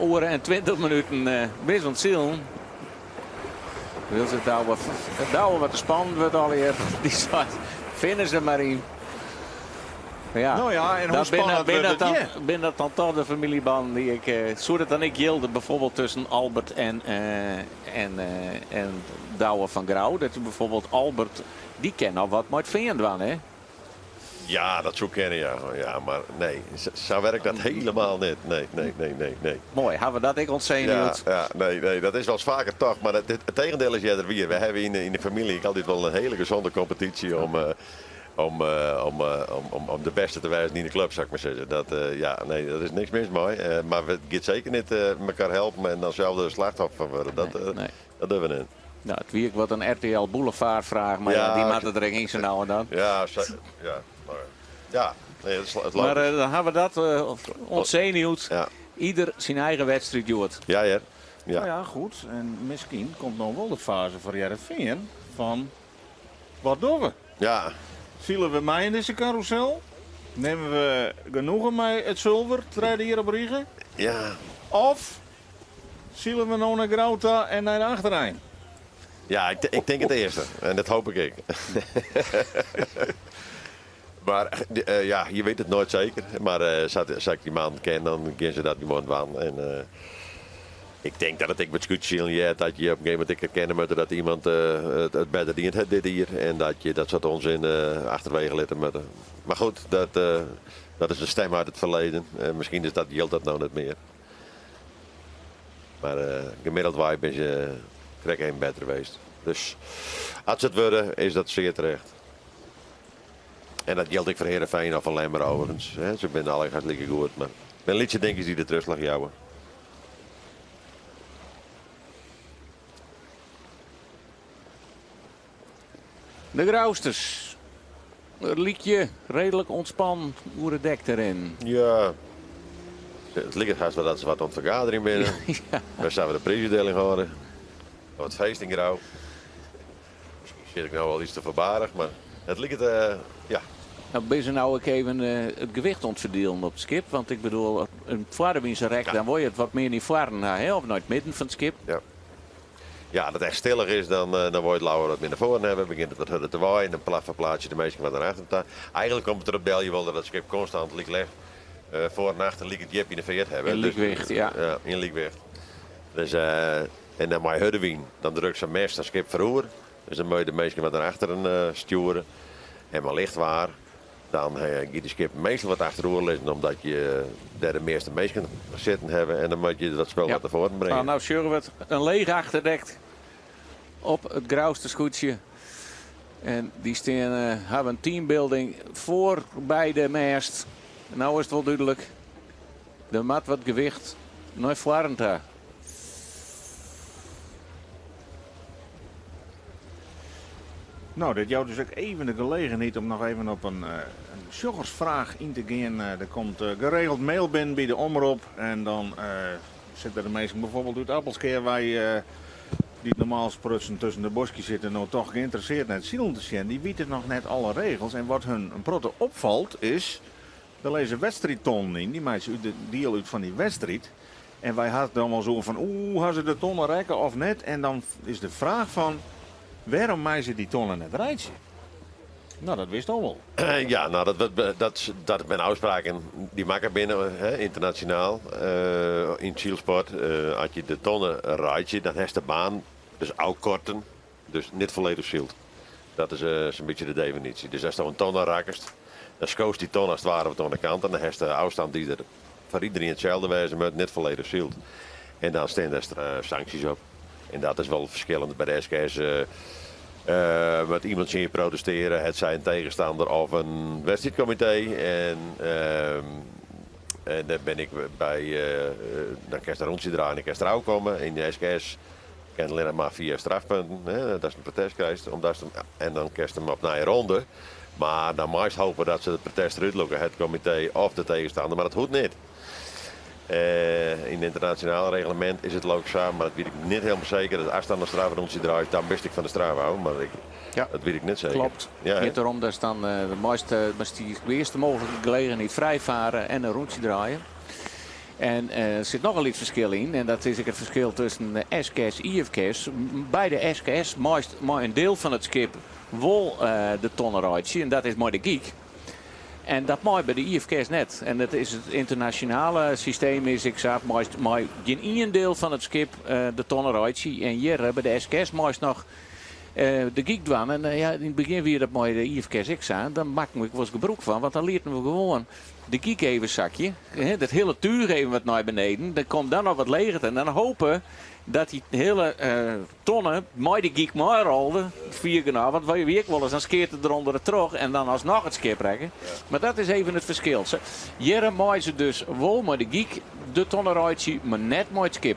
oere en 20 minuten binne se oan it silen. Wylst it Douwe wat te spannend wurdt allegear. Dy seit, finne se mar yn. Ja, Nou ja, en hoe spannend wurdt it hjir? Binne dat dan toch de familiebannen die ik... Soe dat dan ek jilde bijvoorbeeld tussen Albert en, en, en Douwe van Grou? Dat bijvoorbeeld Albert, dy kin noch wat mei it fean dwaan, hè? Ja, dat soe kinne, ja. Ja, mar nee, sa werkt dat hielendal net. Nee, nee, nee, nee, nee. Moai, hawwe we dat ek ontzenuwd? Ja, ja, nee, nee, dat is wel eens faker tocht, mar it, it tegendeel is earder wier. We hawwe yn de famylje ek altyd wol in hiele gezonde kompetysje om, om, om, om, om de bêste te wêzen yn de klup, sil ik mar sizze. Dat, ja, nee, dêr is niks mis mei. Mar we giet seker net mekoar helpen en dan sels de slachtoffer fan wurde. Dat, Nee. dat dogge we net. Nou, it wie ek wat in RTL Boulevard-fraach, mar ja, Ja, dy ik- moatte der ek yn sa no en dan. Ja, ja, mar, ja, nee, dat is it Mar logysk. dan hawwe we dat ontzenuwd. Ja. Ieder syn eigen wedstriid hjoed. Ja, hear. Ja. Nou ja, goed. En miskien komt no wol de faze foar Hearrenfean fan wat dogge we? Ja. Sile we mei yn dizze karûsel? Nimme we genoegen mei it sulver, tredde jier op rige? Ja. Of sile we no nei Grou ta en nei de achterein? Ja, ik tink it earste. En dat hoopje ik ek. Mar ja, je wit it noait seker. Mar sa't ik dy mannen ken, dan gean se dat gewoan dwaan. En ik tink dat it ek by it skûtsjesilen heart dat je op in gegeven momint ek erkenne moatte dat iemand it better dien hat dit jier. En dat je dat soart onzin achterwege litte moatte. Mar goed, dat is in stem uit het verleden. Miskien is dat, jildt dat no net mear. Mar gemiddeldwei binne se krekt even better west. Dus as se it wurde, is dat sear terecht. En dat jildt ek foar Hearrenfean of foar Lemmer overigens. Se binne allegear like goed, mar it binne lytse dinkjes dy't de trochslach jouwe. De Grousters. It lykje reedlik ûntspannen oer it dek te rinnen. Ja, it liket hast wol dat se wat oan it fergaderjen binne. Ja. Wy sille de priisútdieling hâlde. Wat feest yn Grou. Miskien sit ik no al iets te foarbarich, mar it liket, ja. Nou, binne se no ek even it gewicht oan it ferdielen op it skip? Want ik bedoel, in foarwynse rek, dan wol je it wat mear nei foaren ha, hè? Of nei it midden fan it skip. Ja. Ja, as it echt stillich is, dan wol je it leaver wat mear nei foaren hawwe. Begjint it wat hurder te waaien, dan ferplaats je de minsken wat nei achteren ta. Eigenlik komt it derop del, je wolle dat it skip konstant lyk lêst, foar en achter like djip yn de feart hawwe. In lykwicht, ja. Ja, yn lykwicht. Dus, en dan mei hurde wyn, dan drukt sa'n mêst sa'n skip foaroer. Dus dan moatte je de minsken wat nei achteren stjoere. En mei licht waar, dan giet de skip meastal wat achteroer lizzen, omdat je dêr de measte minsken sitten hawwe. En dan moat je dat spul wat nei foaren bringe. Nou, nou sjogge we it in leech achterdek op it Grouster skûtsje. En dy stean, hawwe in teambuilding foar by de mêst. Nou is it wol dúdlik. Der moat wat gewicht nei foaren ta. Nou, dit jout dus ek even de gelegenheid om noch even op in sjoggersfraach yn te gean. Der komt geregeld mail binnen by de omrop en dan sitte de minsken bijvoorbeeld út Appelskea wei, dy't normaal sprutsen tusken de boskjes sitte, no toch geïnteresseerd nei it silen te sjen. Dy witte noch net alle regels en wat hun in protte opfalt is, der lizze wedstriidtonnen yn, dy meitsje út de diel út fan dy wedstriid. En wy ha it dan wolris oer fan oeh, ha se de tonne rekke of net? En dan is de fraach fan wêrom meie se dy tonne net reitsje? Nou, dat witst al wol. Ja, nou, dat, dat, dat, dat binne ôfspraken dy't makke binne, hè, ynternasjonaal yn it sylsport. As je de tonne reitsje, dan hast de baan dus ôfkorten, dus net folledich syld. Dat is sa'n bytsje de definysje. Dus ast in tonne rakkest, dan skoost dy tonne as it ware wat oan de kant en dan hast de ôfstân dy't der foar iderien itselde wêze moat, net folledich syld. En dan stean der sanksjes op. En dat is wol ferskillend. By de SKS moat iemand tsjin je protestearje, hetsij in tegenstander of in wedstriidkomitee. En en dêr bin ik by, dan kinst in rûntsje draaie en dan kinst derôf komme. Yn de SKS kin allinnich mar fia strafpunten, hè, datst in protest krijst, omdatst him, en dan kinst him opnij ronde. Mar dan meist hope dat se it protest derút lûke, it komitee of de tegenstander, mar dat hoecht net. Yn it ynternasjonale reglemint is it leau ik sa, mar dat wit ik net hielendal seker, dat ast dan in strafrûntsje draait, dan bist ek fan de straf ôf, mar ik, Ja. dat wit ik net seker. Klopt. Ja, hè? Giet erom datst dan de meiste, moatst dy de earste mooglike gelegenheid frijfarre en in rûntsje draaie. En der sit noch in lyts ferskil yn en dat is ek it ferskil tusken de SKS, IFKS. By de SKS meist mei in diel fan it skip wol de tonne reitsje en dat is mei de gyk. En dat mei by de IFKS net. En dat is it ynternasjonale systeem is ek sa, meist mei gjin ien diel fan it skip de tonne reitsje. En hjir by de SKS meist noch de gyk dwaan. En ja, yn it begjin wie dat mei de IFKS ek sa. Dan makken we ek wolris gebrûk fan, want dan lieten we gewoan de gyk even sakje. Dat hiele túch even wat nei beneden. Dan komt dan noch wat leger en dan hope dat dy hiele tonne mei de gyk meirolde, fier genôch. Want wie ek wolris, dan skeat it derûnder it troch en dan asnoch it skip rekke. Mar dat is even it ferskil. Hjir mei se dus wol mei de gyk de tonne reitsje, mar net mei it skip.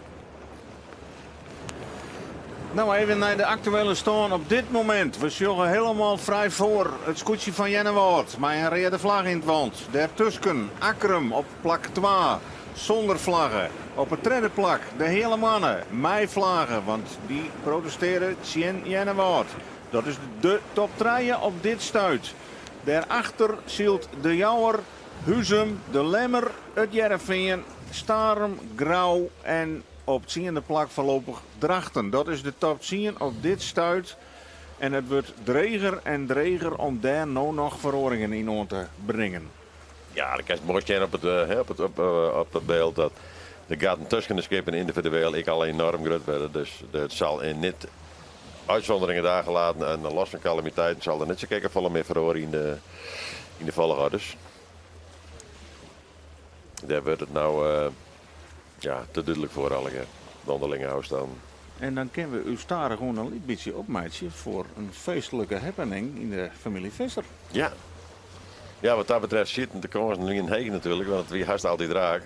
No, even nei de aktuele stân op dit momint. We sjogge hielendal frij foar it skûtsje fan Earnewâld mei in reade flagge yn it want. Dêrtusken Akkrum op plak 2 sûnder flagge. Op it tredde plak de Heale Moanne mei flagge, want dy protestearje tsjin Earnewâld. Dat is de top trije op dit stuit. Dêrachter sylt De Jouwer, Huzum, De Lemmer, It Hearrenfean, Starum, Grou en op tsiende plak foarlopich Drachten. Dat is de top tsien op dit stuit. En it wurdt dreger en dreger om dêr no noch feroaringen yn oan te bringen. Ja, dan kinst moai sjen op it, op it, op, op it byld dat de gatten tusken de skippen yndividueel ek al enoarm grut wurde. Dus it sil yn net útsûnderingen daargelaten en los fan kalamiteiten sil der net sa kekke folle mear feroarje yn de, yn de folchoarders. Dêr wurdt it no ja, te dúdlik foar allegear, de ûnderlinge ôfstannen. En dan kinne we ús stadichoan in lyts bytsje opmeitsje foar in feestlike happening yn de famylje Visser. Ja. Ja, wat dat betreft sieten de kânsen wienen heech natuerlik, want it wie hast altyd raak.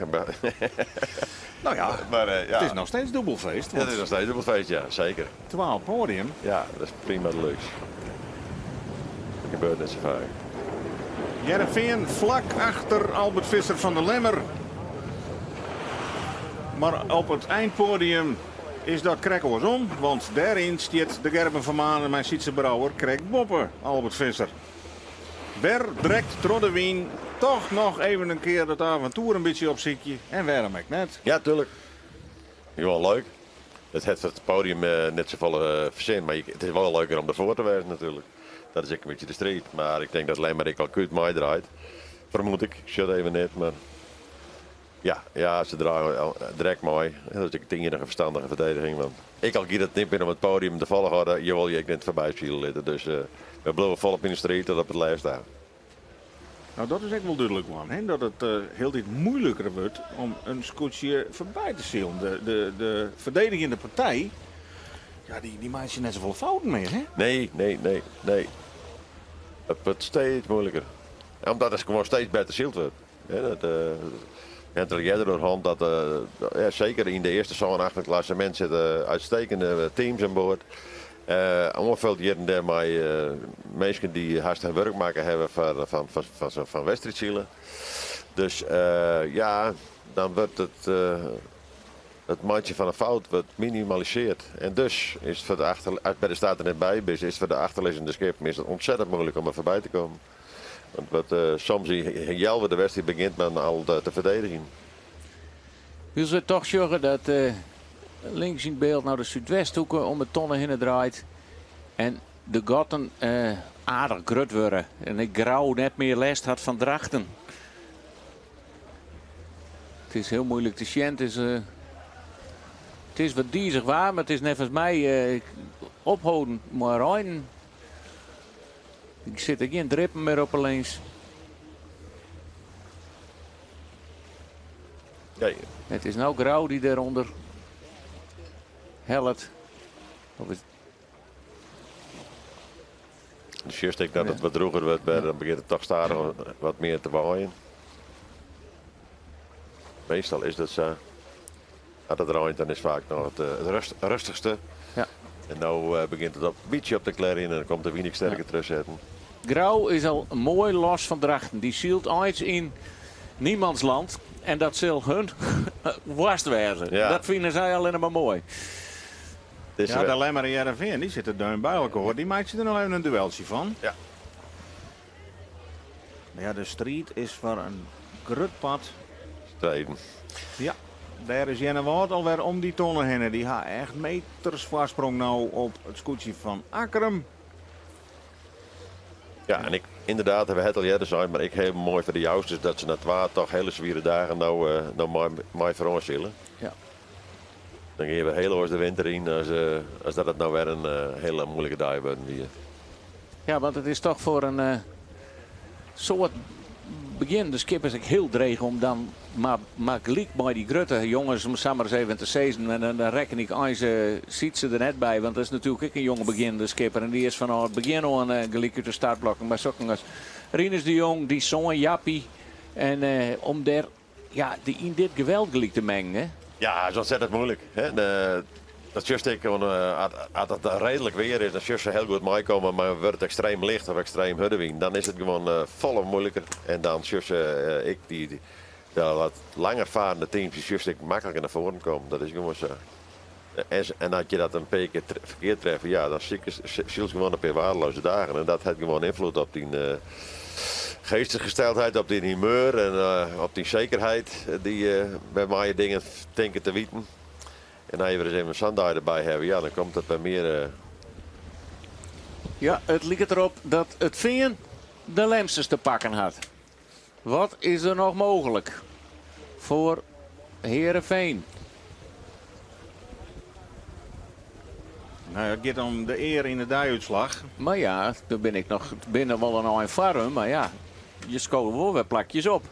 No ja, Maar, ja. it is noch steeds dûbelfeest. Ja, it is noch steeds dûbelfeest, ja, seker. Twa op poadium. Ja, dat is prima de luxe. Dat gebeurt net sa faak. Hearrenfean flak achter Albert Visser fan de Lemmer. Mar op it einpoadium is dat krekt oarsom, want dêryn stiet de Gerben van Manen mei Sytze Brouwer krekt boppe Albert Visser. Wer drekt troch de wyn toch noch even in kear dat aventoer in bytsje opsykje en wêrom ek net? Ja, tuerlik. Gewoan leuk. It hat foar it podium net safolle sin, mar it is wol leuker om derfoar te wêzen natuerlik. Dat is ek in bytsje de striid. Mar ik tink dat Lemmer ek al kút meidraait. Fermoed ik. Ik sjoch it even net, mar ja, ja, se draaie direkt mei. Dat is ek de iennige ferstannige ferdediging. Want ek al giet it net mear om it podium, de folchoarder, je wolle je ek net foarby sile litte. Dus we bliuwe folop yn de striid tot op it lêste ta. No, dat is ek wol dúdlik man, hè? Dat it hieltyd muoiliker wurdt om in skûtsje foarby te silen. De ferdedigjende partij, ja, dy meitsje net safolle fouten mear, hè? Nee, nee, nee, nee. It wurdt steeds muoiliker. Omdat it gewoan steeds better syld wurdt. Hè, dat hat der earder oer hân dat, ja, seker yn de earste sân, acht fan it klassemint sitte uitstekende teams oan board. Oanfuld hjir en dêr mei minsken dy't hast har wurk makke hawwe fan wedstriidsilen. Dus ja, dan wurdt it meitsjen fan in fout wurdt minimaliseard. En dus is it foar de achter, as by de start der net by bist, is it foar de achterlizzende skippen is it ontzettend moeilik om der foarby te kommen. Want wat, soms healwei de wedstriid begjint men al te ferdedigjen. Wylst we toch sjogge dat links yn it byld no de Súdwesthoeke om de tonne hinne draait. En de gatten aardich grut wurde. En ek Grou net mear lêst hat fan Drachten. It is hiel muoilik te sjen. It is wat dizich waar, mar it is neffens my opholden mei reinen. Der sitte gjin drippen mear op 'e lins. Nee. It is no Grou dy't dêrûnder hellet. Of is Dus sjochst ek dat it wat drûger wurdt, dan begjint it toch stadich wat mear te waaien. Meastal is dat sa. As it reint, dan is faak noch it rêstichste. Ja. En no begjint it op in bytsje op te klearjen en dan komt de wyn ek sterker terugzetten. Grou is al moai los fan Drachten. Dy sylt eins yn niemandsland. En dat sil hun woarst wêze. Ja. Dat fine sy allinne mar moai. Dizze Ja, de Lemmer en Hearrenfean, dy sitte deun by elkoar. Dy meitsje der noch even in dueltsje fan. Ja. Mar ja, de striid is foar in grut part. Streden. Ja, dêr is Earnewâld alwer om dy tonne hinne. Dy ha echt meters foarsprong no op it skûtsje fan Akkrum. Ja, en ik, ynderdaad, we ha it al earder sein, mar ek hiel moai foar de Jousters dat se nei twa toch hiele swiere dagen no, eh, no mei, mei foaroan sile. Ja. Dan gean we hiel oars de winter yn as, eh, as dat it no wer in eh, hiele muoilike dei wurden wie. Ja, want it is toch foar in eh, soad begjinnende skippers ek hiel dreech om dan mar, mar gelyk mei dy grutte jonges, om sa mar ris even te sizzen. En dan rekken ik eins eh, Sytse der net by, want dat is natuerlik ek in jonge begjinnende skipper. En dy is fanôf it begjin oan eh, gelyk út de startblokken. Mar sokken as Rinus de Jong, dy soan Jappie. En eh, om dêr ja, dy yn dit geweld gelyk te mengen, hè? Ja, dat is ontzettend moeilijk. Hè? De, dat sjochst ek, want, eh, as, as it reedlik weer is, dan sjochst se hiel goed meikomme, mar wurdt it ekstreem licht of ekstreem hurde wyn, dan is it gewoan eh, folle moeiliker. En dan sjochst se eh, ek dy, dy de wat langer farende teams, dy sjochst ek makliker nei foaren kommen. Dat is gewoan sa. En, en as je dat in pear kear ferkeard treffe, ja, dan sylst gewoan in pear waardeloze dagen. En dat hat gewoan ynfloed op dyn eh, geestesgesteldheid, op dyn humeur en eh, op dyn sekerheid dy't je wêrmei je dingen tinke te witen. En as je wer ris even sa'n dei derby hawwe, ja, dan komt dat wer mear. Eh, Ja, it liket derop dat it Fean de Lemsters te pakken hat. Wat is der noch mooglik foar Hearrenfean? Nou ja, it giet om de ear yn de deiútslach. Mar ja, dêr bin ik noch binne wol in ein foar him, mar ja, je skowe wol wer plakjes op.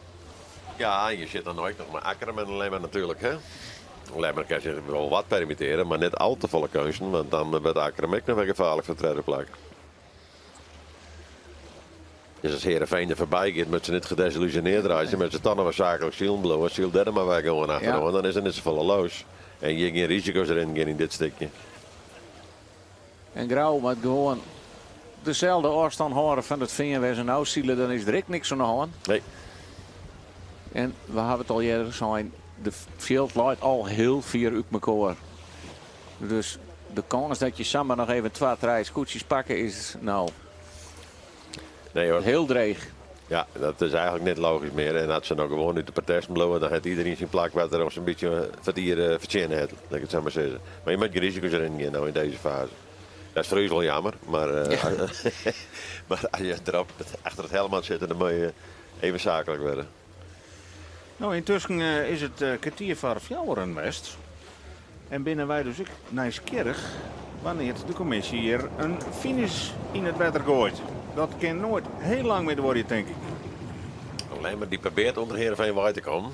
Ja, en je sit dan ek noch mei Akkrum en Lemmer natuerlik. Hè? Lemmer kin sich wol wat permittearje, mar net al te folle keunsten, want dan wurdt Akkrum ek noch wer gefaarlik foar it tredde plak. Dus as Hearrenfean der foarby giet, moat se net gedesillusioneerd reitsje, mar se toch noch wer saaklik silen bliuwe, syl dêr mar wer gewoan achteroan, dan is der net safolle los. En je gjin risiko's rinnen gean yn dit stikje. En Grou moat gewoan deselde ôfstân hâlde fan it Fean wêr se no sile, dan is der ek niks oan de hân. Nee. En we hawwe it al earder sein, de fjild leit al hiel fier út mekoar. Dus de kâns dat je samar noch even twa, trije skûtsjes pakke is no Nee hoor. hiel dreech. Ja, dat is eigentlik net logysk mear. En as se no gewoan út de protesten bliuwe, dan hat iderien syn plak wat er sa'n bytsje foar it jier eh, fertsjinne hat. Lit ik it sa mar sizze. Mar je moatte gjin risiko's rinnen gean no yn dizze faze. Dat is foar ús wol jammer, mar, eh, mar as je derop achter it helmhout sitte, dan moatte je even saaklik wurde. No, yntusken eh, is it eh, kertier foar fjouweren west. En binne wy dus ek nijsgjirrich wannear't de kommisje hjir in finish yn it wetter goait. Dat kin noait hiel lang mear duorje, tink ik. Lemmer dy probearret ûnder Hearrenfean wei te kommen.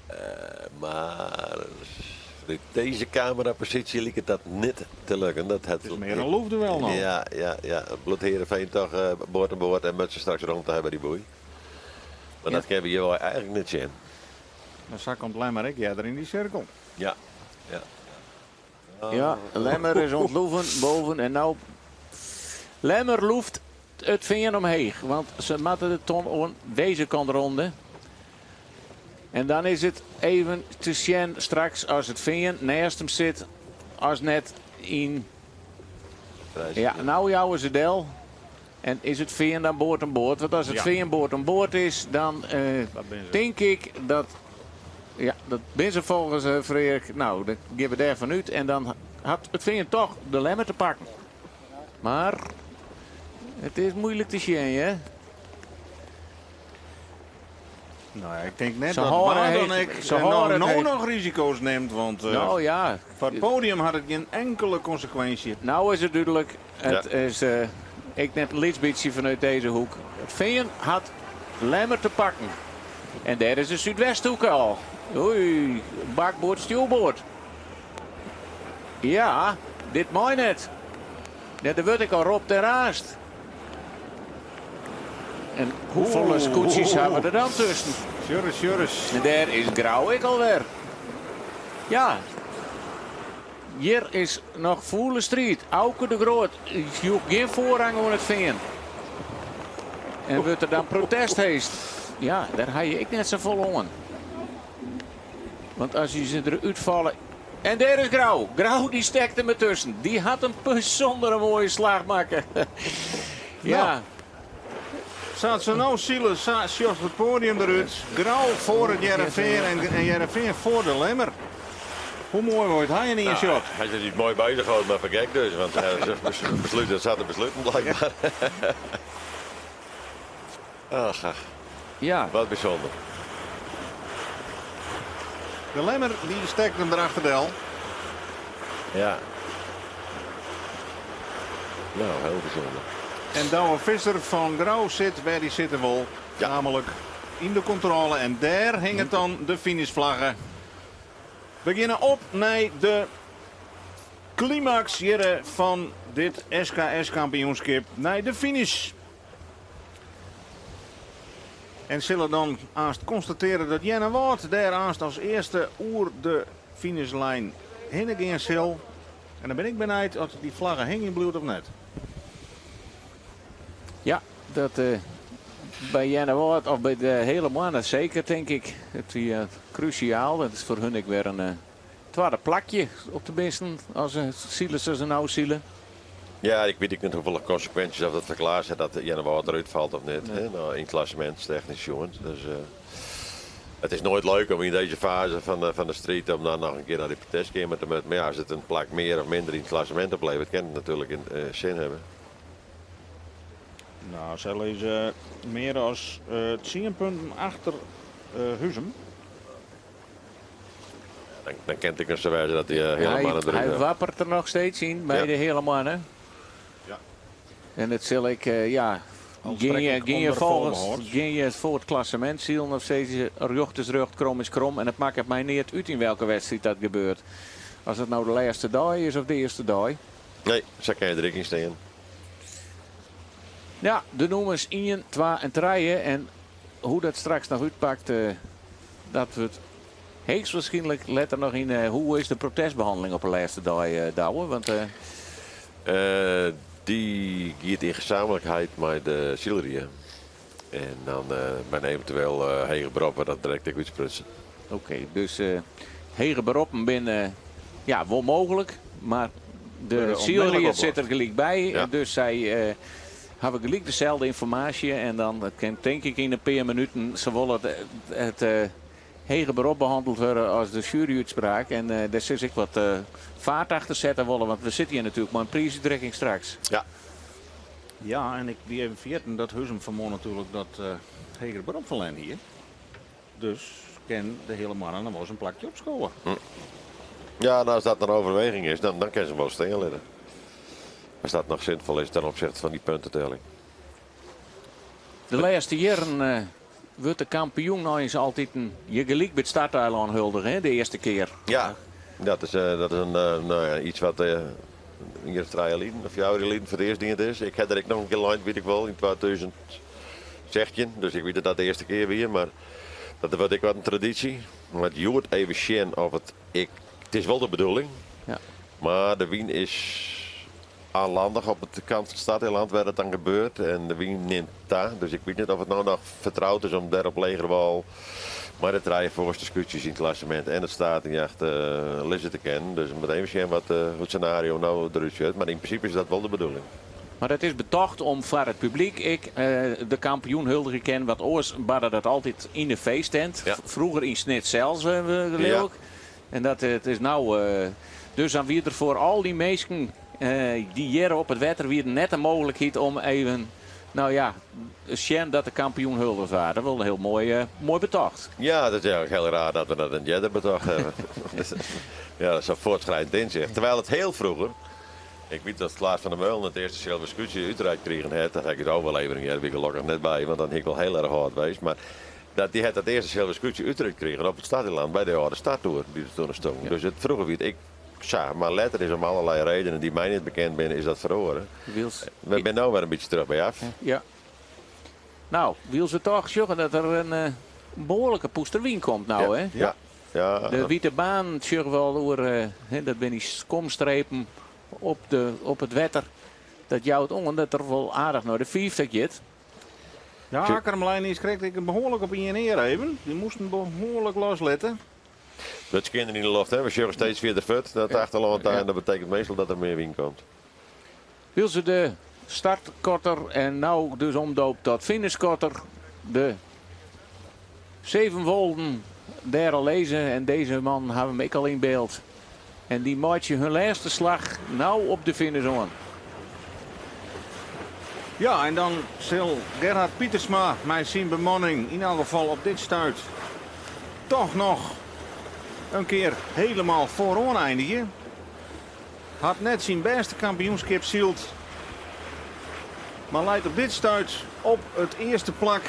Eh, mar út dizze kameraposysje liket dat net te lukken. Dat It is mear in loefduel no. Ja, ja, ja. Bliuwt Hearrenfean toch eh, board oan board en moat se straks romte hawwe by dy boei. Mar dat kinne we hjir wol eigentlik net sjen. Mar sa komt Lemmer ek earder yn dy sirkel. Ja, ja. Ja, Lemmer is oan it loeven boven en no Lemmer loeft it Fean omheech, want se moatte de ton oan dizze kant ronde. En dan is it even te sjen straks as it Fean neist him sit, as net yn. Ja, no jouwe se del. En is it Fean dan board oan board? Want as it Ja. Fean board oan board is, dan eh, Dat binne se. tink ik dat. Ja, dat binne se folgens uh, Freark. No, dan gean we dêrfan út. En dan hat it Fean toch de Lemmer te pakken. Mar it is muoilik te sjen, hè? No ja, ik tink net Se dat hâlde wa dan heech. ek Se no, hâlde it no heech. noch risiko's nimt, want eh, No ja, foar it poadium hat it gjin inkelde konsekwinsje. no is it dúdlik. It Ja. is eh, ek net in lyts bytsje fanút dizze hoek. It Fean hat Lemmer te pakken. En dêr is de Súdwesthoeke al. Oei, bakboard, stjoerboard. Ja, dit mei net. Net, dêr wurdt ek al ropt en raasd. En hoefolle skûtsjes hawwe we der dan tusken? Sjurris, sjurris. En dêr is Grou ek alwer. Ja. Hjir is noch fûle striid. Auke de Groot joech gjin foarrang oan it Fean. En wurdt der dan protest heest. Ja, dêr ha je ek net safolle oan. Want as je se der útfalle. En dêr is Grou. Grou dy stekt him dertusken. Dy hat in bysûndere moaie slach makke. Ja. Nou, sa't se no sile, sa sjocht it poadium derút. Grou foar It Hearrenfean en Hearrenfean foar De Lemmer. Hoe moai wol it ha yn ien shot? Hy is ús moai bezig hâlden, mar foar gek dus, want se beslute sa te besluten blykber. Ach, ach. Ja. Wat bysûnder. De Lemmer dy stekt him derachter del. Ja. Nou, hiel bysûnder. En Douwe Visser fan Grou sit wêr hy sitte wol. Ja. Namelijk yn de kontrôle. En dêr hinget dan de finishflagge. We geane op nei de klimaks hjirre fan dit SKS-kampioenskip. Nei de finish. En sille dan aanst konstatearje dat Earnewâld dêr aanst as earste oer de finishlijn hinne gean sil. En dan bin ik benijd oft dy flagge hingjen bliuwt of net. Ja, dat by Earnewâld of by de Hele Moanne seker, tink ik. It wie krúsjaal. Dat is foar hun ek wer in twadde plakje op de bisten as se sile sa't se no sile. Ja, ik wit ek net hoefolle konsekwinsjes oft dat foar Klaas hat dat Earnewâld derút falt of net. Hè? Nou, yn it klassemint technysk sjoen. Dus it is noait leuk om yn dizze faze fan de striid om dan noch in kear nei dy protestkeamer te moatten. Mar ja, as it in plak mear of minder yn it klassemint opleveret, kin it natuerlik in sin hawwe. Nou, sy lizze mear as tsien punten achter Huzum. Dan kin it ek noch sa wêze dat dy Hele Moanne derút. Hy wapperet der noch steeds yn by de Hele Moanne. Ja. En it sil ek, ja, gean je, gean je folgens, gean je foar it klassemint silen of sizze je rjocht is rjocht, krom is krom en it makket my neat út yn welke wedstriid dat gebeurt. As it no de lêste dei is of de earste dei. Nee, sa kin je der ek yn stean. Ja, de nûmers ien, twa en trije en hoe dat straks noch útpakt, dat wurdt heechstwaarskynlik letter noch yn. Hoe is de protestbehanneling op de lêste dei, Douwe? Want, Dy giet yn gezamenlijkheid mei de sylrie. En dan by in eventueel heger berop wurdt dat direkt ek útsprutsen. Oké, dus hege beroppen binne ja, wol mooglik, mar de sylrie sit der gelyk by. Dus sy hawwe gelyk deselde ynformaasje en dan kin tink ik yn in pear minuten sawol it heger berop behanneld wurde as de sjueryútspraak. En dêr sis ik wat faart achter sette wolle, want we sitte hjir natuerlik mei in priisútrikking straks. Ja. Ja, en ik wie even ferjitten dat Huzum fanmoarn natuerlik dat heger berop ferlern hie. Dus kin de Hele Moanne noch wolris in plakje opskowe. Ja, en as dat in overweging is, dan kin se him wol stean litte. As dat noch sinfol is ten opzichte fan dy puntetelling. De lêste jierren wurdt de kampioen eins altiten hjir gelyk by it starteilân huldige, hè, de earste kear. Ja, dat is, dat is in, nou ja, iets wat in jier of trije lyn of fjouwer jier lyn foar it earst dien is. Ik ha der ek noch in kear lein, wit ik wol, yn 2016. Dus ik wit dat dat de earste kear wie, mar dat wurdt ek wat in tradysje. Moat hjoed even sjen oft it ek, it is wol de bedoeling, Ja. mar de wyn is aanlandig op de kant fan it starteiland wêr't it dan gebeurt en de wyn nimt ta. Dus ik wit net oft it no noch fertroud is om dêr op legerwâl mei de trije foarste skûtsjes yn it klassemint en it Statenjacht lizze te kinnen. Dus we moatte even sjen wat hoe't it senario no derút sjocht. Mar yn prinsipe is dat wol de bedoeling. Mar it is betocht om foar it publyk ek de kampioen huldigje kin, want oars barde dat altyd yn de feesttent. Froeger yn Snits sels, leau ik. En dat it is no dus dan wie der foar al dy minsken dy't hjir op it wetter wienen net de mooglikheid om even, no ja, sjen dat de kampioen huldige waard. Dat wol in hiel moai, moai betocht. Ja, dat is eigenlijk heel raar dat we dat net earder betocht hawwe. Ja, dat is zo'n voortschrijdend inzicht. Terwijl het heel vroeger, ik weet dat Klaas van der Meulen it earste silveren skûtsje útrikt krigen hat, dat ha ik út overlevering heard, wie ik gelokkich net by, want dan hie ik wol hiel erch âld west. Mar dat dy hat dat earste silveren skûtsje útrikt krigen op it Starteilân by de âlde starttoer dy't der toen stong. Dus it froeger wie it ek sa, mar letter is om allerlei redenen dy't my net bekend binne, is dat feroare. We binne no wer in bytsje terug by af. Ja. No, wylst we toch sjogge dat der in behoarlike pûster wyn komt no, hè? Ja. Ja. De wite baan sjogge we al oer, hè, dat binne dy skomstrepen op it wetter. Dat jout oan dat der wol aardich nei de 50 giet. Ja, Akkrum lei niiskrekt ek behoarlik op ien ear even. Dy moasten behoarlik loslitte. Dat skean der yn de loft, hè. We sjogge steeds fierder fuort nei it achterlân ta en dat betekent meastal dat der mear wyn komt. Wylst se de startkotter en no dus omdoopt tot finishkotter. De Sevenwolden dêr al lizze en dizze mannen hawwe him ek al yn byld. En dy meitsje hun lêste slach no op de finish oan. Ja, en dan sil Gerhard Pietersma mei syn bemanning yn elk gefal op dit stuit toch noch in kear hielendal foaroan eindigje. Hat net syn bêste kampioenskip syld, mar leit op dit stuit op it earste plak.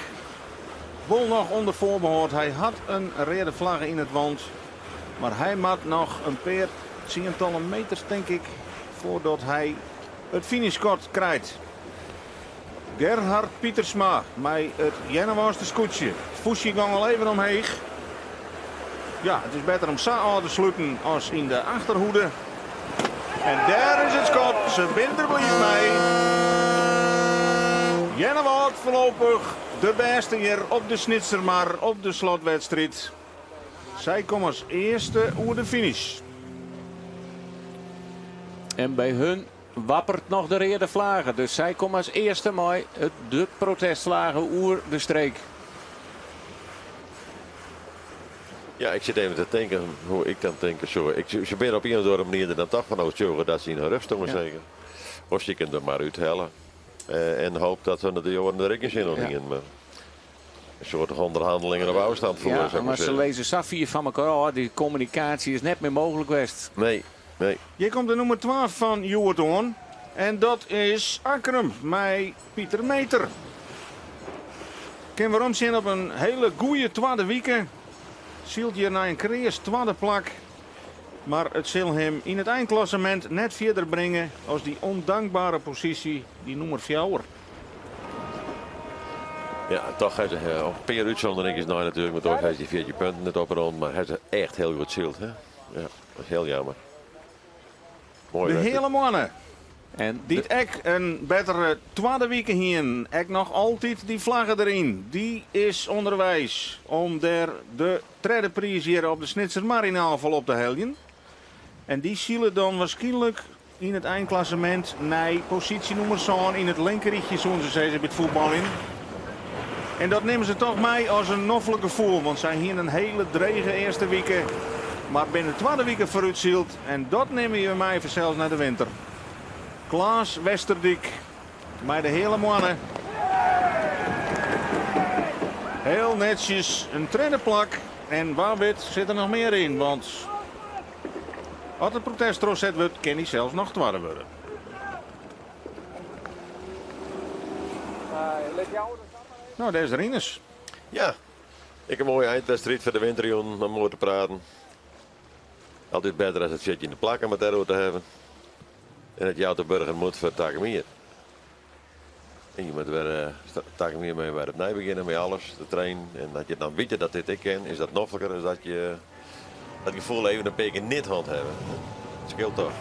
Wol noch ûnder foarbehâld, hy hat in reade flagge yn it want, mar hy moat noch in pear tsientallen meters, tink ik, foardat hy it finishskot krijt. Gerhard Pietersma mei it Earnewâldster skûtsje. It fûstje gong al even omheech. Ja, it is better om sa ôf te sluten as yn de achterhoede. En dêr is it skot. Se binne der bliid mei. Earnewâld foarlopich de bêste hjir op de Snitsermar op de slotwedstriid. Sy komme as earste oer de finish. En by hun wapperet noch de reade flage. Dus sy komme as earste mei de protestflage oer de streek. Ja, ik sit even te tinken hoe't ik dan tinke soe. Se binne op ien of oare manier der dan toch fan oertsjûge dat se yn har rjocht steane, seker. Of se kinne der mar úthelle. En hoop dat se de oaren der ek gjin sin oan hienen. Mar in soart ûnderhannelingen op ôfstân fiere, Ja, sil ik mar mar se sizze. lizze sa fier fan elkoar ôf, dy kommunikaasje is net mear mooglik west. Nee, nee. Hjir komt de nûmer 2 fan hjoed oan. En dat is Akkrum mei Pieter Meeter. Kin weromsjen op in hiele goede twadde wike. Sylt hjir nei in kreas twadde plak. Mar it sil him yn it einklassemint net fierder bringe as dy ûndankbere posysje, dy nûmer 4. Ja, toch ha se op in pear útsûnderingjes nei natuerlik, want oars ha se dy 14 punten net oprûn. Mar ha se echt hiel goed syld, hè? Ja, dat is hiel jammer. Moai De wedstriid. Heale Moanne, En dy't ek in bettere twadde wike hienen, ek noch altyd dy flagge deryn. Dy is ûnderweis om dêr de tredde priis hjir op de Snitsermar yn elk gefal op te heljen. En dy sile dan waarskynlik yn it einklassemint nei posysje nûmer sân yn it linkerrychje, soene se sizze by it fuotbaljen. En dat nimme se toch mei as in noflik gefoel, want sy hienen in hiele drege earste wike, mar binne de twadde wike foarút syld en dat nimme je mei fansels nei de winter. Klaas Westerdyk mei de Heale Moanne. Hiel netsjes in tredde plak en wa wit sit der noch mear yn, want as it protest trochset wurdt, kin hy sels noch twadde wurde. No, dêr is Rinus. Ja, ek in moaie eindwedstriid foar de winterjûn om oer te praten. Altyd better as it 14e plak om it dêroer te hawwen. En it jout de burger moed foar takom jier. En je moatte wer takom jier mei wer opnij begjinne mei alles, te trainen. En dat je dan witte dat dit ek kin, is dat nofliker as dat je dat gefoel even in pear kear net hân hawwe. Dat skeelt toch.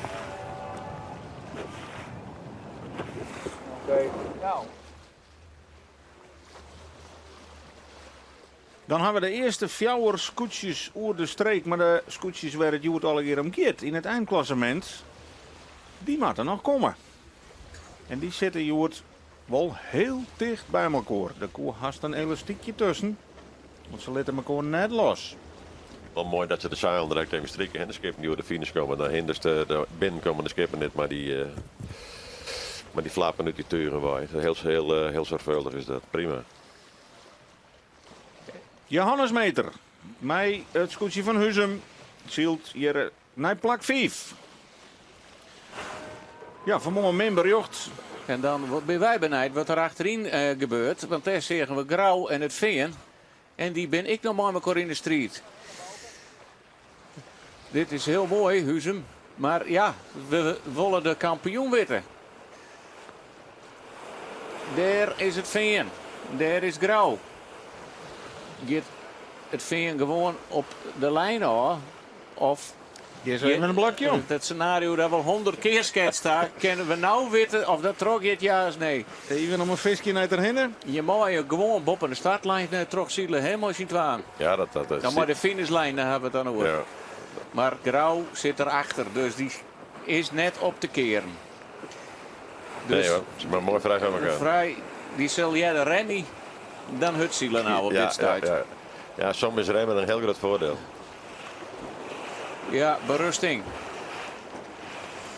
Dan hawwe we de earste 4 skûtsjes oer de streek, mar de skûtsjes wêr't it hjoed allegear om giet yn it einklassemint, dy moatte noch komme. En dy sitte hjoed wol hiel ticht by elkoar. Der koe hast in elastykje tusken, want se litte elkoar net los. Wol moai dat se de seilen direkt even strike, hè. De skippen dy't oer de finish komme, dan hindert de binnenkommende skippen net mei dy flappen út dy tugen wei. Heel, heel, heel zorgvuldig is dat. Prima. Johannes Meeter mei it skûtsje fan Huzum sylt hjir nei plak 5. Ja, fanmoarn min berjocht. En dan binne wy benijd wat der achteryn gebeurt, want dêr seagen we Grou en it Fean. En dy binne ek noch mei elkoar yn de striid. Dit is hiel moai, Huzum. Mar ja, we wolle de kampioen witte. Dêr is it Fean. Dêr is Grou. Giet it Fean gewoan op de lijn ôf? Of? Gean se even in blokje om. Dat senario dat we al 100 kear sketst ha, kinne we no witte of dat trochgiet ja as nee. Even om in fiskje nei derhinne. Je meie gewoan boppe de startlijn trochsile, hè, mei syn twaen. Ja, dat, dat, dat Dan mei de finishlijn, daar hawwe we it dan oer. Ja. Mar Grou sit erachter, dus dy is net op te kearen. Dus Nee hoor, ze maar mooi vrij van elkaar. Vrij, dy sil earder remme dan hurdsile no op dit stuit. Ja, ja. Ja, soms is remmen in hiel grut foardiel. Ja, berusting.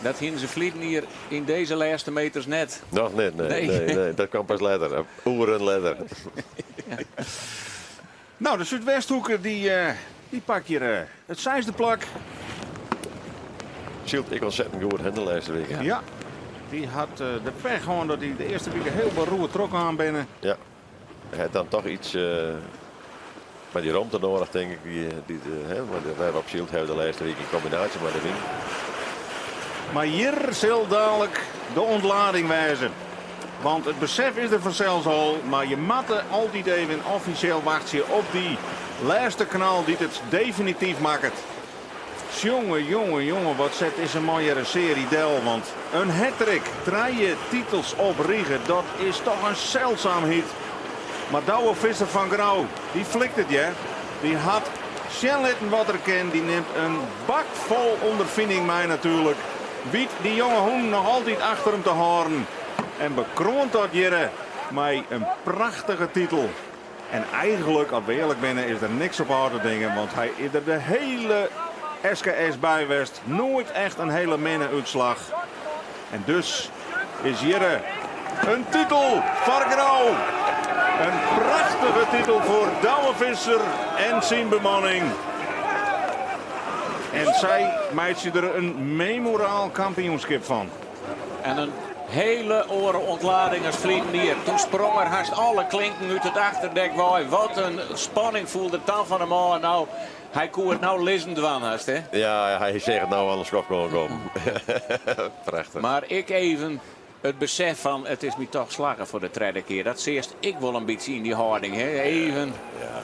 Dat hiene se ferliden jier yn dizze lêste meters net. Noch net, nee. Nee. Nee, nee, dat kwam pas letter, oeren letter. No, de Súdwesthoeke dy, dy pakt hjir it seisde plak. Sylt ek ontzettend goed hè, de lêste wike. Ja. Dy hat de pech hân dat dy de earste wike hiel beroerd trochkaam binne. Ja. Hy hat dan toch iets mei dy romte nedich, tink ik. Dy, dy, hè, want we hawwe op Sylt hawwe de lêste wike yn kombinaasje mei de wyn. Mar hjir sil dalik de ûntlading wêze. Want it besef is der fansels al, mar je moatte altyd even offisjeel wachtsje op dy lêste knal dy't it definityf makket. Jonge, jonge, jonge, wat set dizze man hjir in searje del. Want in hattrick, trije titels op rige, dat is toch in seldsumerheid. Mar Douwe Visser fan Grou, dy flikt it, hear. Dy hat sjen litten wat er kin. Dy nimt in bak fol ûnderfining mei natuerlik. Wit dy jonge hûn noch altyd achter him te hâlden. En bekroant dat hjir mei in prachtige titel. En eigenlik, as we earlik binne, is der niks op ôf te dingen. Want hy is der de hiele SKS by west. Noait echt in hiele minne útslach. En dus is hjir in titel foar Grou. In prachtige titel foar Douwe Visser en syn bemanning. En sy meitsje der in memoraal kampioenskip fan. En in hiele oare ûntlading as ferliden jier. Doe sprong er hast alle klinken út it achterdek wei. Wat in spanning fielde it dan fan him ôf. No, hy koe it no lizzen dwaan hast, hè? Ja, hy seach it no al in skoft oankommen. Prachtich. Mar ek even it besef fan it is my toch slagge foar de tredde kear. Dat seachst ek wol in bytsje yn dy hâlding, hè? Even. Ja.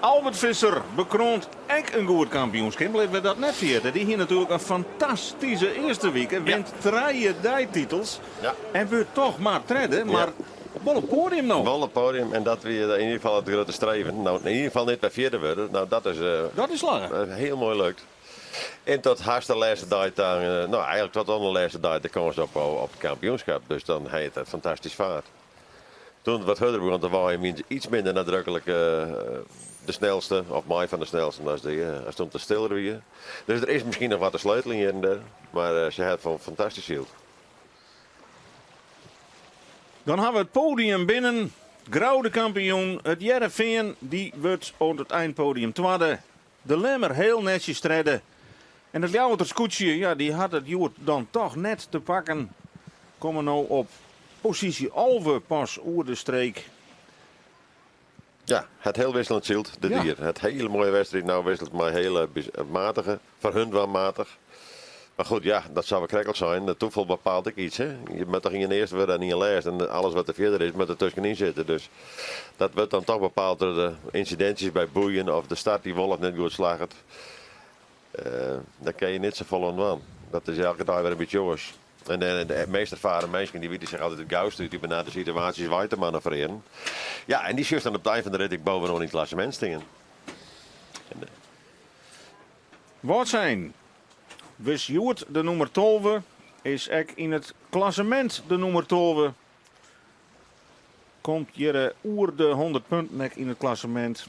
Albert Visser bekroant ek in goed kampioenskip. Litte we dat net ferjitte. Dy hie natuerlik in fantastyske earste wike. Wint trije deititels. Ja. En wurdt toch mar tredde. Mar wol op poadium no. Wol op poadium en dat wie yn ieder gefal it grutte streven. No, yn ieder gefal net by fjirde wurde. No, dat is, Dat is slagge. hiel moai lukt. En tot hast de lêste dei ta, no eigenlik tot oan de lêste dei de kâns op it kampioenskip. Dus dan ha je it fantastysk faard. Doe't it wat hurder begûn te waaien, wiene se iets minder nadruklik de snelste, of mei fan de snelsten as de, as toen it stiller wie. Dus der is miskien noch wat te sleutelen hjir en dêr, mar se hat fan fantastysk syld. Dan hawwe we it podium binnen. Grou de kampioen, it Hearrenfean dy wurdt oant it einpodium twadde. De Lemmer hiel netsjes tredde. En it Ljouwerter skûtsje, ja, dy hat it hjoed dan toch net te pakken. Komme no op posysje 11 pas oer de streek. Ja, hat hiel wikseljend syld, dit jier. Hat hiele moaie wedstriid, no wikselet mei hiele matige, foar hun dwaan matich. Mar goed, ja, dat sa we krekt al seinen, it toefal bepaalt ek iets. Hè? Je moat toch ien earste wurde en ien lêste en alles wat der fierder is moat der tuskenyn sitte. Dus dat wurdt dan toch bepaald troch de ynsidentsjes by boeien of de start dy't wol of net goed slagget. Dêr kinne je net safolle oan dwaan. Dat is elke dei wer in bytsje oars. En de meast erfaren minsken dy witte sich altyd it gauste út dy benarde situaasjes wei te manoeuvrearjen. Ja, en dy sjochst dan op it ein fan de rit ek bovenop yn it klassemint stean. Wâldsein wis hjoed de nûmer 12, is ek yn it klassemint de nûmer 12. Komt hjir oer de 100 punten ek yn it klassemint.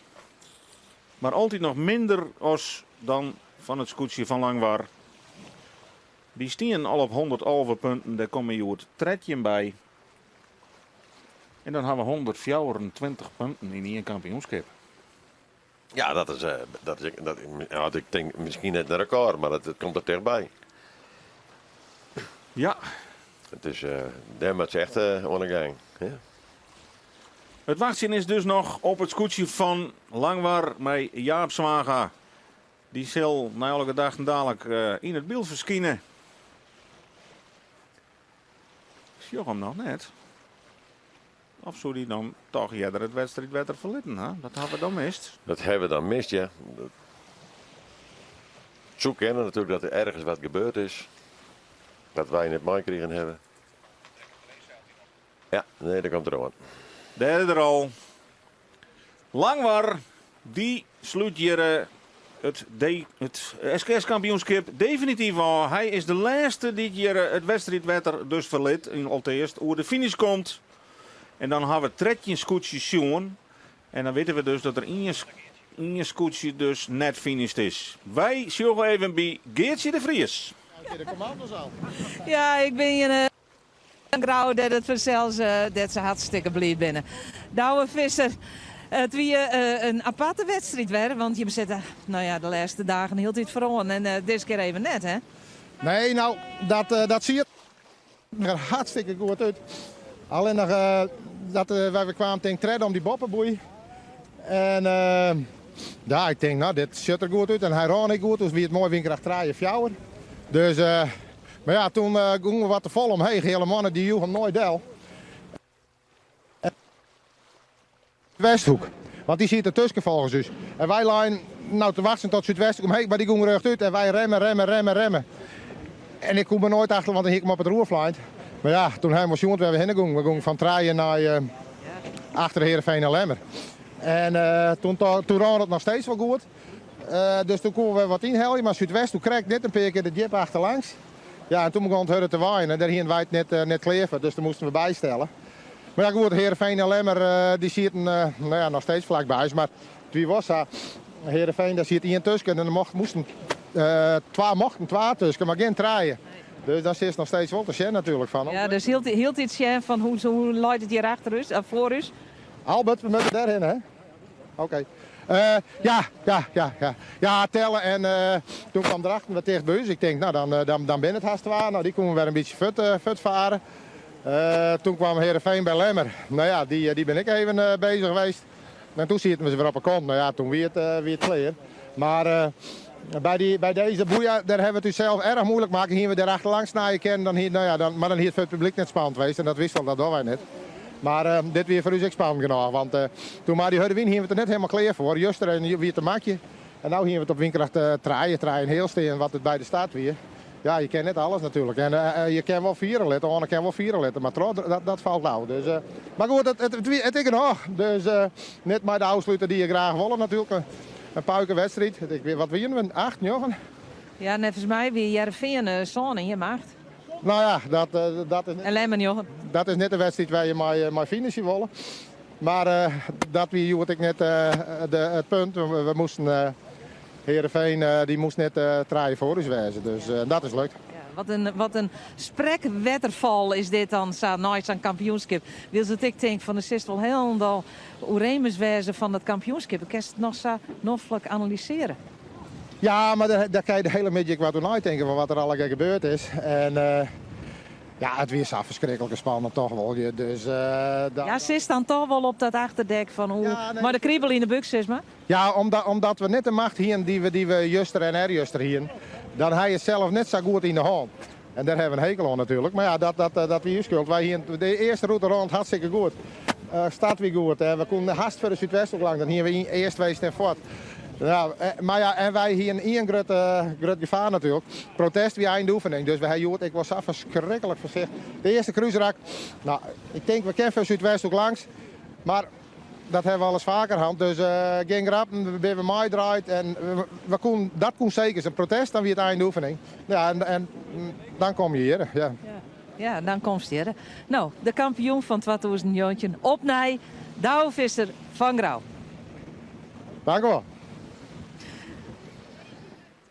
Mar altyd noch minder as dan fan it skûtsje fan Langwar. Dy stienen al op 111 punten, dêr komme hjoed 13 by. En dan hawwe we 124 punten yn ien kampioenskip. Ja, dat is, dat is, dat, ja, ik tink miskien net in rekôr, mar it komt der tichtby. Ja. It is, dêr moat se echt oan de gang. Ja. It wachtsjen is dus noch op it skûtsje fan Langwar mei Jaap Zwaga. Dy sil nei alle gedachten dalik yn it byld ferskine. Sjoch him noch net. Of soe dy dan toch earder it wedstriidwetter ferlitten ha? Dat hawwe we dan mist. Dat hawwe we dan mist, ja. Soe kinne natuerlik dat der ergens wat gebeurd is dat wy net meikrigen hawwe. Ja, nee, dêr komt er oan. Dêr is er al. Langwar, dy slút hjir it, it SKS-kampioenskip definityf ôf. Hy is de lêste dy't hjir it wedstriidwetter dus ferlit, yn alteast oer de finish komt. En dan hawwe we 13 skûtsjes sjoen. En dan witte we dus dat der ien skûtsje dus net finished is. Wy sjogge even by Geartsje de Vries. Ja, ik bin hjir yn Grou dêr't it fansels dêr't se hartstikke bliid binne. Douwe Visser, it wie in aparte wedstriid wer, want jim sitte no ja, de lêste dagen hieltyd foaroan en dizze kear even net, hè? Nee, no, dat siet der hartstikke goed út. Allinnich dat wy kwamen tink tredde om dy boppeboei. En ja, ik tink, no, dit sjocht der goed út. En hy rûn ek goed, dus wie it moai wynkracht trije, fjouwer. Dus, mar ja, toen gongen we wat te fol omheech. Heale Moanne dy joech him noait del. Westhoek, want dy siet dertusken folgens ús. En wy leinen no te wachtsjen tot Súdwesthoek omheech, mar dy gong rjochtút en wy remme, remme, remme, remme. En ik koe me noait achter, want dan hie ik him op it roer flein. Mar ja, toen ha we wol sjoen wêr we hinne gongen. We gongen fan trije nei achter Heerenveen en Lemmer. En toen, toen rûn it noch steeds wol goed. Dus toen koene we wat ynhelje, mar Súdwesthoek krekt net in pear kear de djip achterlangs. Ja, en toen begûn it hurder te waaien en dêr hiene wy it net, net klear foar, dus toen moasten we bystelle. Mar ja, goed, Heerenveen en Lemmer dy sieten no ja, noch steeds flakby ús. Mar it wie wol sa, Heerenveen, dêr siet ien tusken en der mocht, moasten twa, mochten twa tusken, mar gjin trije. Dus dan sitst noch steeds wol te sjen natuerlik fan. Ja, dus hieltyd sjen fan hoe, hoe leit it hjir achter ús, of foar ús. Albert, we moatte dêrhinne, hè? Oké. Ja, ja, ja, ja. Ja, telle en toen kwam Drachten wer ticht by ús. Ik tink, no, dan, dan, dan binne it hast twa. No, dy koene we wer in bytsje fuort, fuortfare. Toen kwam Heerenveen by Lemmer. No ja, dy, dy bin ik even bezich west. En toen sieten we se wer op 'e kont. No ja, toen wie it klear. Mar by, dy, by dizze boeia, dêr hawwe we it ússels erch muoilik makke. Hiene we dêr achterlangs snije kinnen, dan hie, no ja, dan, mar dan hie it foar it publyk net spannend west. En dat wist al, dat dogge wy net. Mar dit wie foar ús ek spannend genôch, want toen mei dy hurde wyn hiene we it der net helemaal klear foar. Juster en wie it te makje. En no hiene we it op wynkracht trije, trije en heal stean, wat it by de start wie. Ja, je kinne net alles natuerlik. En je kinne wol fiere litte, Oane kin wol fiere litte, mar troch, dat falt ôf. Dus, mar goed, it wie it is genôch. Dus net mei de ôfsluter dy't je graach wolle natuerlik. In puikenwedstriid. Ik, wat wiene we? Acht, njoggen? Ja, neffens my wie Hearrenfean sân en jim acht. No ja, dat is En Lemmer njoggen. Dat is net de wedstriid wêr't je mei finishe wolle. Mar dat wie hjoed ek net it punt. We moasten Heerenveen dy moast net trije foar ús wêze. Dus dat is lukt. Ja, wat in sprekwetterfal is dit dan sa nei sa'n kampioenskip. Wylst it ik tink fan der sitst wol hielendal oerémis wêze fan dat kampioenskip. Dan kinst it noch sa noflik analysearje. Ja, mar dêr kinne je de hiele middei ek wat oer neitinke fan wat der allegear gebeurd is. En ja, it wie sa ferskriklik spannend toch wol. Dus, dan... Ja, sitst dan toch wol op dat achterdek fan hoe, ja, nee. Mei de kribel yn de búk, sis mar? Ja, omdat we net de macht hienen dy't we juster en earjuster hienen, dan ha je it sels net sa goed yn de hân. En dêr hawwe we in hekel oan natuerlik. Mar ja, dat wie ús skuld. Wy hienen de earste rûte rûn hartstikke goed. Start wie goed en we koenen hast foar de Súdwesthoek lang. Dan hienen we earst west en fuort. Ja, mar ja, en wy hienen ien grut, grut gefaar natuerlik. Protest wie eindoefening, dus we ha hjoed ek wol sa ferskriklik foarsichtich. De earste krúsrak, no, ik tink we kinne foar Súdwesthoek langs, mar dat hawwe we alris faker hân. Dus gjin grappen, we binne meidraaid en we koenen, dat koe seker. In protest, dan wie it eindoefening. Ja, en dan kom je hjir. Ja. Ja, dan komst hjir. No, de kampioen fan 2019 opnij, Douwe Visser fan Grou. Dank u wol.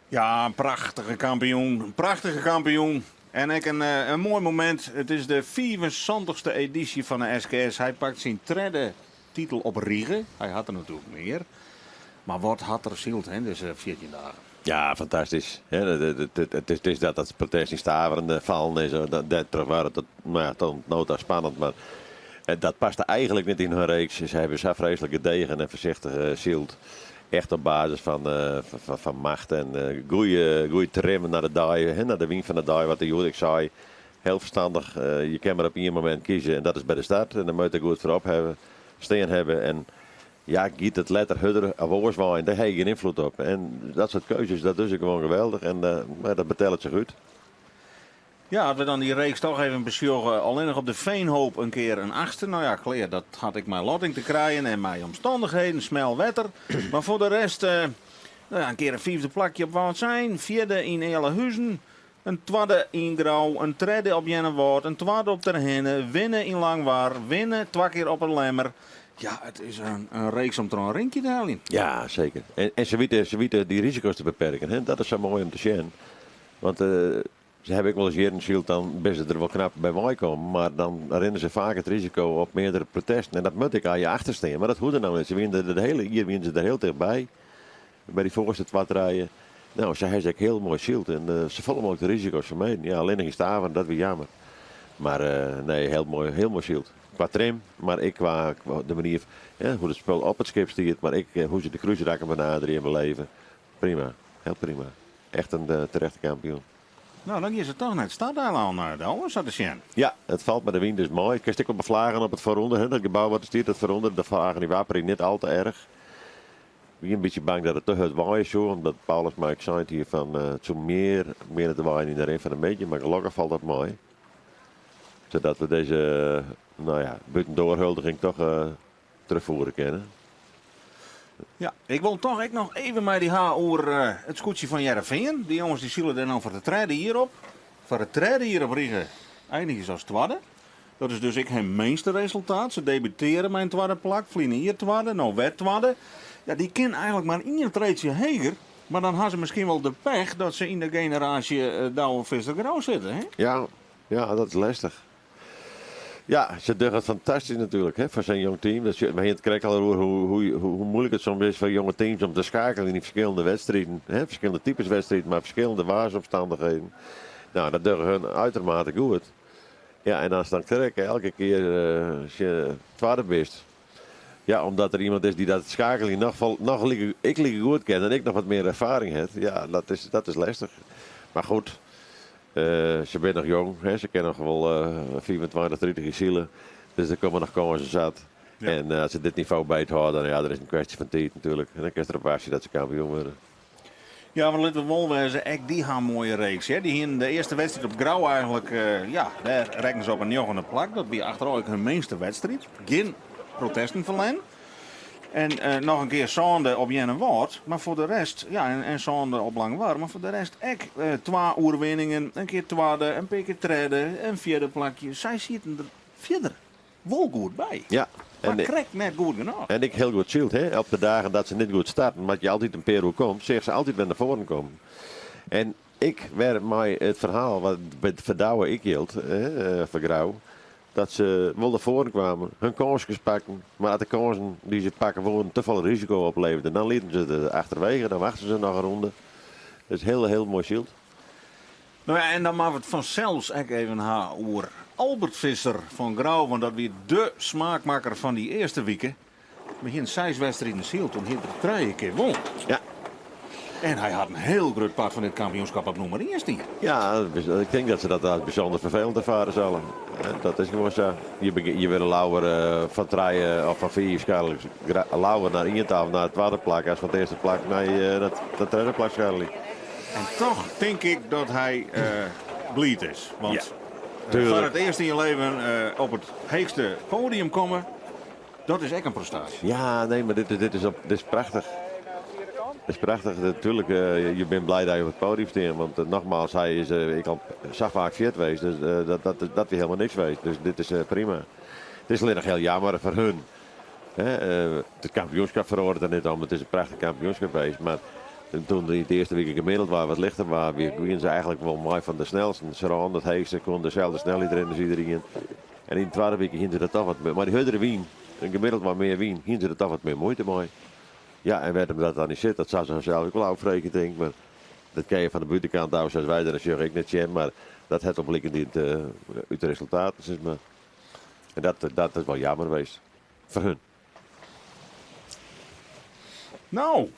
Ja, in prachtige kampioen. In prachtige kampioen. En ek in moai momint. It is de 75ste edysje fan de SKS. Hy pakt syn tredde titel op rige. Hy hat der natuerlik mear. Mar wat hat er syld, hè, dizze 14 dagen. Ja, fantastysk. It is dat dat protest yn Staveren fallen is. Dêrtroch waard it no ja, tot no ta spannend. Mar dat paste eigentlik net yn hun reeks. Se hawwe sa freeslik gedegen en foarsichtich syld. Echt op basis fan macht en goede trimmen nei de dei, hè, nei de wyn fan de dei, wat de hjoed ek sei. Hiel ferstannich. Je kinne mar op ien momint kieze en dat is by de start. En dan moat je goed foarop hawwe, stean hawwe. En Ja, giet it letter hurder of oars waaien, dêr ha je gjin ynfloed op. En dat soart keuzes, dat dogge se gewoan geweldich en mar dat betellet sich út. Ja, as we dan dy reeks toch even besjogge, allinnich op de Veenhoop in kear in achtste. No ja, klear, dat hat ek mei lotting te krijen en mei omstannichheden, smel wetter. Mar foar de rest, no ja, in kear in fiifde plakje op Wâldsein, fjirde yn Ealahuzen, in twadde yn Grou, in tredde op Earnewâld, in twadde op Terherne, winne yn Langwar, winne twa kear op 'e Lemmer. Ja, it is in reeks om troch in rinkje te heljen. Ja, seker. En se witte, se witte dy risiko's te beperken. Hè? Dat is sa moai om te sjen. Want se hawwe ek wolris jierren syld, dan binne se der wol knap by weikommen, mar dan rinne se faak it risiko op meardere protesten. En dat moat ek oan je achterstean, mar dat hoecht no net. Se wiene der de hiele jier wiene se der hiel tichtby, by dy foarste twa, trije. No, sa hawwe se ek hiel moai syld en safolle mooglik de risiko's fermijden. Ja, allinnich yn Staveren, dat wie jammer. Mar nee, hiel moai, hiel moai syld. Kwa trim, mar ek kwa de manier, hoe't it spul op it skip stiet, mar ek hoe't se de krúsrakken benaderje en beleve. Prima, hiel prima. Echt in terechte kampioen. No, dan gean se toch nei it starteilân Douwe, sa te sjen. Ja, it falt mei de wyn dus mei. Kinst ek op de flagen op it foarûnder, hè, dat gebou wat der stiet, dat foarûnder, de flagen dy wapperje net al te erch. Wie in bytsje bang dat it te hurd waaie soe, omdat Paulus my ek sein hie fan it soe mear begjinne te waaien yn de rin fan de middei, mar gelokkich falt dat mei. Sadat we dizze, no ja, bûtendoarhuldiging toch terugvoere kinne. Ja, ik wol toch ek noch even mei dy ha oer it skûtsje fan Hearrenfean. Dy jonges dy sile dêr no foar it tredde jier op. Foar it tredde jier op rige einigje se as twadde. Dat is dus ek har minste resultaat. Se debutearre mei in twadde plak, ferline jier twadde, no wer twadde. Ja, dy kin eigenlik mar ien treedsje heger, mar dan ha se miskien wol de pech dat se yn de generaasje Douwe Visser Grou sitte, hè? Ja, ja, dat is lestich. Ja, se dogge it fantastysk natuerlik hè, foar sa'n jong team. Dat, we hiene it krekt al oer hoe muoilik it soms is foar jonge teams om te skeakeljen yn dy ferskillende wedstriden. Hè, ferskillende types wedstriden, mar ferskillende waarsomstannichheden. No, dat dogge hun uitermate goed. Ja, en ast dan krekt elke kear twadde bist. Ja, omdat der iemand is dy't dat skeakeljen noch, noch like, ek like goed kin en ek noch wat mear erfaring hat. Ja, dat is lestich. Mar goed, Se binne noch jong, hè, se kinne noch wol 25, 30 jier sile. Dus der komme noch kânsen sat. En as se dit nivo byhâlde, dan ja, dat is in kwestje fan tiid natuerlik. En dan kinst derop wachtsje dat se kampioen wurde. Ja, want litte we wol wêze, ek dy ha in moaie reeks. Hè. Dy hienen de earste wedstriid op Grou eigenlik, ja, dêr rekken se op in njoggende plak. Dat wie achterôf ek hun minste wedstriid. Gjin protesten ferlern. En noch in kear sânde op Earnewâld, mar foar de rest, ja, en sânde op Langwar, mar foar de rest ek twa oerwinningen, in kear twadde, in pear kear tredde, in fjirde plakje. Sy sieten der fierder wol goed by. Ja, mar krekt net goed genôch. En ek hiel goed syld, hè. Op de dagen dat se net goed starten, moat je altyd in pear oerkomt, seach se altyd wer nei foaren kommen. En ek wer mei it ferhaal wat by foar Douwe ek jildt, hè, foar Grou, Dat se wol nei foaren kwamen, hun kânskes pakten, mar as de kânsen dy't se pakke woenen te folle risiko opleverden, dan lieten se it achterwege, dan wachten se noch in ronde. Dat is hiel, hiel moai syld. No ja, en dan moatte we it fansels ek even ha oer Albert Visser fan Grou, want dat wie de smaakmakker fan dy earste wike. We hienen seis wedstriden syld en hie der trije kear wûn. Ja. En hy hat in hiel grut part fan dit kampioenskap op nûmer ien stien. Ja, ik tink dat se dat as bysûnder ferfelend erfare sille. Dat is gewoan sa. Je wurde leaver fan trije of fan fiif skarrelje leaver nei ien ta of nei it twadde plak as fan it earste plak nei it tredde plak skarrelje. En toch tink ik dat hy bliid is. Want foar it earst yn je leven op it heechste podium komme. Dat is ek in prestaasje. Ja, nee, mar dit is, dit is, op, dit is prachtich. Dit is prachtich. Natuerlik, je binne blij dat je op it podium stean. Want nogmaals, hy is ek al sa faak fjirde west. Dus dat wie hielendal niks west. Dus dit is prima. It is allinnich hiel jammer foar hun. Hè, it kampioenskip feroaret der net om. It is in prachtich kampioenskip west. Mar toen de earste wike gemiddeld waar wat lichter waar, wienen se eigenlik wol mei fan de snelsten. Se rûnen it heechste, koenen deselde snelheid rinne as iderien. En yn de twadde wike hienen se der toch wat mear, mei dy hurdere wyn, en gemiddeld wat mear wyn, hienen se der toch wat mear muoite mei. Ja, en wêr't him dat dan yn sit, dat sille se harsels ek wol ôffreegje, tink ik. Mar dat kinne je fan de bûtenkant ôf, sa't wy der sjogge, ek net sjen. Mar dat hat wol bliken dien út de resultaten, sis mar. En dat is wol jammer west foar hun. No,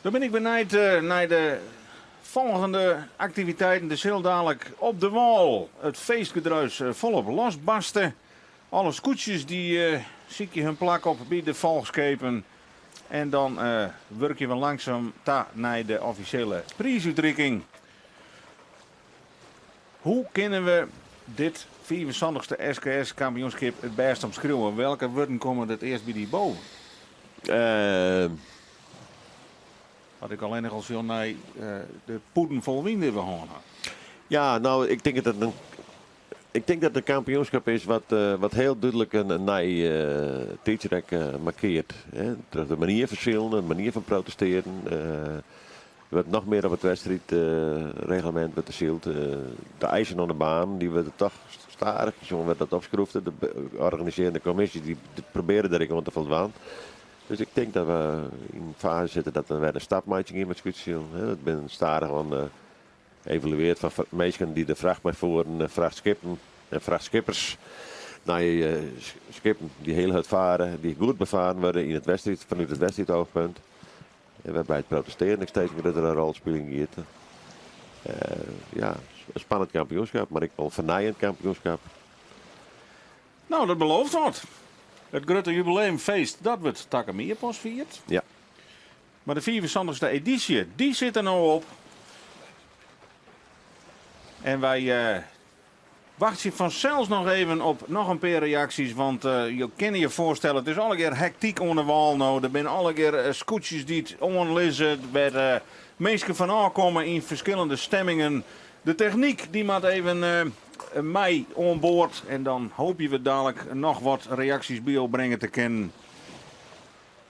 dan bin ik benijd nei de folgjende aktiviteiten. Der sil dadlik op de wâl it feestgedruis folop losbarste. Alle skûtsjes dy sykje hun plak op by de folchskepen. En dan wurkje we langsum ta nei de offisjele priisútrikking. Hoe kinne we dit 75ste SKS kampioenskip it bêst omskriuwe? Welke wurden komme it earst by dy boven? As ik allinnich al sjoch nei de pûden fol wyn dy't we hân ha. Ja, no, ik tink dat it in, ik tink dat it in kampioenskip is wat, wat hiel dúdlik in nij tiidsrek markearret. Troch de manier fan silen, de manier fan protestearjen. Der wurdt noch mear op it wedstriidreglemint wurdt der syld. De eisen oan de baan, dy wurde toch stadich oan wurdt dat opskroefd. De organisearjende kommisje dy probearje der ek oan te foldwaan. Dus ik tink dat we yn in faze sitte dat we wer in stap meitsje gean mei skûtsjesilen. It binne stadichoan evolueard fan minsken dy't de fracht mei foeren, frachtskippen en frachtskippers nei skippen dy't hiel hurd fare, dy't goed befaren wurde yn it wedstriid, fanút it wedstriidoogpunt. En wêrby't it protestearjen ek steeds in gruttere rol spyljen giet. Ja, in spannend kampioenskip, mar ek wol in fernijend kampioenskip. No, dat belooft wat. It grutte jubileumfeest, dat wurdt takom jier pas fierd. Ja. Mar de 75ste edysje, dy sit der no op. En wy wachtsje fansels noch even op noch in pear reaksjes, want jo kinne je foarstelle, it is allegear hektyk oan de wâl no. Der binne allegear skûtsjes dy't oanlizze, wêr't minsken fan ôfkomme yn ferskillende stemmingen. De technyk dy moat even mei oan board en dan hoopje we dalik noch wat reaksjes by jo bringe te kinnen.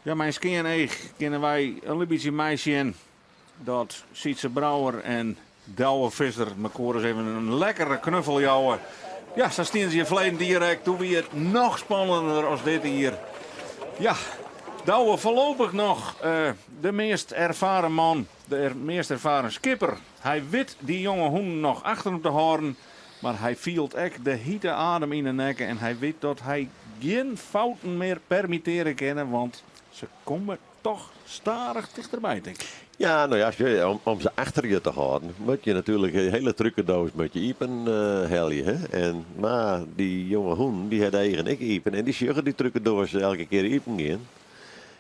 Ja, mei in skean each kinne wy in lyts bytsje meisjen dat Sytze Brouwer en Douwe Visser mekoar ris even in lekkere knuffel jouwe. Ja, sa stiene se hjir ferleden jier ek. Doe wie it noch spannender as dit jier. Ja, Douwe foarlopich noch de meast erfaren man, de meast erfaren skipper. Hy wit dy jonge hûnen noch achter him te hâlden, mar hy fielt ek de hite adem yn 'e nekke en hy wit dat hy gjin fouten mear permitteare kin, want se komme toch stadich tichterby, tink ik. Ja, no ja, sjoch, om se achter je te hâlden, moat je natuerlik de hiele trukendoos moat je iepen helje. Hè? En, mar dy jonge hûnen, dy ha de eagen ek iepen en dy sjogge dy trukendoos elke kear iepen gean.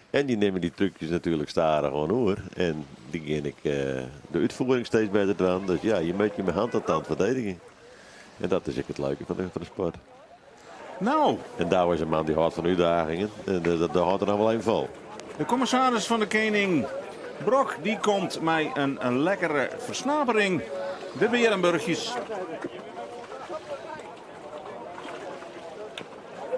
En dy nimme dy trúkjes natuerlik stadichoan oer. En dy gean ek de útfiering steeds better dwaan. Dus ja, je moat je mei hand en tand ferdedigje. En dat is ek it leuke fan de sport. No. En Douwe is in man dy hâldt fan útdagingen. En dat hâldt er dan wol even fol. De kommissaris fan de Kening, Brok, dy komt mei in lekkere fersnapering. De Bearenburchjes.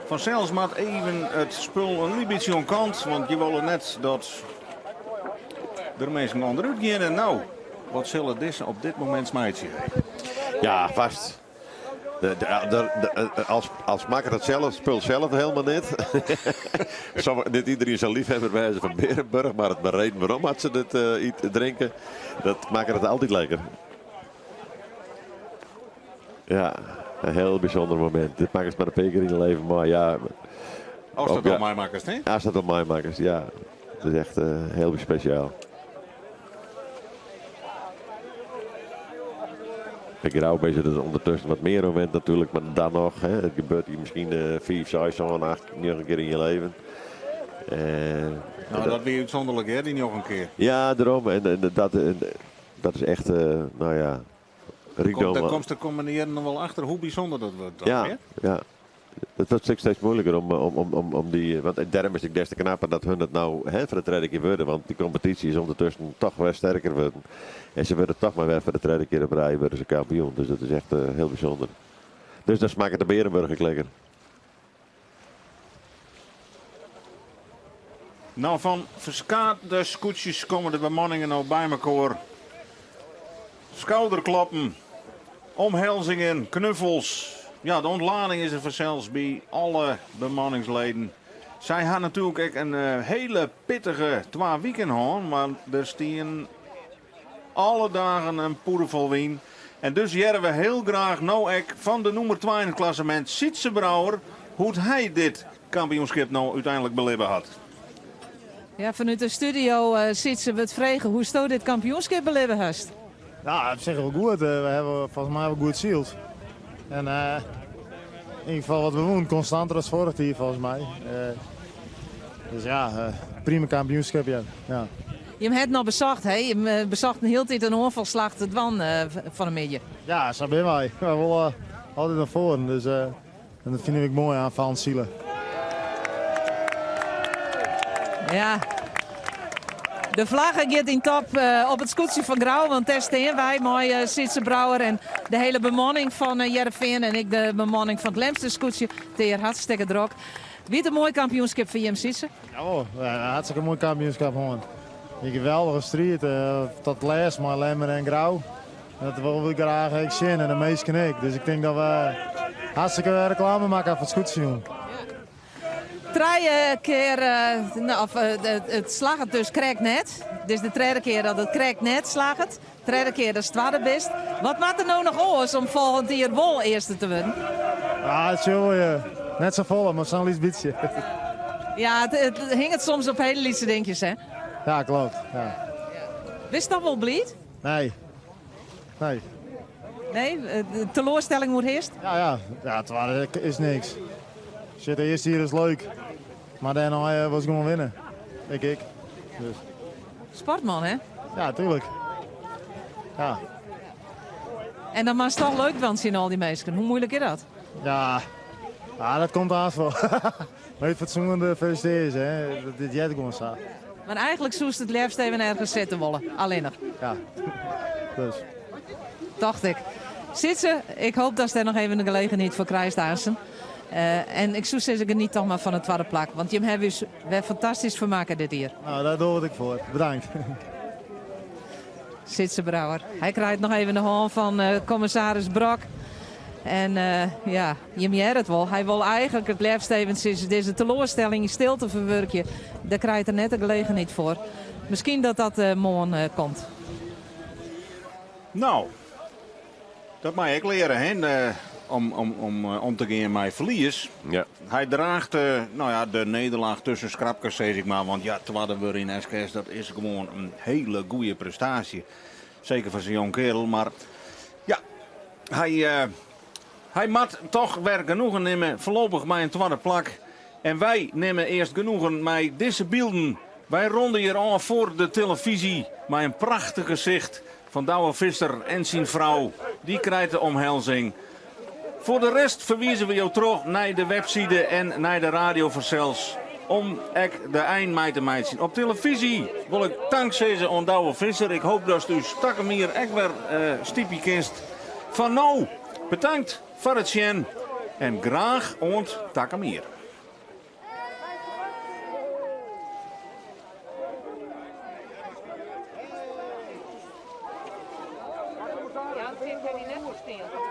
Fansels moat even it spul in lyts bytsje oan kant, want je wolle net dat der minsken ûnderút geane. No, wat sille dizze op dit momint meitsje? Ja, fast. As makket it sels, spul sels helemaal net. Sil net iedereen sa'n leafhebber wêze fan Bearenburch, mar it reden wêrom dat se dit ite, drinke, dat makket it altyd lekker. Ja, in hiel bysûnder momint. Dit makkest mar in pear kear yn je leven mei. Ja. As dat al meimakkest, hè? As dat al meimakkest, ja. It is echt hiel spesjaal. By Grou is it ûndertusken wat mear oan wend natuerlik, mar dan noch, hè, it gebeurt je miskien 5, 6, 7, 8, 9 kear yn je leven. No, dat wie útsûnderlik, hè, dy 9 kear. Ja, dêrom. En dat is echt, no ja, rykdom. Dêr komst de kommende jierren noch wol achter hoe bysûnder dat wurdt. Ja, ja. It wurdt steeds moeilijker om dy. Want dêrom is it ek des te knapper dat hun it no, hè, foar de tredde kear wurde. Want dy kompetysje is ûndertusken toch wer sterker wurden. En se wurde toch mar wer foar de tredde kear op rij wurde se kampioen. Dus dat is echt hiel bysûnder. Dus dan smakket de Bearenburch ek lekker. No, fan ferskate skûtsjes komme de bemanningen no by mekoar. Skouderkloppen, omhelzingen, knuffels. Ja, de ûntlading is der fansels by alle bemanningsleden. Sy ha natuerlik ek in hiele pittige twa wiken hân, want der stienen alle dagen in pûde fol wyn. En dus hearre we hiel graach no ek fan de nûmer 2 yn it klassemint, Sytze Brouwer, hoe't hy dit kampioenskip no úteinlik belibbe hat. Ja, fanút de studio, Sytze, wurdt frege hoe'tsto dit kampioenskip belibbe hast. Ja, op sich wol goed. We hawwe folgens my wol goed syld. En. ieder geval wat we woenen, konstanter als vorig jaar volgens mij. Dus ja, prima kampioenschap. Ja. Ja. Je hebt het nog bezocht, hè? Je bezocht een hele tijd een aanvalslag te dwan van de midden. Ja, zo ben wij. We willen altijd naar voren. Dus, en dat vind ik mooi aan Van Zielen. Ja. De vlaggen gaat in top op het scootje van Grauw, want daar staan wij, mooi Sietse Brouwer en de hele bemanning van Hearrenfean en ik de bemanning van het Lemster scootje. Het hartstikke druk. Wie een mooi kampioenschap voor Jim Sietse? Ja, hoor. Ja, hartstikke mooi kampioenschap, hoor. Een geweldige strijd, tot laatst, maar Lemmer en Grauw. Dat willen we graag ik zien en de meesten ik. Dus ik denk dat we hartstikke reclame maken voor het scootje. Drie keer, nou, of, het slag het dus krijgt net. Dit is de tweede keer dat het krijgt net slag het. Tweede keer dat het tweede best. Wat moet er nou nog oors om volgend jaar wel eerste te worden? Ja, het is wel, net zo vol, maar zo'n lief beetje. Ja, het hing het soms op hele lietse dingetjes, hè? Ja, klopt. Ja. Wist dat wel blied? Nee. Nee. Nee? De teleurstelling moet eerst? Ja, ja. Ja, het is niks. Zit eerst hier is leuk. Maar daarna was ik gewoon winnen. Denk ik. Dus. Sportman, hè? Ja, tuurlijk. Ja. En dan was het toch leuk, want zien al die mensen. Hoe moeilijk is dat? Ja, ja, dat komt aan voor. Maar het fatsoenlijke feliciteren, hè. Dat dit jij gewoon zo. Maar eigenlijk zoest het liefst even ergens zitten wollen. Alleen nog. Ja. Dus. Dacht ik. Sietse, ik hoop dat ze daar nog even een gelegenheid voor krijgt, Aansen. En ik zoek ze niet toch maar van het tweede plak. Want je hebt dus weer fantastisch vermaken dit hier. Nou, daar doe ik voor. Bedankt. Sietse Brouwer. Hij krijgt nog even de hand van commissaris Brok. En ja, je merkt het wel. Hij wil eigenlijk het liefst even sinds deze teleurstelling stil te verwerken. Daar krijgt hij net de gelegenheid voor. Misschien dat dat morgen komt. Nou, dat mag ik leren, hè? Om te gaan met verlies. Ja. Hij draagt de nederlaag tussen schrapkes, zeg ik maar. Want ja, tweede weer in SKS, dat is gewoon een hele goede prestatie. Zeker voor zijn jong kerel. Maar ja, hij moet toch weer genoegen nemen. Voorlopig maar een tweede plak. En wij nemen eerst genoegen met deze beelden. Wij ronden hier aan voor de televisie. Met een prachtig gezicht van Douwe Visser en zijn vrouw. Die krijgt de omhelzing. Voor de rest verwijzen we jou terug naar de website en naar de radio vanzelfs. Om ek de eindmeid te meiden. Op televisie wil ik dank zeggen aan Douwe Visser. Ik hoop dat u stakkem hier ek weer stiepje kist. Van nou, bedankt voor het zien. En graag ont takkemier. Ja, dat zit er niet net voor stil.